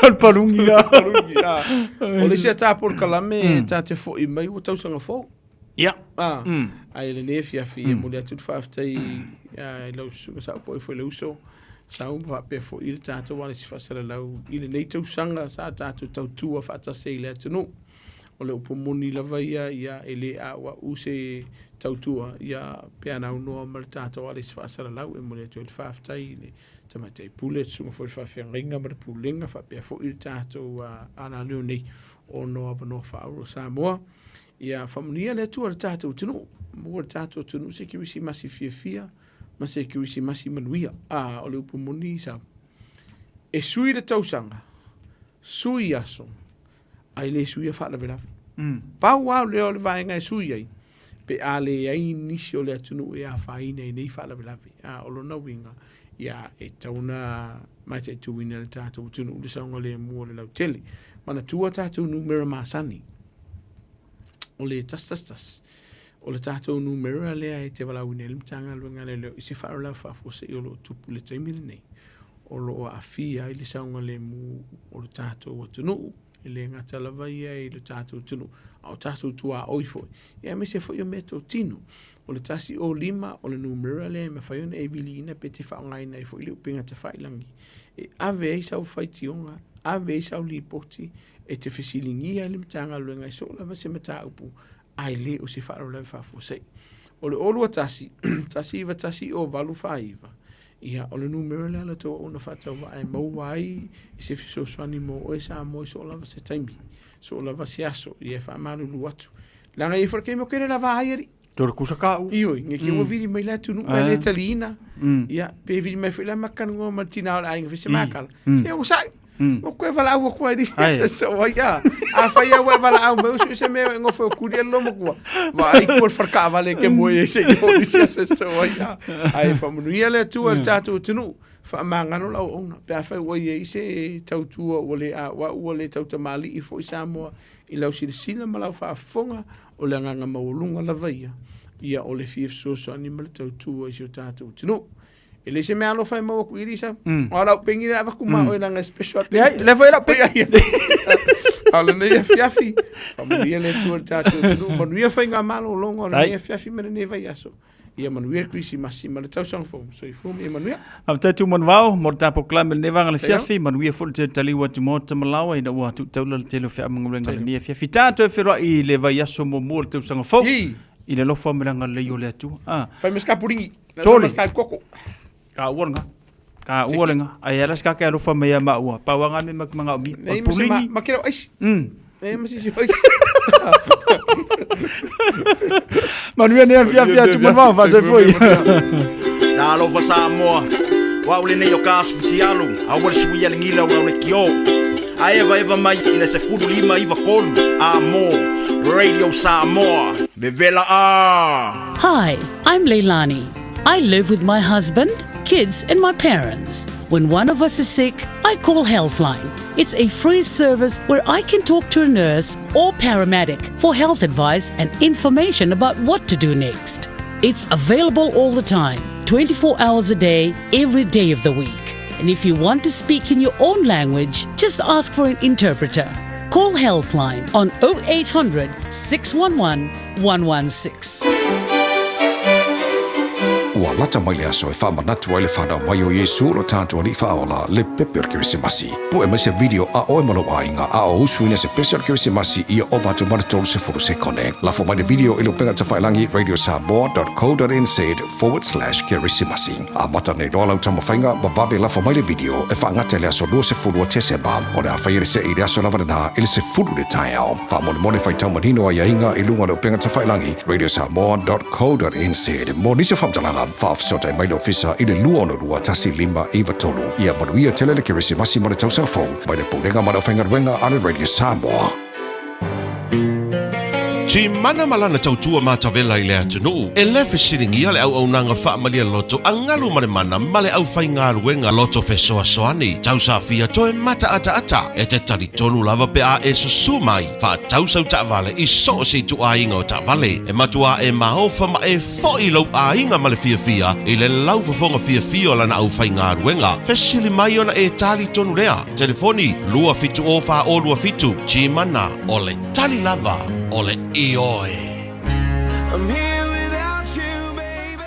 O le palungi la. Palungi, a. O le isi a tā polokalame mm. tā te fo'i mai ua tausaga fou. Ia. Ah, mm. Ai lenei afiafi mm. e momoli atu le faafetai i lau susuga sa upu ai foi le uso sa uma faapea foi i le tatou ala i se faasalalau i lenei tausaga sa tatou tautua faatasi ai i le atunuu. O le upu moni lava ia, ia e le a'ua'u se tautua, ia pe ana aunoa ma le tatou ala i se faasalalau. E momoli atu ai le faafetai i le Tamaitai Pule, le Susuga foi i le Faafeagaiga ma le Pulega faapea foi le tatou alaleo nei ona o avanoa faaauuro o Samoa. Ia faamanuia le Atua i le tatou atunuu, maua le tatou atunuu se Kerisimasi fiafia ma se Kerisimasi manuia. A, o le upu moni sau, e sui le tausaga, sui aso, ae le suia faalavelave. Mm. Pau lava lea o le vaega e sui ai, pe a leai nisi o le atunuu e afaina i nei faalavelave. A, o lona uiga, ia, e tatau ona mataituina e le tatou atunuu le saogalemu o le lautele. Manatua tatou numera masani, o le 111, o le tatou numera lea e te valaauina ai le Matagaluega a Leoleo i se faalavelave faafuasei o lo o tupu i le taimi lenei. o lo o aafia ai le saogalemu o le tatou atunuu, e le gata lava ia i le tatou atunuu, a o tatou tuaoi foi, ia aemaise foi o meatotino. O le 105 o le numera lea e mafai ona e viliina pe te faaaogaina ai foi le upega tafailagi e ave ai sau faitioga, ave ai sau lipoti e te fesiligia ai le Matagaluega i so o lava se mataupu ae le o se faalavelave faafuasei. O le 021 191 0849, Ia, o le numera lea la tou auauna faatauvaa e maua ai i se fesoasoani mo oe Samoa i so o lava se taimi, so o lava se aso, ia e faamalulu atu. Leaga e i ai foi le taimi o kele lava ai alii. Tore kusa ka u. Ioi, nge ke ua vili mai le atunuu ae le taliina. Ia, pe vili mai foi la makanoa ma le tina o le aiga fai se makala. Se o sai. O koe valaau atu ai se so ai a. Afai au e valaau mai usu se mea e ngofo kuri e lomo kua. Vaai kua le wharakaawale ke moe e se i hori se se so ai a. Ai whamanuia le Atua i le tātou atunuu. Whaamangalo lau auauna. Pe afai ua i ai se tautua ua le a'ua'u ua le tautamalii foi Samoa i lau silasila ma lau faafofoga o le agaga maualuga lava ia, ia o le fia fesoasoani ma le tautua i si o tātou atunuu. E le se mea alofa e maua aku i Lisa. O lau pengi le avaku ma oe langa special pengi. Leai, le foi lau pengi. A o lenei afiafi, faamanuia le Atua i le tatou atunuu, manuia faigamalo longa o lenei afiafi ma lenei vaiaso. Ia manuia le Kerisimasi ma le tausaga fou. Soifua ma ia manuia. Faafetai Tumanuvao mo le tatou polokalame i lenei vaega o le afiafi. Manuia foi le tele taliu atu Maota ma Laoa ina ua tuu taula le tele o feaamagaluega i lenei afiafi. Tatou e feiloai i le vaiaso muamua o le tausaga fou i le alofa ma le agalelei o le Atua. Ah. Fai ma se kapuligi. Tole. Ka ua lenga. Ka ua lenga. Ai ala ska ke alofa mai ma ua. Pa wanga me mak manga mi. Nei ma se ma kero aisi. Nei ma sisi aisi. Manuia nei fia fia tu ma fa se foi. Talofa Samoa. O au lenei o ka aso fitialu, aua le suia le gila o lau leitio. A evaeva mai i le 15 93 a mo Radio Samoa. Vevela a! Hi, I'm Leilani. I live with my husband, kids, and my parents. When one of us is sick, I call Healthline. It's a free service where I can talk to a nurse or paramedic for health advice and information about what to do next. It's available all the time, 24 hours a day, every day of the week. And if you want to speak in your own language, just ask for an interpreter. Call Healthline on 0800 611 116. Ua lata mai le aso e faamanatu ai le fanau mai o Iesu lo tatou Alii Faaola, le pepe o le Kerisimasi. Pue mai se video a oe ma lou aiga a o usuina se pese o le Kerisimasi ia ova atu ma le 30 sekone. Lafo mai le video i le upega tafailagi radiosamoa.co.nz/kerisimasi. Amata nei loa lau taumafaiga ma vave lafo mai le video e faagata i le aso 20 o Tesema. O le a faia le se'i i le aso lava lenā i le 10 le taeao. Faamolemole faitau manino aiaiga i luga o le upega tafailagi radiosamoa.co.nz. Mo nisi o faamatalaga, faafesootai mai le ofisa i le 262 1593. Ia manuia tele le Kerisimasi ma le tausaga fou mai le Pulega ma le Aufaigaluega a le Radio Samoa. Timana ma lana tautua matavela i le atunuu, e le fesiligia le auaunaga faamalie loto a galu ma le mana ma le aufaigaluega loto fesoasoani. Tausafia toe mataataata e te talitonu lava pe a e susu mai faatau sau taavale i so o se ituaiga o taavale. E matuā e maofa ma e foʻi lou aiga ma le fiafia i le laufofoga fiafia o lana aufaigaluega. Fesili mai ona e talitonu lea. Telefoni 2 70 4 27. Timana, o le tali lava o le ioe. I'm here without you, baby.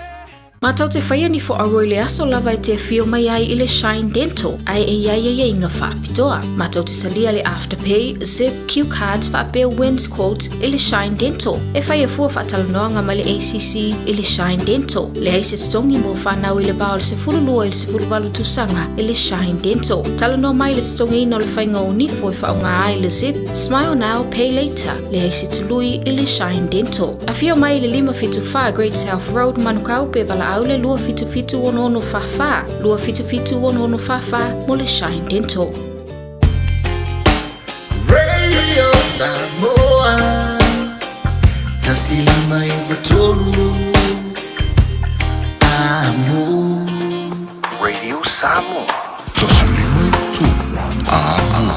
Matou te faia ni fo'auo i le aso lava e te afio mai ai i le Shine Dental, ae e i ai aiaiga faapitoa. Matou te talia le Afterpay, Zip, Q Cards faapea Wins Quote i le Shine Dental. E faia fua faatalanoaga ma le ACC i le Shine Dental. Leai se totogi mo fanau i le va o le 12 i le 18 tausaga i le Shine Dental. Talanoa mai i le totogiina o le faiga o nifo e faaaoga ai le Zip, Smile Now, Pay Later. Leai se tului i le Shine Dental. Afio mai i le 574 Great South Road, Manukau pe valaau le 277 6644, 277 6644 mo le Shine Dental. Radio Samoa 159 Amo. Radio Samoa 153 Amo.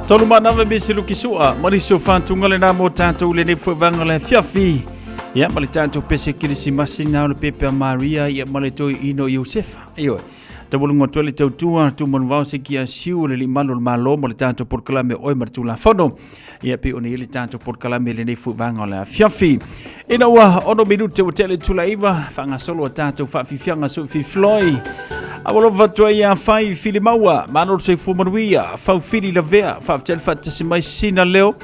Tolu manava me se luki sua, mali so whantunga le nā mō tātou le nei fuevaga le afiafi. Ia ma le tātou pese kirisimasi na o le pepe a Maria ia ma le toi ino Iosefa. Ioe. Tavoluga atu ai le tautua tumanuvao se ki a siu le limalu o le Malo ma le tātou polokalame oe ma le Tulafono. Ia pei ona i ai le tātou polokalame i lenei fuevaga o le afiafi. Ina ua ono minute ua tea le itula e 9, faagasolo a tātou faafiafiaga sui fifiloi. Alofa atu ai ia Fai Filimaua, malo le soifua manuia, Faufili Lavea, faafetai le faatasi mai Sina Leo,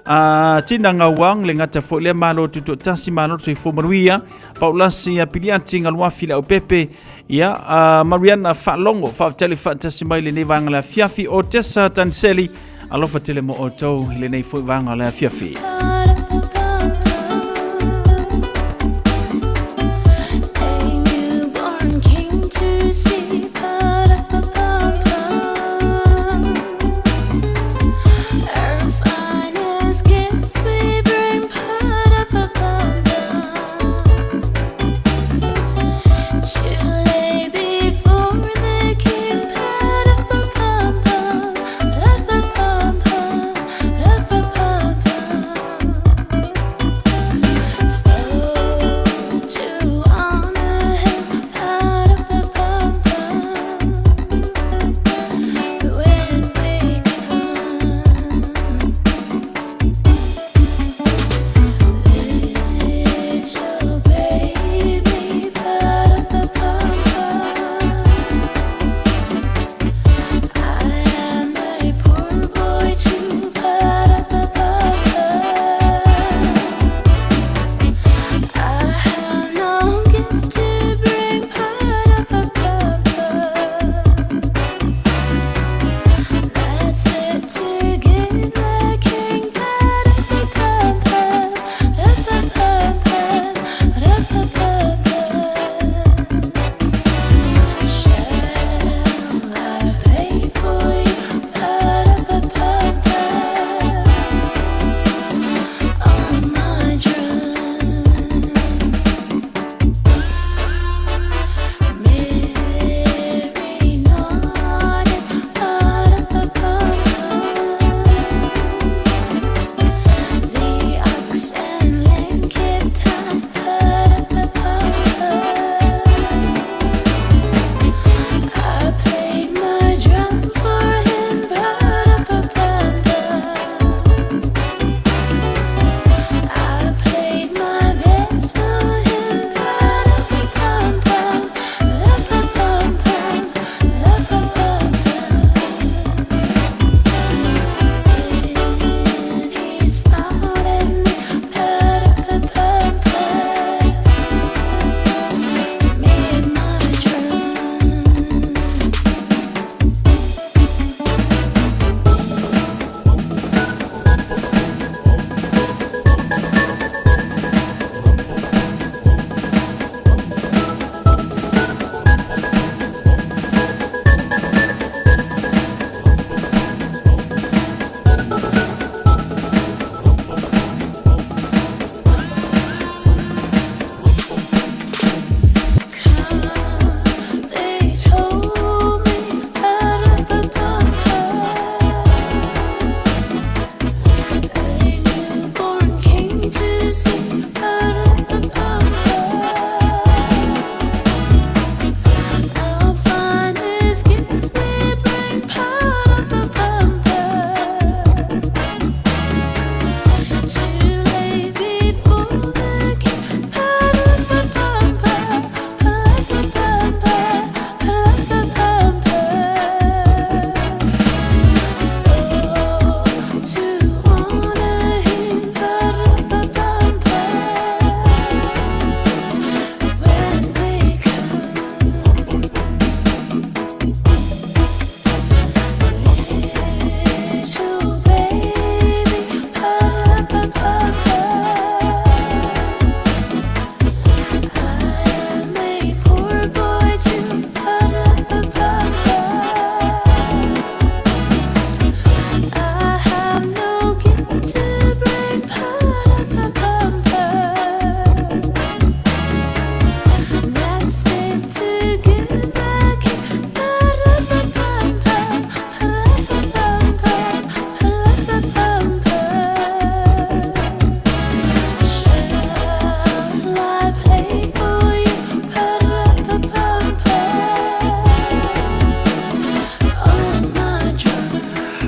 a Tina Gauang, le gata foi lea malo tutoatasi, malo le soifua manuia, Paulasi Piliati, Galuafi le Aupepe, ia Mariana Faalogo, faafetai le faatasi mai lenei vaega le afiafi, o Tessa Tanseli, alofa tele mo outou i lenei foi vaega le afiafi.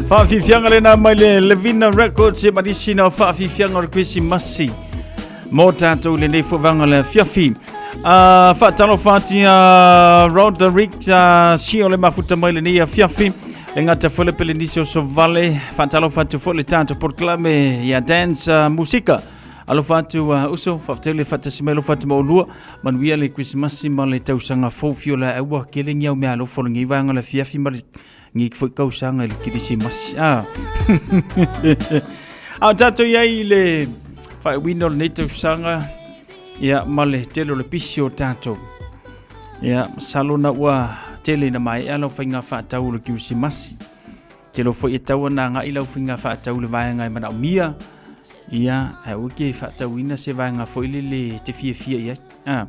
Faafiafiaga lena mai le Levina Records e manisi na faafiafiaga o le Kerisimasi mo tatou i lenei fovaga le afiafi. Faatalofa atu ia Roderick Sio le mafuta mai lenei afiafi. E gata foi le pelenisi o Sovale. Faatalofa atu foi le tatou polokalame ia Dance Musika. Alofa atu uso, faafetai le faatasi mai alofa atu ma olua. Manuia le Kerisimasi ma le tausaga fou fio la aua kele ngi au mea alofa o lenei vaega o le afiafi ma le ngi foi kausaga i le Kerisimasi. Ah. A o tatou i ai i le faaiuina o lenei tausaga ia ma le tele o le pisi o tatou. Ia, masalo na ua tele ina maea lau faiga faatau o le Kerisimasi. Te lo foi e tau ana agai lau faiga faatau i le vaega e manaomia. Ia, ae aua ke faatauina se vaega foi lele te fiafia i ai. Ah,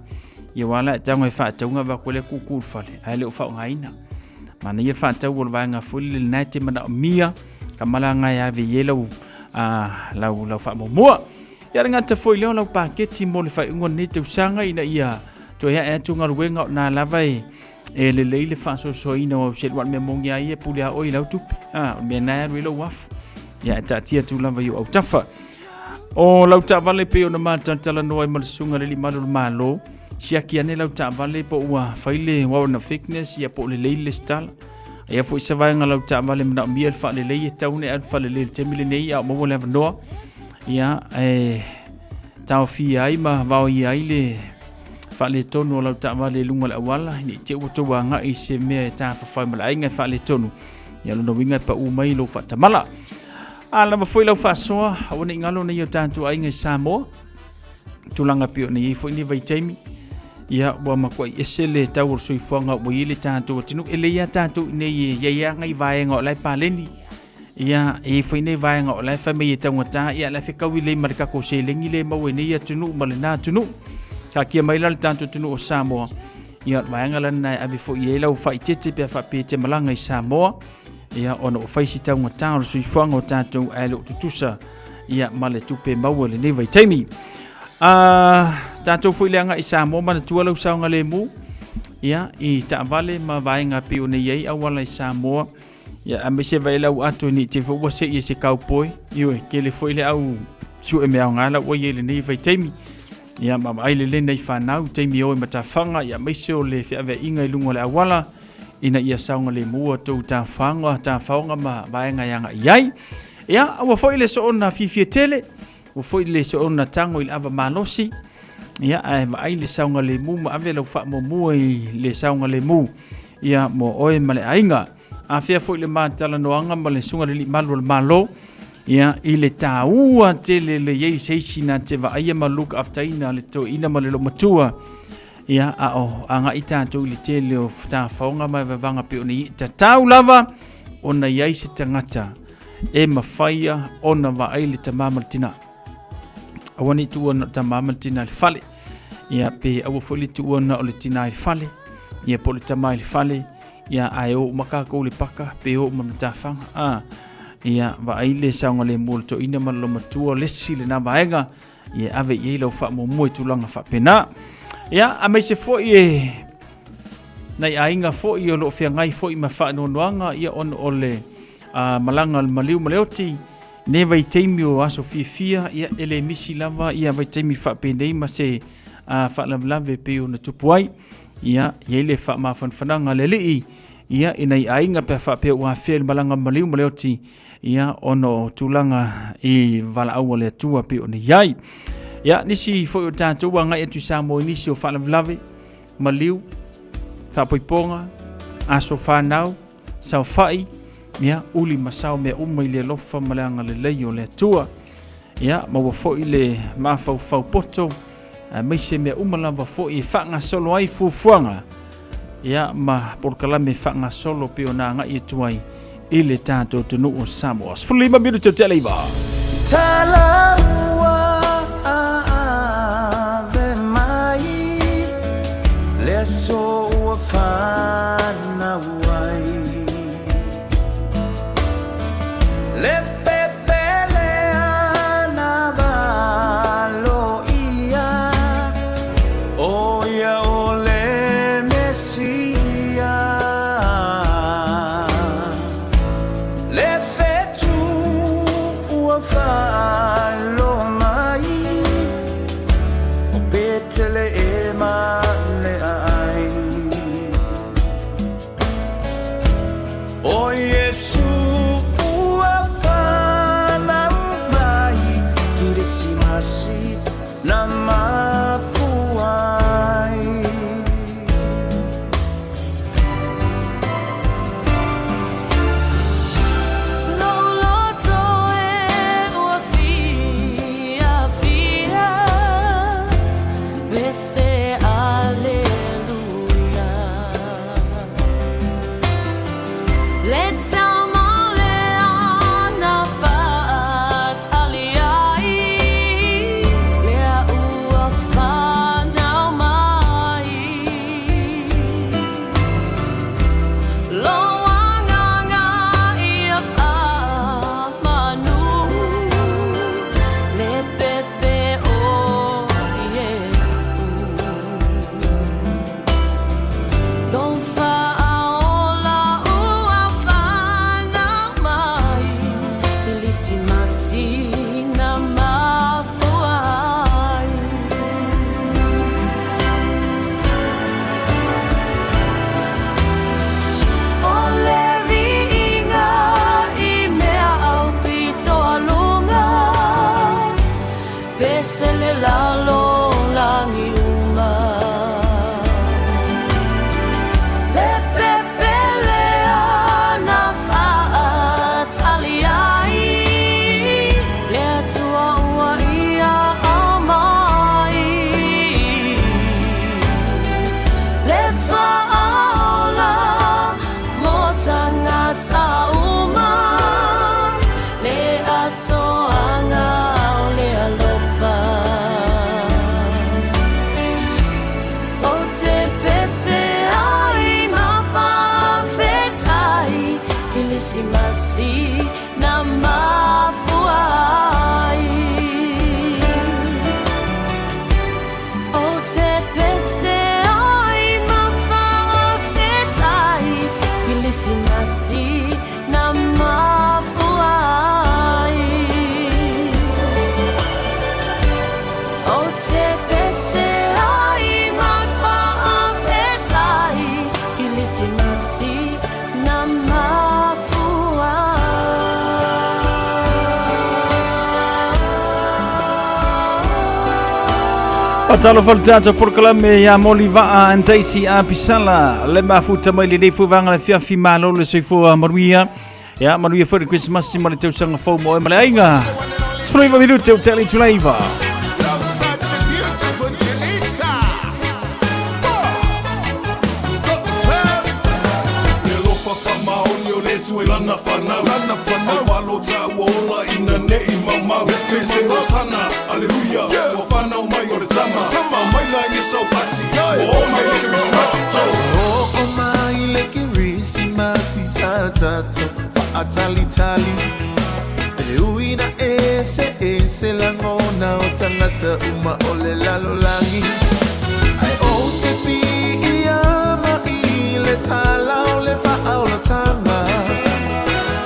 ia aua la e tago e faatauga avatu ai le kuku i le fale, ae le o faaaogaina. Manaia le faatau o le vaega foi lele lena e te manaomia, ka malaga e ave i ai lau, lau, lau faamuamua. Ia le gata foi lea o lau paketi mo le faaiuga o lenei tausaga ina ia toe ae atu galuega o na lava e E lelei le faasoasoaina o au selu, a o le mea moni lava ia e pule lava oe i lau tupe. A, o le mea lena e alu ai lou afu. Ia, e taatia atu lava i ou autafa. O lau taavale pei ona matalatalanoa ai ma le susuga i le Alii Malu o le Malo, siaki ane lau taavale po ua fai le warrant of fitness, ia po o lelei le lesitala. Ia foi se vaega lau taavale manaomia le faalelei, e tatau ona e alu faalelei i le taimi lenei a o maua le avanoa. Ia, e taofia ai ma vaoia ai le faaletonu o lau taavale i luga o le auala, ne i te i ua tou agai i se mea e tafafao ma le aiga e faaletonu, ia lona uiga e pau mai lou faatamala. A lava foi lau faasoa, aua ne i galo nei o tatou aiga i Samoa, tulaga pei ona i ai foi nei vaitaimi, ia ua matuai ese le tau o le soifuaga ua i ai le tatou atunuu. E lelei lava tatou i inei e i ai lava nai vaega o la e paleni, Ia, e i ai foi nei vaega o la e fai mai e taugata, ia la e fekaui lelei ma le tatou seleni lea e maua i nei atunuu ma lena atunuu. Taatia mai la le tatou atunuu o Samoa, ia o le vaega la lena e ave foi i ai lau faaeteete pe a faapea e te malaga i Samoa, ia ona ua fai si taugata o le soifuaga o tatou ae le o tutusa ia ma le tupe maua i lenei vaitaimi. Tatou foi le agai i Samoa, manatua lau saogalemu, ia, i taavale ma vaega pei ona i ai auala i Samoa. Ia, aemaise vai lau ato i nei te foi ua sei e se kaupoi. Ioe, tele foi le au sue mea aoga la ua i ai lenei vaitaimi. Ia, ma vaai lelei nai fanau i taimi e o i matafaga, ia, aemaise o le feaveaiga i luga o le auala, ina ia saogalemu a outou tafaga, tafaoga ma vaega e agai i ai. Ia, aua foi le soona fiafia tele, aua foi le soona tago i le ava malosi, ia, ae vaai le saogalemu ma ave lau faamuamua i le saogalemu, ia, mo oe ma le aiga. Afea foi le ma talanoaga ma le Susuga i le Alii Malu o le Malo, ia, i le taua tele le i ai se isi na te vaaia ma look after ina le toeaina ma le loomatua, ia, a o agai tatou i le tele o tafaoga ma vavaga pei ona i ai. Tatau lava ona i ai se tagata e mafaia ona vaai le tama ma le tina. Aua ne i tuua na o le tama ma le tina i le fale. Ia, pe aua foi le tuua na o le tina i le fale, ia, po o le tama i le fale, ia, ae o uma tatou i le paka, pe o uma matafaga. A, ia, vaai le saogalemu o le toeaina ma le loomatua, le isi lena vaega, ia, e ave i ai lau faamuamua i tulaga faapena. Ia, aemaise foi e nai aiga foi o lo o feagai foi ma faanoanoaga, ia, ona o le malaga a le maliu ma le oti, nei vaitaimi o aso fiafia, ia, e le misi lava ia vaitaimi faapenei ma se faalavelave pei ona tupu ai. Ia, i ai le faamafanafanaga a le Alii, ia, i nai aiga pe a faapea ua afea i le malaga maliu ma le oti, ia, ona o tulaga i valaau a le Atua pei ona i ai. Ia, nisi foi o tatou ua agai atu i Samoa i nisi o faalavelave, maliu, faapoipoga, aso fanau, saofai, ia, uli ma sao mea uma i le alofa ma le agalelei o le Atua. Ia, maua foi le mafaufau poto, aemaise mea uma lava foi e faagasolo ai fuafuaga, ia, ma polokalame faagasolo pei ona agai atu ai i le tatou atunuu o Samoa. 15 minute o te aleiva. Talaua ave mai le aso ua fanau ai Le pepele ana valo ia O ia o le Mesia Le. Faatalofa le tatou polokalame ia Moli Vaa and Daisy Apisala le mafuta mai lenei foi vaega le afiafi malo le soifua manuia. Ia manuia foi le Krismasi ma le tausaga fou mo oe ma le aiga. 19 minute o tele tulaiva. Oo mai le Kerisimasi sa tatou faatalitali E ui na eseese lagona o tagata uma o le lalolagi Ae ou te piiama i le tala o le faaolataga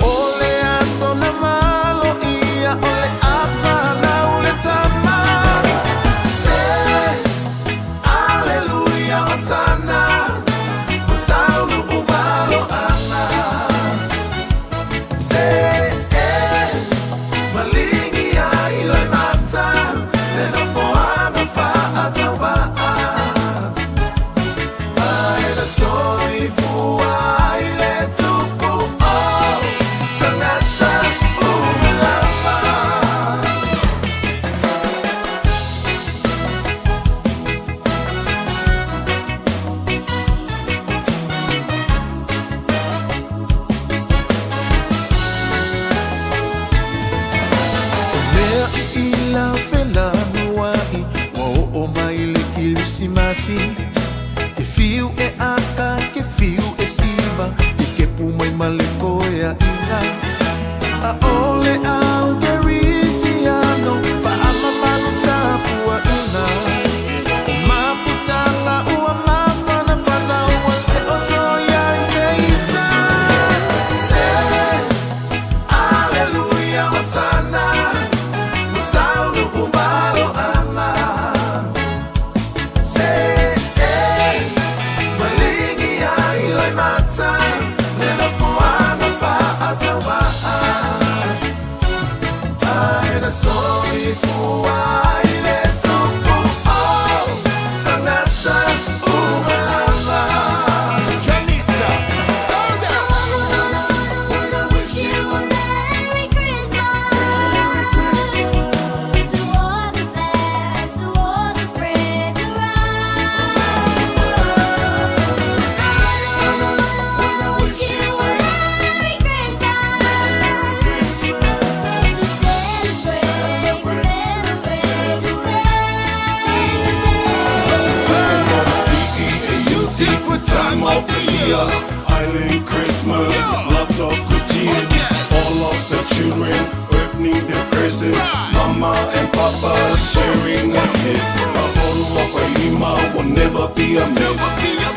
O le aso na valoia o le a fanau le tama Se Aleluia Hosana Ua taunuu valoaga Se e maligi ai loimata Le nofoaga faatauvaa Mai le soifua ai le tupu o tagata uma lava. O mea i ila felanuai Ua oo mai le Kerisimasi Ke fiu e aka, ke fiu e siva Ke kepu mai ma le koeaʻina ʻAʻole au Kerisiano Faamamalu tapuaʻina O mafutaga ua mafanafana Ua le o toe ai se ita Se Aleluia Hosana Ua taunuu valoaga Se e maligi ai loimata Le nofoaga faatauvaa Ai na soifua ai le tupu o tagata uma lava. Janita, turn down. Wish you a Merry Christmas to all the fans, to all the friends around the world. I wish you a Merry Christmas to celebrate, commemorate this Beautiful time of the year. Island Christmas, lots of good cheer. All of the children opening their presents. Mama and Papa sharing a kiss. A bottle of Ailima will never be a miss.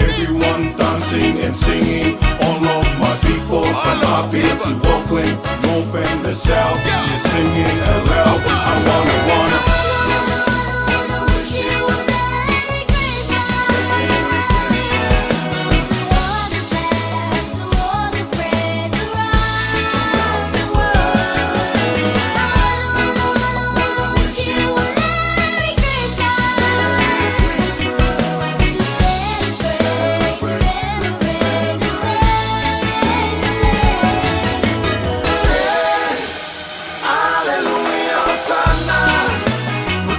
Everyone dancing and singing. All of my people from Apia to Auckland, North and the South. They're singing aloud. I wanna, wanna. Wish you a Merry Christmas to all the fans, to all the friends around the world. I wish you a Merry Christmas to celebrate, commemorate this Se Aleluia Hosana Ua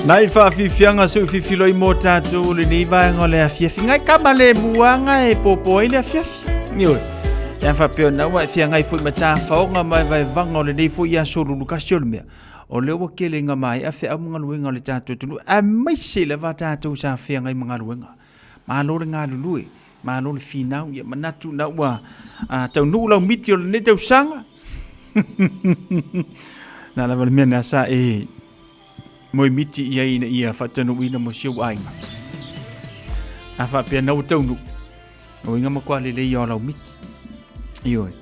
Nai faafiafiaga se i fifiloi mo tatou o lenei vaega o le afiafi. Ngai kama le muaga e popo ai le afiafi. Ioe. Ia faapea ona ua e feagai foi ma tafaoga ma vaevaega o lenei foi aso lulukasi o le mea. O lea ua tele ina maea feau ma galuega o le tatou atunuu, aemaise lava tatou sa feagai ma galuega. Malo le galulue, malo le finau, ia manatu na ua taunuu lau miti o lenei tausaga. Na lava le mea na sa e moemiti i ai ina ia faataunuuina mo si ou aiga. A faapea na ua taunuu, o inga matua lelei o lau miti. Ioe.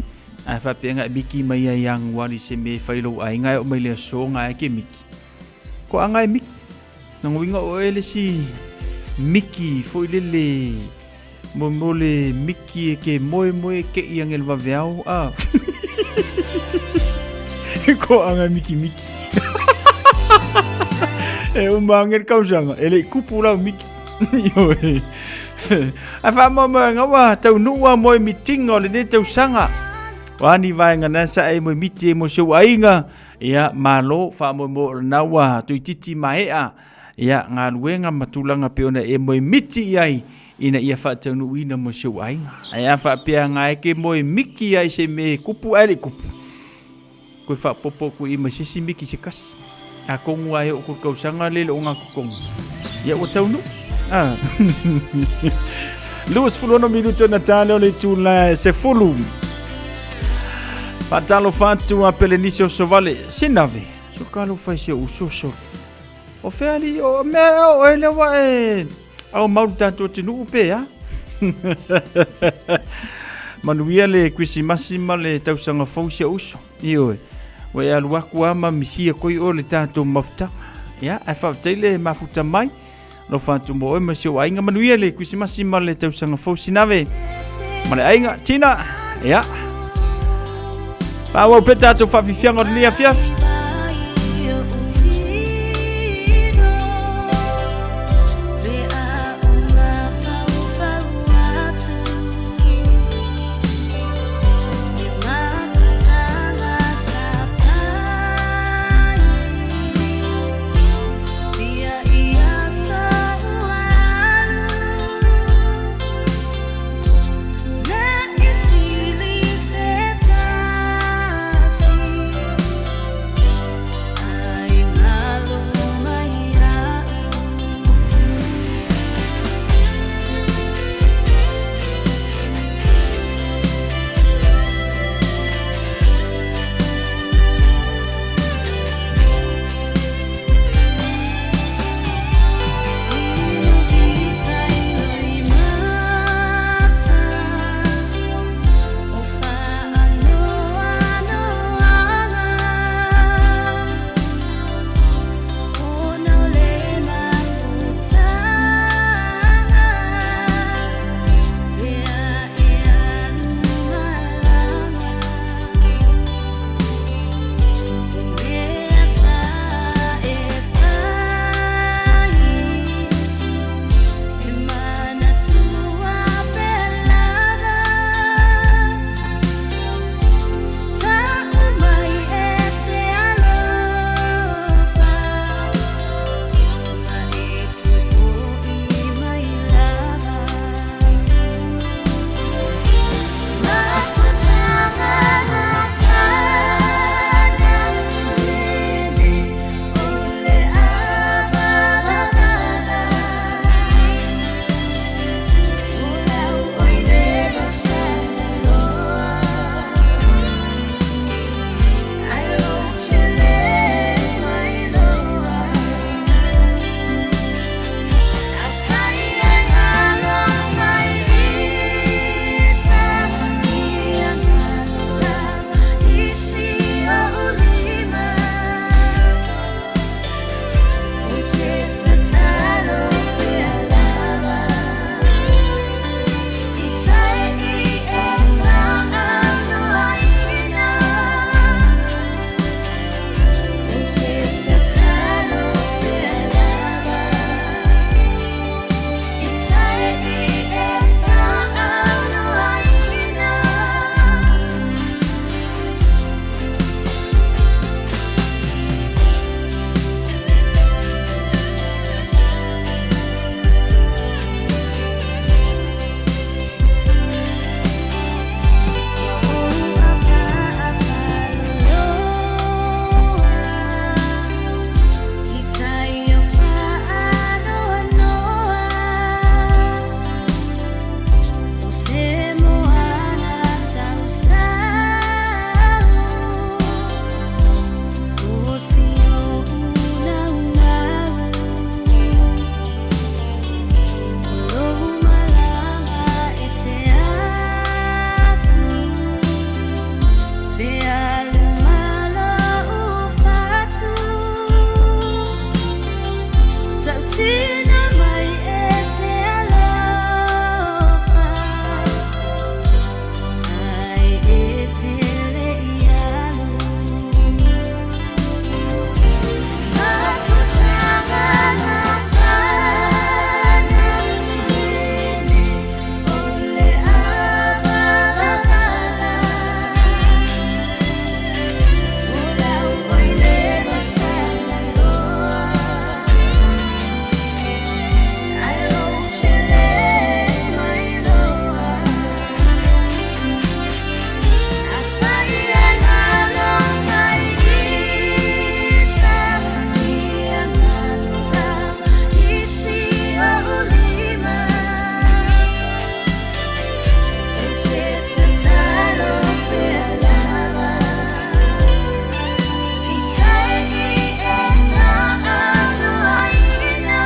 A faapea nga e miki mai ai Ianuari se me fai lou aiga e o mai le aso nga e ke miki. Ko anga e miki. Na nguinga o ele si miki foi lele mo mo le miki e ke moe moe ke i angel vaveao a. Ko anga miki miki. E uma angel kausanga e le kupu lau miki. Ioe. A whaamama ua taunuu a moe mitinga o lenei tausaga. O a ni vaega na sa e moe miti e mo si ou aiga. Ia, malo, faamoemoe o lena ua toeitiiti maea, ia, galuega ma tulaga pei ona e moe miti i ai ina ia faataunuuina mo si ou aiga. Ae a faapea ga e ke moe miki ai se mea e kupu ae le i kupu, koe faaopoopo atu i ma se isi miki se kasi. Atonu lava e oo atu i le tausaga lea e le o gatotogi, ia ua taunuu. Ah. 26 minuto na tale o le itula e 10. Faatalofa atu a Pelenisi o Sovale, sinave, so kalo fai se uso solo. O fea li, o mea o ele wa e au mau le tatou atunuu pe a. Manuia le Krisimasi ma le tausaga fou si ou uso. Ioe. Ua e alu atu lava ma misia koi oe le tatou mafutaga. Ia, ae faafetai le mafuta mai. Alofa atu mo oe ma si ou aiga. Manuia le Krisimasi ma le tausaga fou Sinave. Ma le aiga, Tina. Ia. Faaauau pea tatou faafiafiaga o lenei afiafi. Sina mai e te alofa Ai e te le ialu Mafutanga mafana mene O le avala Folau oi le masala loa Ai lou tele mai loa Afai e galo mai isa Ia galo lava isi o ulima Eu te tatalo pea lava I tai i e whaanu aina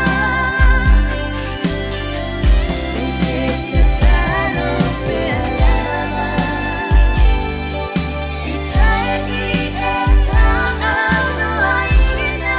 Eu te tatalo pea lava I tai i e whaanu aina.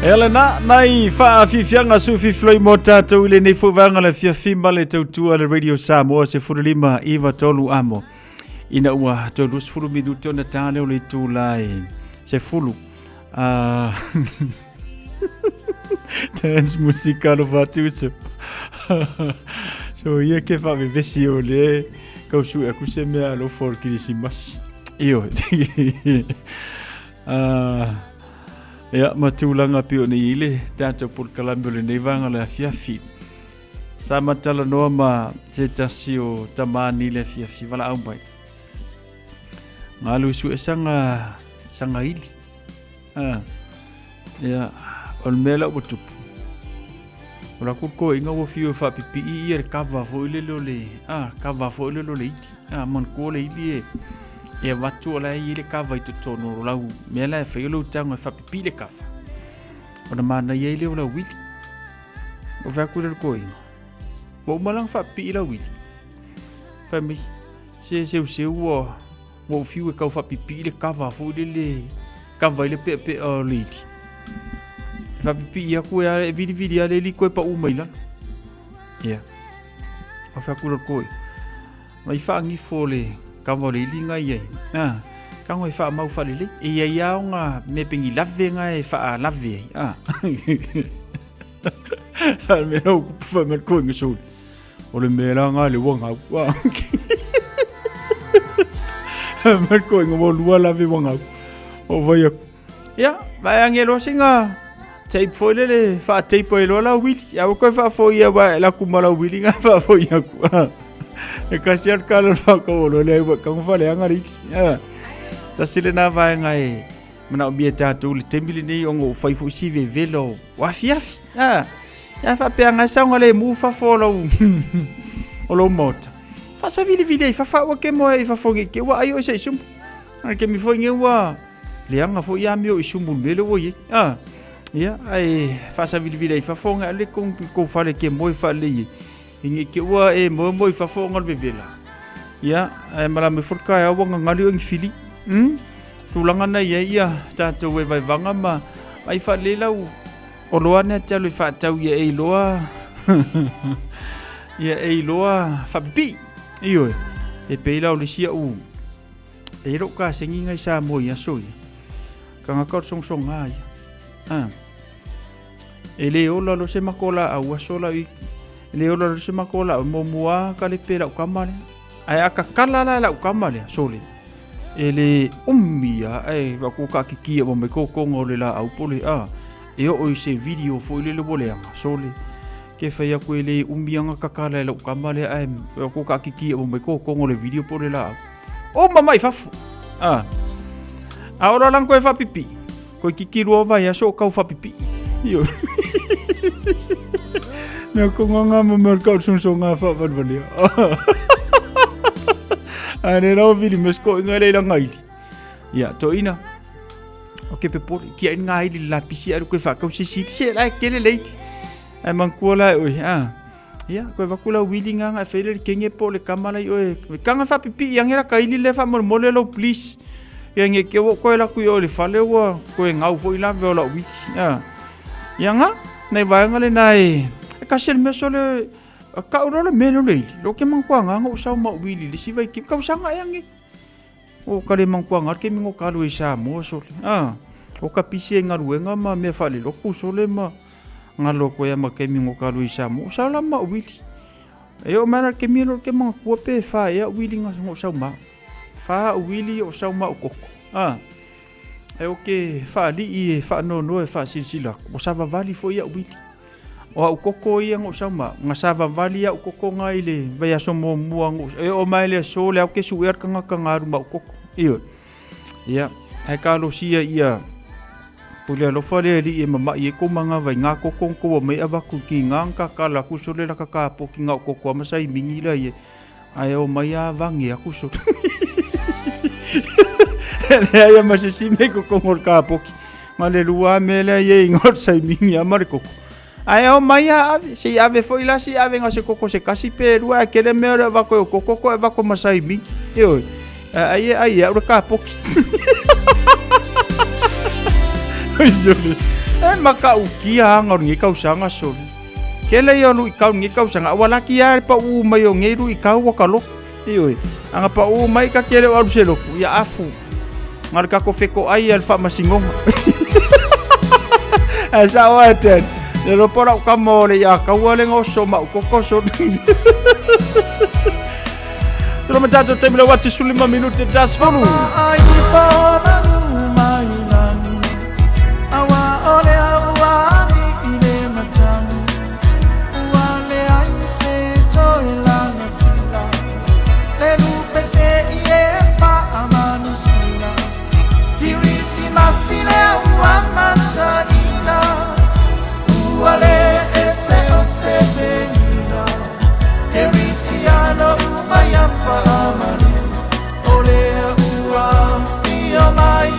E lena nai faafiafiaga sufifiloi mo tatou i lenei foi vaega le afiafi ma le tautua le Radio Samoa 15 9 3 amo ina ua toe 20 minute ona ta lea o le itula e 10 dance musicalo fatuso so ia ke faavevesi o le kausuʻe aku se mea alofa o le kirisimasi ioe Ia, ma tulaga pei ona i ai le tatou polokalame o lenei vaega o le afiafi. Sa matalanoa ma se tasi o tamani le afiafi, valaau mai. Galu sue sanga, sanga ili. Ah, ia, o le mea la ua tupu. O la ku koiga ua fiu e faapipii ia le kava foi lele o le, ah, kava foi lele o le ili. Ah, manatua le ili e, e avatu o la e i ai le kava i totonu o lau mea la e fai o lou tago e faapipii le kava. Ona manaia ai lea o lau ili. O fai atu le koiga. Ua uma la ona faapipii lau ili. Fai mai, se seuseu ua Ua ou fiu e tau faapipii le kava foi lele kava i le peapea o le ili. E faapipii atu e, e vilivili a le ili koe pau mai lalo. Ia. O fai atu le koe. Mai faagifo le kava o le ili ngai ai. Ah, kango e faamau faalelei. E iai lava ona mea pe ni lave nga e faalave ai. Ah. A le mea la ua kupu fai mai le koe soli. O le mea la nga le ua ngau. Mai koe nga ua lua lave ua ngau. O vai aku. Ia, vai ange loa singa tape foi lele faa-tape ai loa lau wili. Ia ua koe faafoi ia wa la kuma lau wili nga faafoi aku. E kasi al kala whakao lo le ua kango whale anga le iti. Tasi lena vaega e manaomia e tatou le taimi lenei ona ua fai foi si vevela o afiafi. Ia faapea ngai saogalemu fafo o lou o lou maota. Faasavilivili ai fafa aua ke moe i fafo nge ke ua ai o i se i sumu. A ke mi foi nge ua leaga foi amio i sumu le mea lea ua i ai. A ia ae faasavilivili ai fafo nge ale kou kou fale ke moe faalelei ai. I nge ke ua e moe moe i fafo ona le vevela. Ia ae mala mai foi le taeao ua gagali oe i ni fili. Tulaga na i ai ia tatou e vaevaga ma ai faalelei lau Oloa nea te alu e faatau ia e iloa ia e iloa faapipii. Ioe, e pei la o le isi au e i lou kasegi ngai Samoa i aso ia. Tagata o le sogasoga ia. Ah. E le ola lo se mako laau aso la i e le ola lo se mako laau muamua ka le pe lau kama lea. Ae a kakala la lau kama lea, sole. E le umi a e wa ko ka kiki ua mai kokonga o le laau pole a e oo i se video foi lele ua leaga sole ke fai aku e le umi anga kakala e lau kama lea ae wa ko ka kiki ua mai kokonga o le video po le laau o mama i fafo a a ora lang koe whapipi koe kiki rua vai aso o kau whapipi io Mea ko ngā ma mea ka sung so ngā fa van van ya. A ne rau vili mes ko inga le la ngai. Ia, to ina. O ke pe poli, kia in ngā ili la pisi aru koe whakau se si, se la ke le leiti. Ai mangkua la oi, a. Ia, koe vaku la wili ngā ngā whaile le kenge po le kamala i oe. Kanga whapipi i angera ka ili le wha mo mole lo please. Ia nge ke wo koe la kui o le fale ua koe ngau fo i la veo la wili. Ia, ia ngā, nei vaenga le nai, e kasi le meso le, ka uro le meno le ili. Lo ke mangkua ngā ngau sau ma wili le siva i ki, kau sanga e ange. O ka le mankuaga le kemi ngo ka alu ai i Samoa sole. A, o ka pisi e galuega ma mea faaleloku sole ma galo koe ma kemi ngo ka alu ai i Samoa. O sao la ma uili. E o mai la kemi lo ke mangakua pe fa e au uili nga ngo sau ma. Fa uili o sau ma o koko. A, e o ke faali'i e faanoanoa e faasilasila aku, ua savavali foi a'u uili. O a'u koko ia na ou sau ma, na savavali a'u koko na i le vaiaso muamua na ou, e oo mai le aso le au ke suʻea le tagata na alu ma a'u koko. Ioe. Ia, ae talosia ia pule alofa le alii e mamaʻi ai kou magava i nā koko na kou aumai avatu i kīnā na kakala aku sole la kakapoki na o koko a ma saimigi la ia. Ae o mai a vange aku so. Leai a ma se si me koko mo le kapoki. Ma le lua me lea ye inga o le saimingi a ma le koko. Ae o mai a ave, se i ave foi la se i ave nga se koko se kasi pe lua a kele mea o le avako e o koko ko e avako ma saimingi. Ioe. Ai e ai e au le kapoki. Oi sole. E makaukia anga o lenei kausaga sole. Kele ia o luʻikau lenei kausaga, ua laki lava le paʻū mai o nei luʻikau ua ka loku. Ioe. Aga paʻū mai ka kele o alu se loku, ia afu. Nga le kako fekoʻai ia le faamasinoga. Ae sao ae te le lopo lau kama o le ia kaua le oso ma u koko so. Tula ma tātou taimi lau atu 15 minute tas folu. Ai po manu mai lani, awa o le au ani i le matani, ua le ai se toe langatila, le lupe se i e fa amanusila, Kirisimasi le ua mataina, ua le ese o se venina, Kerisiano uma ia faamalu, o lea ua afio mai.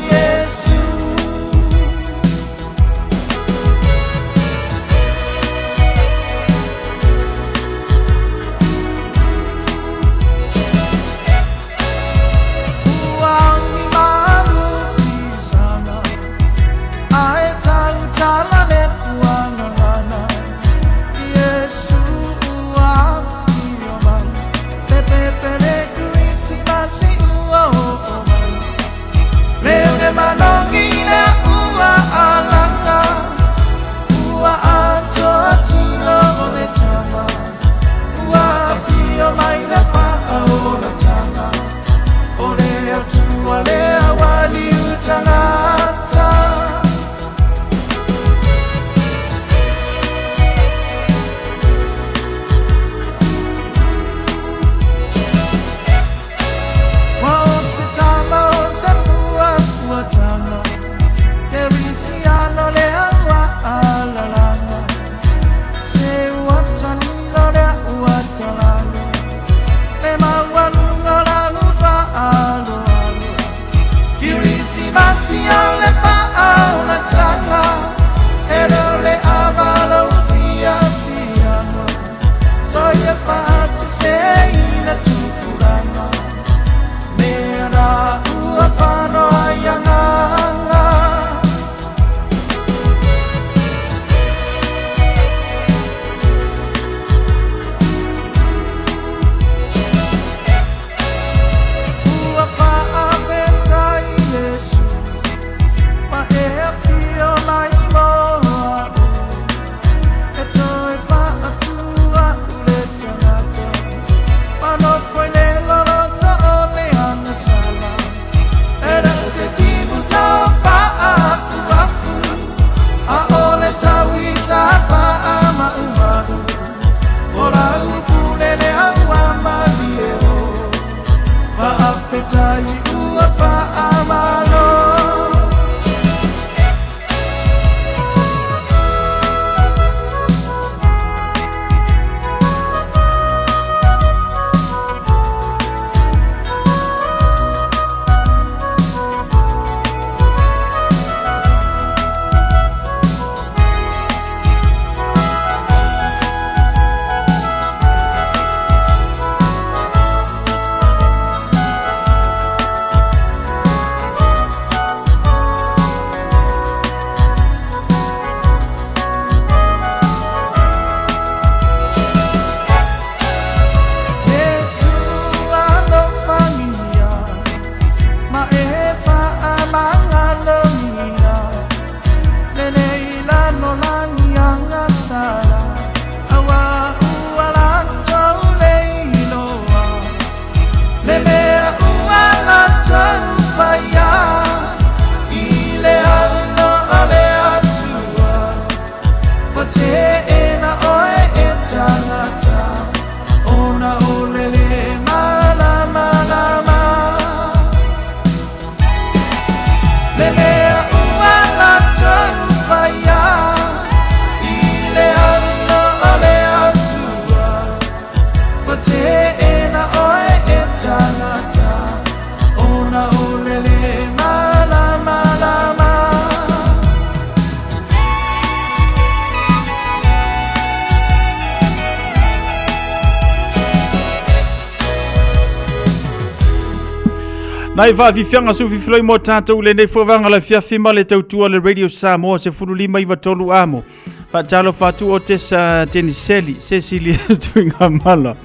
Nai faafiafiaga sufifiloi mo tatou i lenei foevaga le afiafi ma le tautua le Radio Samoa 1593 amo. Faatalofa atu o Tessa Teniseli, Cecilia Tuigamala.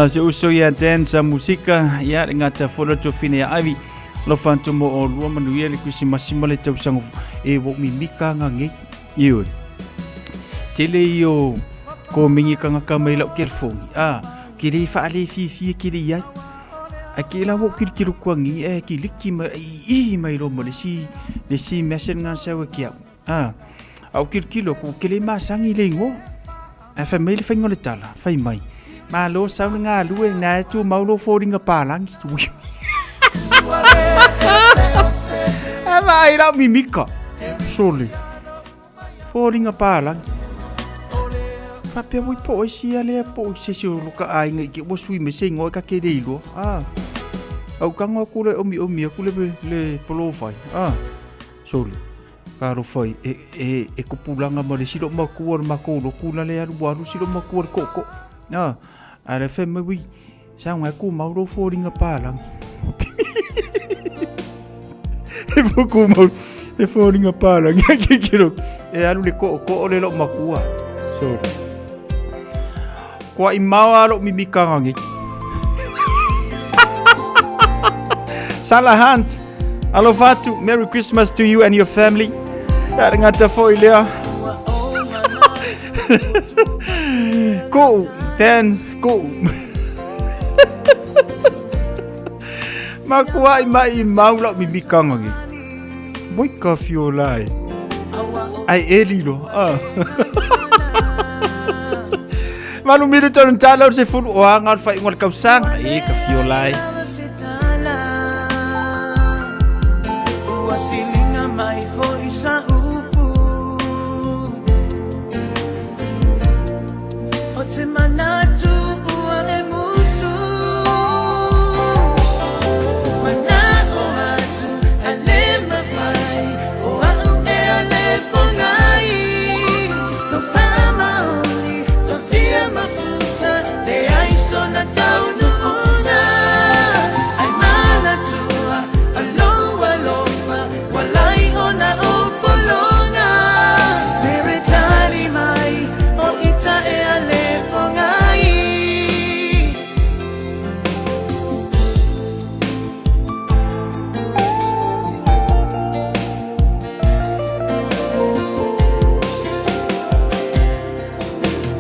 Se uso ia Dan sa musika, ia le ngata folo tu fine ia Ivy. Lofa atu mo o lua manuia le Krisimasi ma le tausaga e ua mimika nga ngei. Ioe. Tele io ko mingi kangaka mai lau telefoni. Ah, ke le whaale fifi ke le iai. A ke la wo kilo kua ngi e ki liki mai i mai lo mo le si le si message nga sa ki au. Ah, au kilo ku ke le masangi le ingoa. A fai mai le fainga o le tala, fai mai. Malo sau le galue, na e tu mau lo fōringa pālangi. A vaai lau mimika. Sole. Fōringa pālangi. Faapea voi po o isi a lea po o se si o loka aiga i ke ua sui me se ingoa e ka ke le iloa. Ah. Au kango aku le omi omi aku le, le polofai. Ah. Sole. Talofa e, e, e kopulaga ma le isi loomatua o le matou lotu la le alu ua alu isi loomatua i le tootoo. A, ae le fai mai, ui, saga e tumau lou foliga palagi. E po tumau, e foliga palagi a kikilo. E alu le tootoo le loomatua. Sorry. Kua i mao a lou mimikaga nei. Sala Hunt. Alofa atu, Merry Christmas to you and your family. Ia le gata foi lea. Ko, Dan, ko. Makuai mai i mau lau mimikanga ngi. Moi ka fiola e. Ai e lilo. Ah. Malu miru tonu tala o se fulu o anga o le whaingo le kausanga. E ka fiola e. Ua siliga mai foi sa upu O te manatu ua e musu Mana'o atu a le mafai O a'u e a le pogai Tau faamaoni tau fia mafuta Leai sona taunuuga Ai manatua alo alofa Walai ona o pologa Mere tali mai o ita e a le pogai.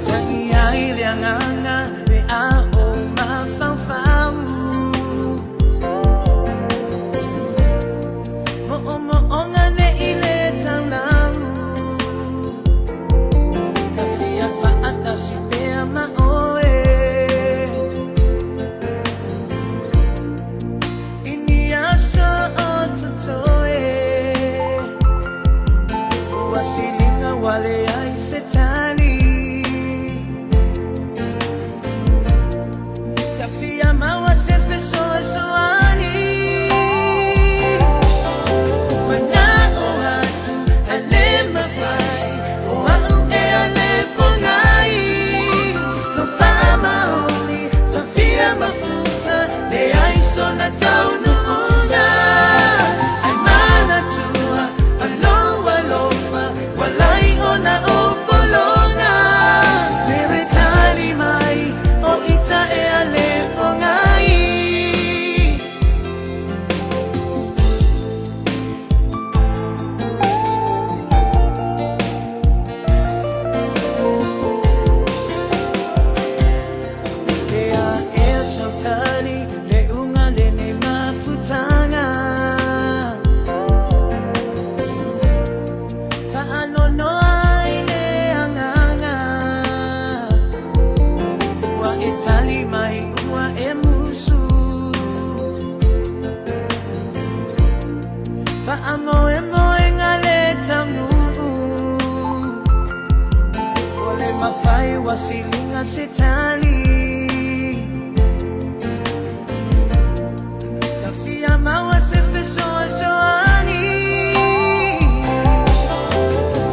Tangi ai le agaga pe a o mafaufau Mo'omo'oga ne i le taulau Ta fia fa'atasi pea ma oe I ni aso o totoe Ua siliga ua leai se tali Ta fia maua se fesoasoani Mana'o atu a le mafai O a'u e a le pogai Tau faamaoni tau fia mafuta Leai sona taunuuga Ai manatua alo alofa Walai ona o pologa Mere tali mai o ita e a le pogai. E a ea sautali le uga lenei mafutaga Faanoanoa i le agaga Ua e tali mai ua e musu Faamoemoega le taunuu Ua le mafai ua siliga se tali Ta fia maua se fesoasoani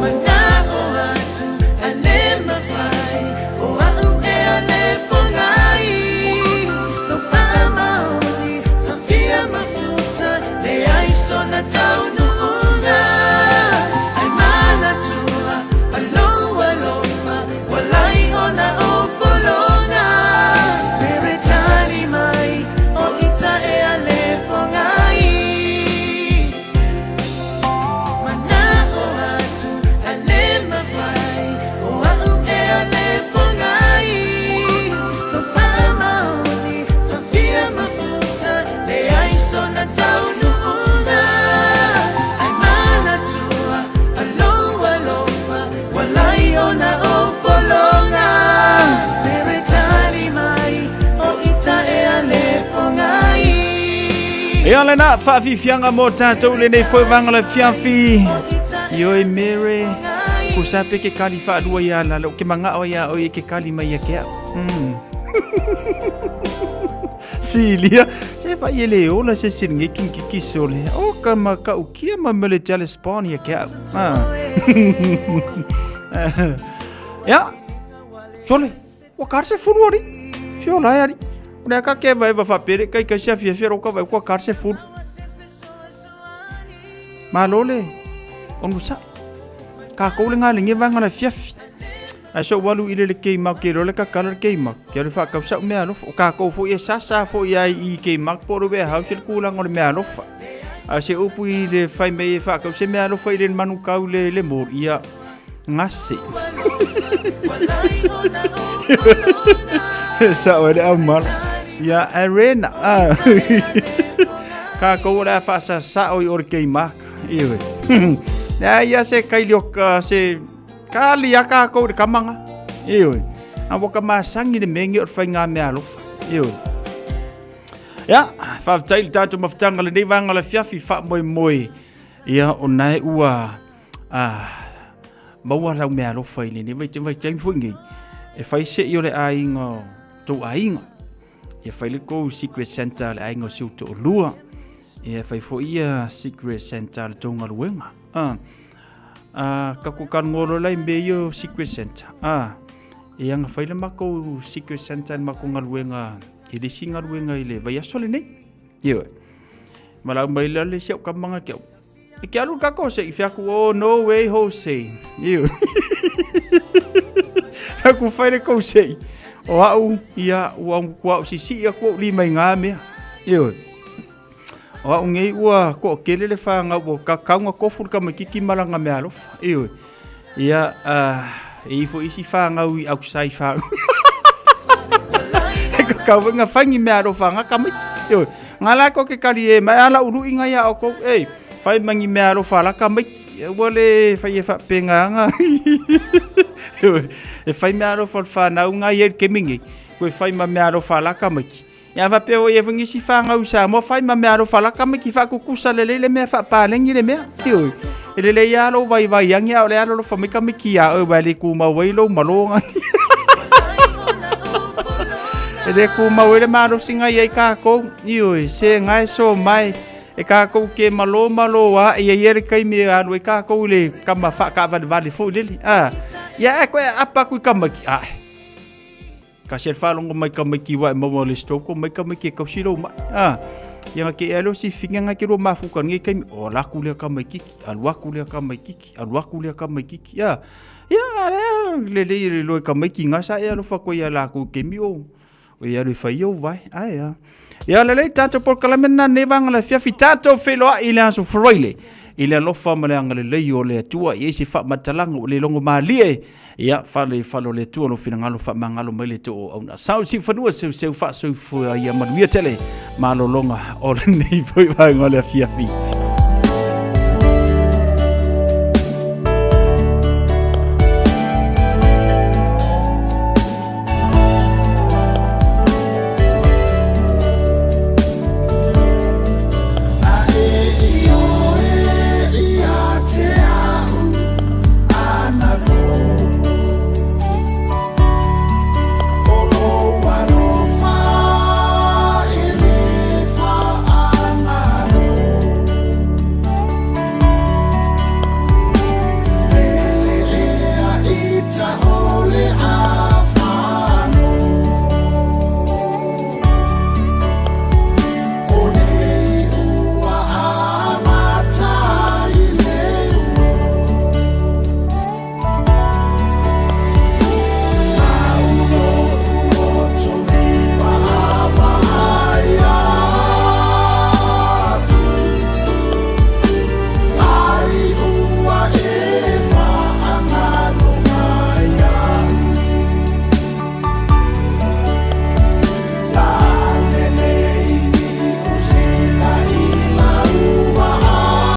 Mana'o atu a le mafai O a'u e a le pogai Tau faamaoni tau fia mafuta Ia lena faafiafiaga mo tatou lenei foi vaega o le afiafi. Ioe Mere, ko sa pe ke kali faalua ia lalo, ke mangao ia oi ke kali mai ia ke au. Silia, se fa ye le ola se sin nge king kiki sole. O ka ma ka ukia ma mele jale spawn ia ke au. Ah. Ya, sole. Ua kare se fulu ari. Fio lai ari. O lea ka ke vai va whapere kai kai sia fia fia roka vai kua kare se fulu. Malo le. Onu sa. Ka kou le ngā le nge vanga le fiafi. Ai so walu i le le kei mau ke le ka kala le kei mau. Ke le whakau sa mea alofa. O ka kou fo i e sasa fo i ai i kei mau po le house le kūlanga o le mea alofa. A se upu i le whai mei e whakau se mea alofa i le manu kau le le mori. Ia. Ngasi. Sa o le au malo. Ia arena. Ah. Ka kou le whaasa sa o i ore kei maka. Iwe. Ia ia se kaili o ka se kali a ka kou le kamanga. Iwe. A waka masangi le mengi o le whainga mea alofa. Iwe. Ia, whawhtai le tātou mawhitanga le nei vanga le fiafi wha moe moe. Ia, o nae ua Ah, maua lau mea alofa i lenei vaitaimi, vaitaimi foi nei, e fai seʻi o le aiga o tou aiga. Ia fai le kou Secret Santa a le aiga o si ou toalua. Ia fai foi ia Secret Santa a le tou galuega. Ah, ah, ka ko kalogolo lai mea ia o Secret Santa. Ah, ia ga fai le makou Secret Santa i le makou galuega i le isi galuega i le vaiaso lenei. Ioe. Valaau mai la le isi au kamaga ke au. E ke alu ka kose i whiaku, oh no way Jose. Iu. Aku whaire kose. O au, ia, ua kua au sisi ia kua uli mai ngā mea. Iu. O au ngei ua ko kele le whanga ua ka kaunga kofu ka makiki malanga mea alofa. Iu. Ia, e ifo isi whangau i outside whangau. E ka kau nga whangi mea alofa nga kamiki. Iu. Ngā la ko ke kari e mai ala uru inga ia o kou, ei, whai mangi mea alofa la kamaiki. E ua le whai e whapenga anga. E whai mea alofa le whanau ngā i e kemingi. Koe whai ma mea alofa la kamaiki. Ia whapea o e whangisi whangau sa mo whai ma mea alofa la kamaiki whakukusa le le mea whapalengi le mea. Ioi. E lele ia alo vai vai angi a o le alo lo whamika miki a o wale ku mau ai lo malonga. E le ku mau le malo singa ia i kākou. Ioi, se ngai so mai. E kākou ke malo malo a ia ia le kai me alu e kākou le kama whaakawalewale fo lele. Ah, ia e koe apa kui kamaki. Ah. Ka se whalongo mai ka mai ki wa e maua le stroke mai ka mai ke kausi rau mai. Ah. Ia nga ke alo si finga nga ke ro mafu ka nge kai o la ku le ka mai kiki alu aku le ka mai kiki alu aku le ka mai kiki. Ia. Ia le le le le lo ka mai ki nga sa e alo fa ko ia la ku ke mi o. O ia le fai o vai. Ai ia. Ia le le tato por kalamen na ne vanga le fiafi tato feloa i le aso Friday. I le alofa ma le agalelei o le Atua i ai se faamatalaga ua le logo malie. Ia, fale fale o le Atua lo finagalo faamagalo mai le too o auna. Sau si fanua seu seu faasoifua ia manuia tele malologa o lenei foi vaega o le afiafi.